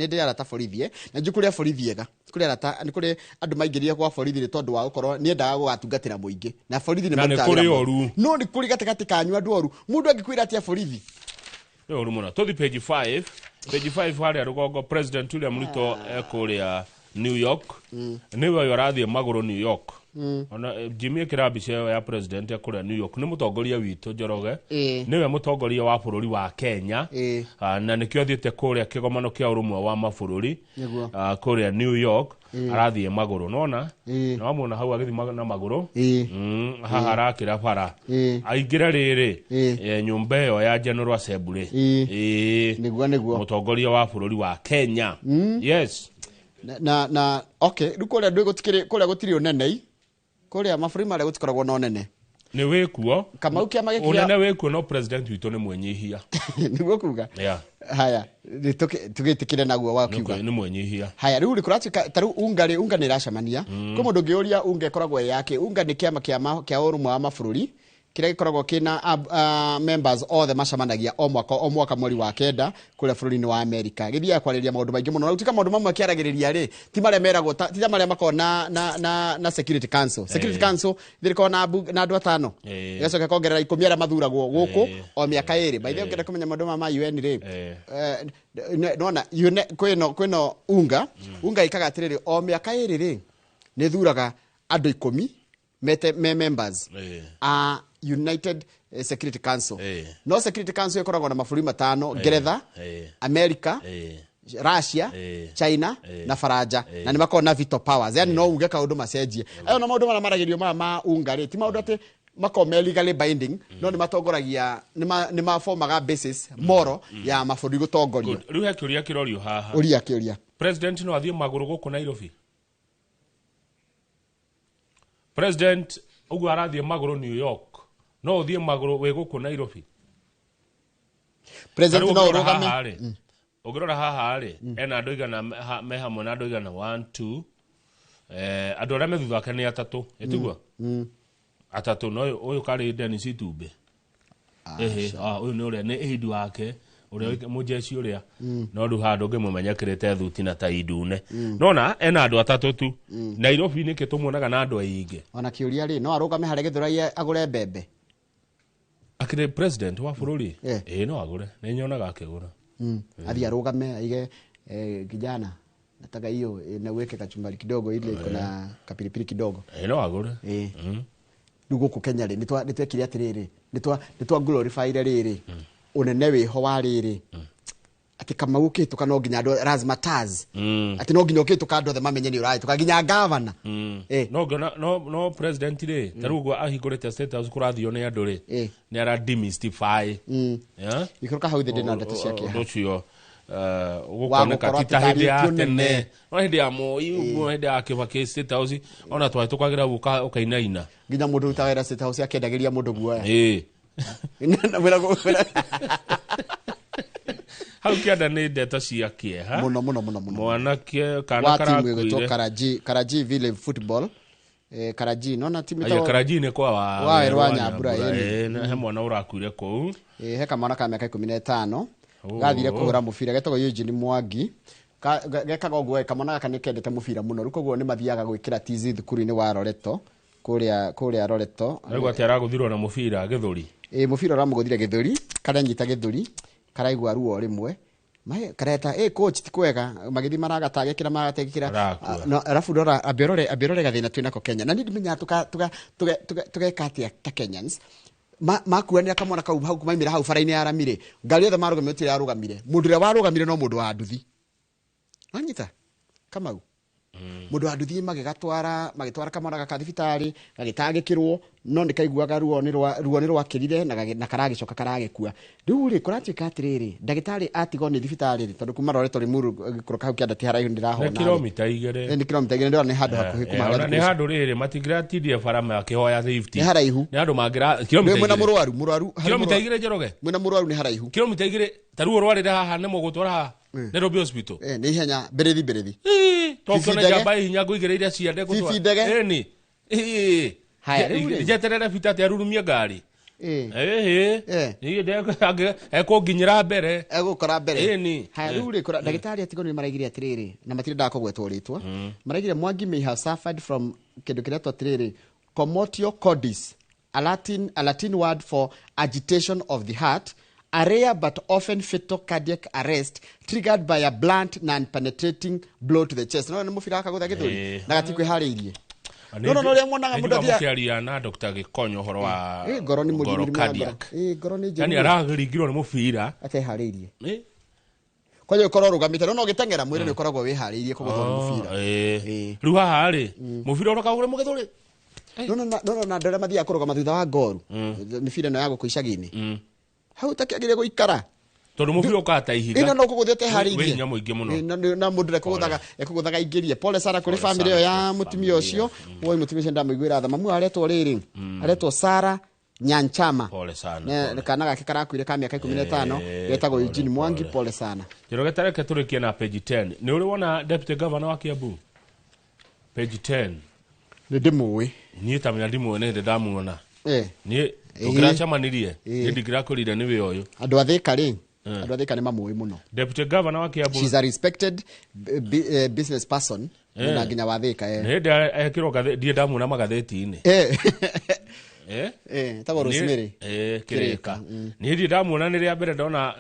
ndĩrĩ arata borithi, na njũ kũrĩ a borithi ega, kũrĩ arata, nĩ kũrĩ andũ maingĩrire gwa borithi nĩ tondũ wa gũkorwo nĩendaga gũgatungatĩra mũingĩ, na borithi nĩ Na nĩ marutaga kũrĩ wĩra oru. mũno. No nĩ kũrĩ gatagatĩ kanyu andũ oru. Mũndũ angĩkwĩra atĩa borithi? Nĩ ũru mũno. Tũthi page 5. Page 5 harĩa rũgongo, President William Ruto ekũrĩa New York. Nĩwe ũyũ arathiĩ magũrũ New York. Ona Jimmy ĩkĩra mbica ĩyo ya president ekũrĩa New York. Nĩ mũtongoria witũ Njoroge. Nĩwe mũtongoria wa bũrũri wa Kenya. Na nĩkĩo athiĩte kũrĩa kĩgomano kĩa ũrũmwe wa mabũrũri. Nĩguo. Kũrĩa New York arathiĩ magũrũ, nona na wamwona hau agĩthiĩ na magũrũ. Haha arakĩra bara aingĩre rĩrĩ nyũmba ĩyo ya General Assembly. Nĩguo, nĩguo. Mũtongoria wa bũrũri wa Kenya. Yes. Na okay, rĩu kũrĩa ndwĩ gũtikĩrĩ, kũrĩa gũtirĩ ũnene, kũrĩa mabũrũri marĩa gũtikoragwo na ũnene. Nĩ wĩkuo. Kamau kĩama gĩkĩ Ũnene wĩkuo, no president witũ nĩ mwenyihia. Nĩguo kuga. Yeah. Haya, tũgĩtĩkĩre naguo wakiuga. Nĩ mwenyihia. Haya, rĩu rĩ kũratuĩka ta rĩu UNGA rĩ, UNGA nĩ ĩracemania. Kwĩ mũndũ ũngĩũria UNGA ĩkoragwo ĩ yake. UNGA nĩ kĩama kĩa ũrũmwe wa mabũrũri kĩrĩa gĩkoragwo kĩna members othe macemanagia o mwaka o mwaka mweri wa 9 kũrĩa bũrũri-inĩ wa America. Gĩthiaga kwarĩrĩria maũndũ maingĩ mũno. Na gũtuĩka maũndũ mamwe kĩaragĩrĩria rĩ, ti marĩa meragwo ta, ti ta marĩa makoragwo na Security Council. Security Council ĩkoragwo na andũ 5. Ĩgacoka ĩkongerera 10 arĩa mathuragwo gũkũ o mĩaka 2. By the way, ũngĩenda kũmenya maũndũ ma UN rĩ, nona, UN, kwĩno UNGA. UNGA ĩkaga atĩrĩrĩ, o mĩaka 2 rĩ, nĩ ĩthuraga andũ 10 mete me members a United Security Council. No Security Council ĩkoragwo na mabũrũri 5, Ngeretha, America, Russia, China na Faranja, na nĩ makoragwo na veto powers. Yani no uge kaũndũ macenjie. Ayo na maũndũ marĩa maragĩrio maya ma UNGA rĩ, ti maũndũ atĩ makoragwo me legally binding, no nĩ matongoragia, nĩ maformaga basis moral ya mabũrũri gũtongorio. Good. Rĩu he kĩũria kĩrorio haha. Ũria kĩũria. President no athiĩ magũrũ gũkũ Nairobi? President ũguo arathiĩ magũrũ New York, no ũthiĩ magũrũ wĩ gũkũ Nairobi? President Tarĩu no ũngĩrora ũrũgame. haha rĩ, ũngĩrora haha rĩ, ena andũ igana me hamwe na andũ igana 1, 2, andũ arĩa me thutha wake nĩ atatũ, ĩtiguo? Atatũ, no ũyũ karĩ Dennis Itumbĩ. Ehe, ũyũ nĩ ũrĩa nĩ ĩhindi wake, ũrĩa mũjeshi ũrĩa. No rĩu haha ndũngĩmũmenya ekĩrĩte thuti na tai ndune. Nona ena andũ atatũ tu. Nairobi nĩkĩ tũmuonaga na andũ aingĩ? Ona kĩũria rĩ, no arũgame harĩa Gĩthũrai agũre mbembe? Akĩrĩ president wa bũrũri? Ĩĩ, no agũre. Nĩ nyonaga akĩgũra. Athiĩ arũgame aige, kijana nataka hiyo, na uweke kachumbari kidogo ile iko na kapilipili kidogo. Ĩĩ, no agũre. Rĩu gũkũ Kenya rĩ, nĩ twekire atĩrĩrĩ, nĩ twa glorify-ire rĩrĩ ũnene wĩho wa rĩrĩ atĩ Kamau ũkĩhĩtũka no nginya andũ razzmatazz. Atĩ no nginya ũkĩhĩtũka andũ othe mamenye nĩ ũrahĩtũka, nginya gavana. No ngĩona, no president rĩ, ta rĩu ũguo ahingũrĩte State House kũrathio nĩ andũ rĩ, nĩ ara demystify. Yeah? Ikũrũka hau thĩ ndĩ na ndeto cia kĩeha. Ũndũ ũcio, Wa ũgũkoneka gũkorwo ti ta hĩndĩ ya atĩ tarĩtio tene. nene. No hĩndĩ ya Moi ũguo, hĩndĩ ya Kibaki State House, ona twahĩtũkagĩra hau ũkainaina. Nginya mũndũ ũrutaga wĩra State House akĩendagĩria mũndũ guoya. Na wĩra Hau kĩanda nĩ ndeto cia kĩeha. Mũno, mũno, mũno, mũno. Mwanake kana Wa timu karakuire. ĩgwĩtwo Karaji Village Football. Karaji, nona timu Aya, ĩtagwo Karaji nĩ kwa wa Wa Werũ wa wa Nyambura, Nyambura, ĩni. na he mwana ũrakuire kũu. He kamwana ka mĩaka 15. Gathire kũhũra mũbira, getagwo Eugene Mwangi. Gekaga ũguo, kamwana gaka nĩ kendete mũbira mũno. Rĩu koguo nĩ mathiaga gwĩkĩra tizi thukuru-inĩ wa Loreto, kũrĩa Loreto. Rĩu atĩ aragũthirwo na mũbira gĩthũri. Mũbira ũramũgũthire gĩthũri, karanyita gĩthũri, karaigua ruo rĩmwe. Mae, kareta, coach ti kwega, magĩthiĩ maragatagĩkĩra, maragatagĩkĩra. Arakua. No, arabu rora, ambia ũrore gathĩna twĩ nako Kenya. Na niĩ ndimenyaga tũgeka atĩa ta Kenyans. Makuanĩra kamwana kau hau maimĩra hau bara-inĩ ya rami rĩ, ngari yothe marũgamire gũtirĩ yarũgamire. Mũndũ ũrĩa warũgamire no mũndũ wa nduthi. Wanyita? Kamau. Mũndũ wa nduthi magĩgatwara, magĩtwara kamwana gaka thibitarĩ, gagĩtangĩkĩrwo, no nĩ kaiguaga ruo nĩ rwa ruo nĩ rwakĩrire na na karagĩcoka karagĩkua. Rĩu rĩ, kũratuĩka atĩrĩrĩ, ndagĩtarĩ atigwo nĩ thibitarĩ rĩ, tondũ kuma roretwo Limuru gĩikũrũka hau kĩanda ti haraihu ndĩrahona Nĩ rĩ. kilomita 2. Nĩ kilomita 2, ndĩrona nĩ handũ hakuhĩ kuma harĩa Nĩ thukuru. handũ rĩrĩ matingĩratindire bara makĩhoya lift. Nĩ haraihu. Nĩ handũ mangĩra kilomita Mwĩna 2. mũrwaru, mũrwaru, harĩ Kilomita mũrwaru. 2 Njoroge. Mwĩna mũrwaru nĩ haraihu. Kilomita 2 ta rĩu ũrwarĩre haha nĩ mũgũtwara haha Nairobi Hospital. Nĩ ihenya mbĩrĩthi mbĩrĩthi. Tokio Fifi na ndege. njamba hinya ngũigĩrĩire ciande gũtwara. Fifi ndege. Ĩni. Ĩĩ. Haya, rĩu rĩ. Njeterere bita atĩ arurumie ngari. Ĩĩ. Ĩĩ. Ekũnginyĩra mbere. Egũkora mbere. Ĩni. Haya, rĩu rĩ, ndagĩtarĩ atigwo nĩ maraigire atĩrĩrĩ, na matirĩ kũgwetwo rĩtwa. Maraigire Mwangi may have suffered from kĩndũ kĩretwo atĩrĩrĩ, commotio cordis, a Latin word for agitation of the heart, a rare but often fatal cardiac arrest triggered by a blunt non-penetrating blow to the chest. No nĩ mũbira akagũtha gĩthũri na gatikwĩharĩirie. No ũrĩa muonaga mũndũ athiaga Mũkĩaria na Dr. Gĩkonyo ũhoro wa Ngoro nĩ mũrimũ, ngoro mũrimũ wa ngoro. cardiac. Ngoro nĩ njũru. Yani araringirwo nĩ mũbira ateharĩirie. Kwanja ũkorwo ũrũgamĩte no ũgĩteng'era mwĩrĩ nĩ ũkoragwo wĩharĩirie kũgũthwo nĩ mũbira. Rĩu haha rĩ, mũbira ũroka ũgũre mũgĩthũri. No na andũ arĩa mathiaga kũrũgama thutha wa ngoru mĩbira ĩno ya gũkũ icagi-inĩ hau ũtakĩagĩrĩire gũikara tondũ mũbira ũkaga ta ihiga. Ĩno no kũgũthia ũteharĩirie. Wĩ hinya mũingĩ mũno. Na mũndũ ekũgũthaga ekũgũthaga aingĩrie. Pole sana kũrĩ Pole family sana ĩyo ya mũtumia ũcio. Woi, mũtumia ũcio ndamũiguĩra tha. Mamu aretwo rĩrĩ, aretwo Sara Nyanchama. Pole sana. Kana gake karakuire ka mĩaka 15, getagwo Eugene Mwangi. Pole sana. Njoroge, tareke tũrĩkie na page 10. Nĩ ũrĩ wona deputy governor wa Kiambu? Page 10. Nĩ ndĩmũĩ. Niĩ ta menya ndimũĩ, nĩ hĩndĩ ndamuona. Niĩ tũngĩracemanirie niĩ ndingĩrakwĩrire nĩwe ũyũ. Andũ a Thĩka rĩ, andũ a Thĩka nĩ mamũĩ mũno. Deputy governor wa Kiambu. She's a respected business person na nginya wa Thĩka. Nĩ hĩndĩ ekĩrwo ndirĩ ndamuona magathĩti-inĩ. Etagwo Rosemary. Kĩrĩka. Niĩ ndirĩ ndamuona, nĩ rĩa mbere ndona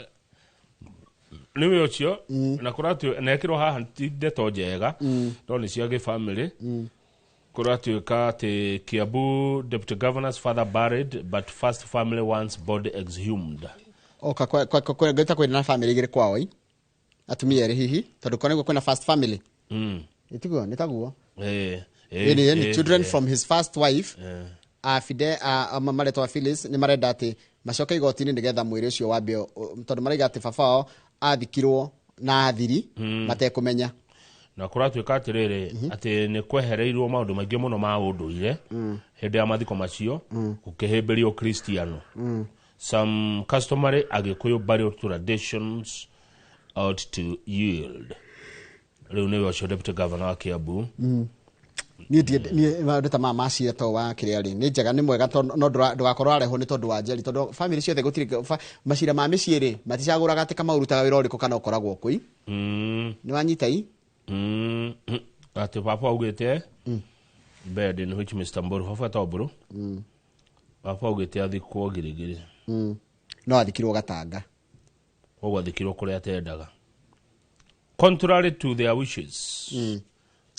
nĩwe ũcio, na kũratuĩ na ekĩrwo haha ti ndeto njega no nĩ cia gĩbamĩrĩ. Kũratuĩka atĩ Kiambu deputy governor's father buried but first family wants body exhumed. Oka ngwĩta kwĩna na family igĩrĩ kwao i atumia erĩ hihi, tondũ konagwo kwĩna first family. Ĩtiguo nĩ taguo. Ĩni children from his first wife, a Fide a maretwo a Phyllis, nĩ marenda atĩ macoke igoti-inĩ nĩgetha mwĩrĩ ũcio wambe tondũ maraiga atĩ baba wao athikirwo na athiri matekũmenya. Na kũratuĩka atĩrĩrĩ, atĩ nĩ kwehereirwo maũndũ maingĩ mũno ma ũndũire hĩndĩ ya mathiko macio, gũkĩhĩmbĩrio Kristiano. Some customary Agĩkũyũ burial traditions ought to yield. Rĩu nĩwe ũcio deputy governor wa Kiambu. Niĩ niĩ maũndũ ta maya ma cira to wa kĩrĩa rĩ, nĩ njega, nĩ mwega tondũ no ndũgakorwo arehwo nĩ tondũ wa njeri, tondũ family ciothe gũtirĩ macira ma mĩciĩ rĩ, maticagũraga atĩ kama ũrutaga wĩra ũrĩkũ kana ũkoragwo kũi. Nĩ wanyita i? Atĩ baba augĩte bed in which Mr. Mburu, baba etagwo Mburu, baba augĩte athikwo Girigiri. No athikirwo Gatanga. Koguo athikirwo kũrĩa atendaga, contrary to their wishes.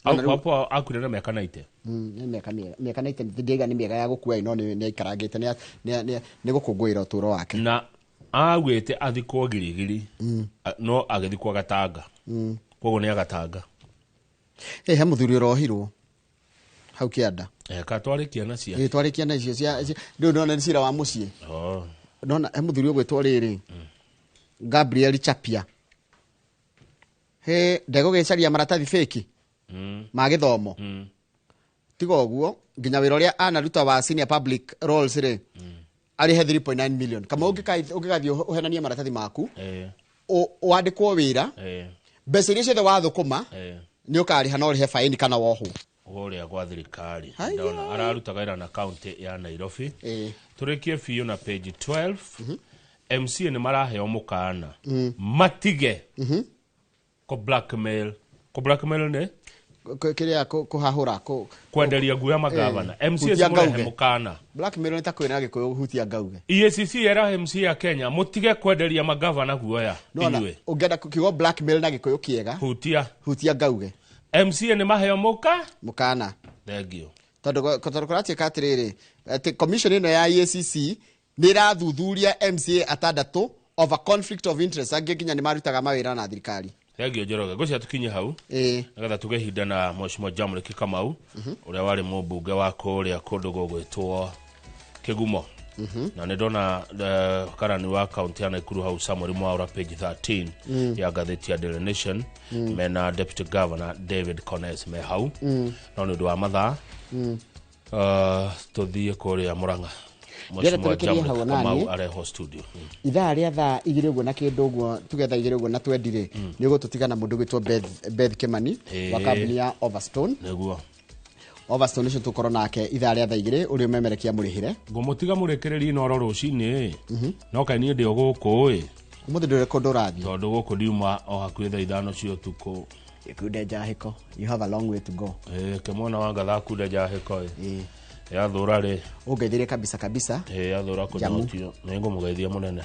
Au baba akuire na mĩaka 90. Nĩ mĩaka mĩega, mĩaka 90 ndĩiga nĩ mĩega ya gũkua, no nĩ aikarangĩte, nĩ gũkũngũĩra ũtũũro wake. Na augĩte athikwo Girigiri, no agĩthikwo Gatanga. Koguo nĩ agatanga. He mũthuri ũrohirwo hau kĩanda. Ka twarĩkia na cia Ĩ, twarĩkia na icio cia rĩu ndona nĩ cira wa mũciĩ. Ndona he mũthuri ũgwĩtwo rĩrĩ, Gabriel Chapia, he ndegũgĩcaria maratathi fake ma gĩthomo. Tiga ũguo, nginya wĩra ũrĩa anaruta wa senior public roles rĩ, arĩhe 3.9 million. Kama ũngĩgathiĩ ũhenanie maratathi maku, wandĩkwo wĩra, mbeca iria ciothe wathũkũma nĩ ũkarĩha, no ũrĩhe faini kana wohwo. Kũrĩa gwa thirikari ndona ararutaga wĩra na kaunti ya Nairobi. Tũrĩkie biũ na page 12. MCA nĩ maraheo mũkana matige kũ blackmail. Kũ blackmail nĩ Kĩrĩa kũhahũra kwenderia nguya magavana. MCA Hutia mũrehe ngauge. mũkana. Blackmail nĩ ta kwĩra Gĩkũyũ hutia ngauge. EACC era MCA ya Kenya mũtige kwenderia magavana guoya. Nona inyuĩ ũngĩenda kiugo blackmail na Gĩkũyũ kĩega, hutia hutia ngauge. MCA nĩ maheo mũka mũkana. Thank you. Tondũ kũratuĩka atĩrĩrĩ, atĩ commission ĩno ya EACC Nĩ ĩrathuthuria MCA atandatũ over conflict of interest, angĩ nginya nĩ marutaga mawĩra na thirikari. Thengio, Njoroge. Ngwĩciria tũkinye hau nĩgetha tuge ihinda na Mheshimiwa Jamrick Kamau, ũrĩa warĩ mũmbunge wa kũrĩa kũndũ gũgwĩtwo Kĩgumo, na nĩ ndona karani wa kaunti ya Nakuru hau Samuel Mwaura, page 13 ya ngathĩti ya Daily Nation, mena Deputy Governor David Kones me hau. No nĩ ũndũ wa mathaa, tũthiĩ kũrĩa Murang'a. Ndĩrenda Mheshimiwa tũrekerie Jamrick hau ona Kamau niĩ. areho studio. Ithaa rĩa thaa 2 ũguo na kĩndũ ũguo, tuge thaa 2 ũguo na 20 rĩ, nĩ ũgũtũtiga na mũndũ gwĩtwo Beth Kimani wa kambuni ya Overstone. Nĩguo. Overstone ũcio tũkorwo nake ithaa rĩa thaa 2, ũrĩa ũmemerekia mũrĩhĩre. Ngũmũtiga mũrĩkĩrĩrie inoro rũcinĩ, no kaĩ niĩ ndĩ o gũkũ ĩ. Ũmũthĩ ndũrĩ kũndũ ũrathiĩ? Tondũ gũkũ ndiuma o hakuhĩ thaa 5 cia ũtukũ. Ĩkunde njahĩko, you have a long way to go. Ĩ, kĩmwana wa ngatha kunde njahĩko ĩ yathũra rĩ. Ũngeithĩrie kabisa kabisa. Ĩ, yathũra Jamu. kũnyotio nĩ ngũmũgeithia mũnene.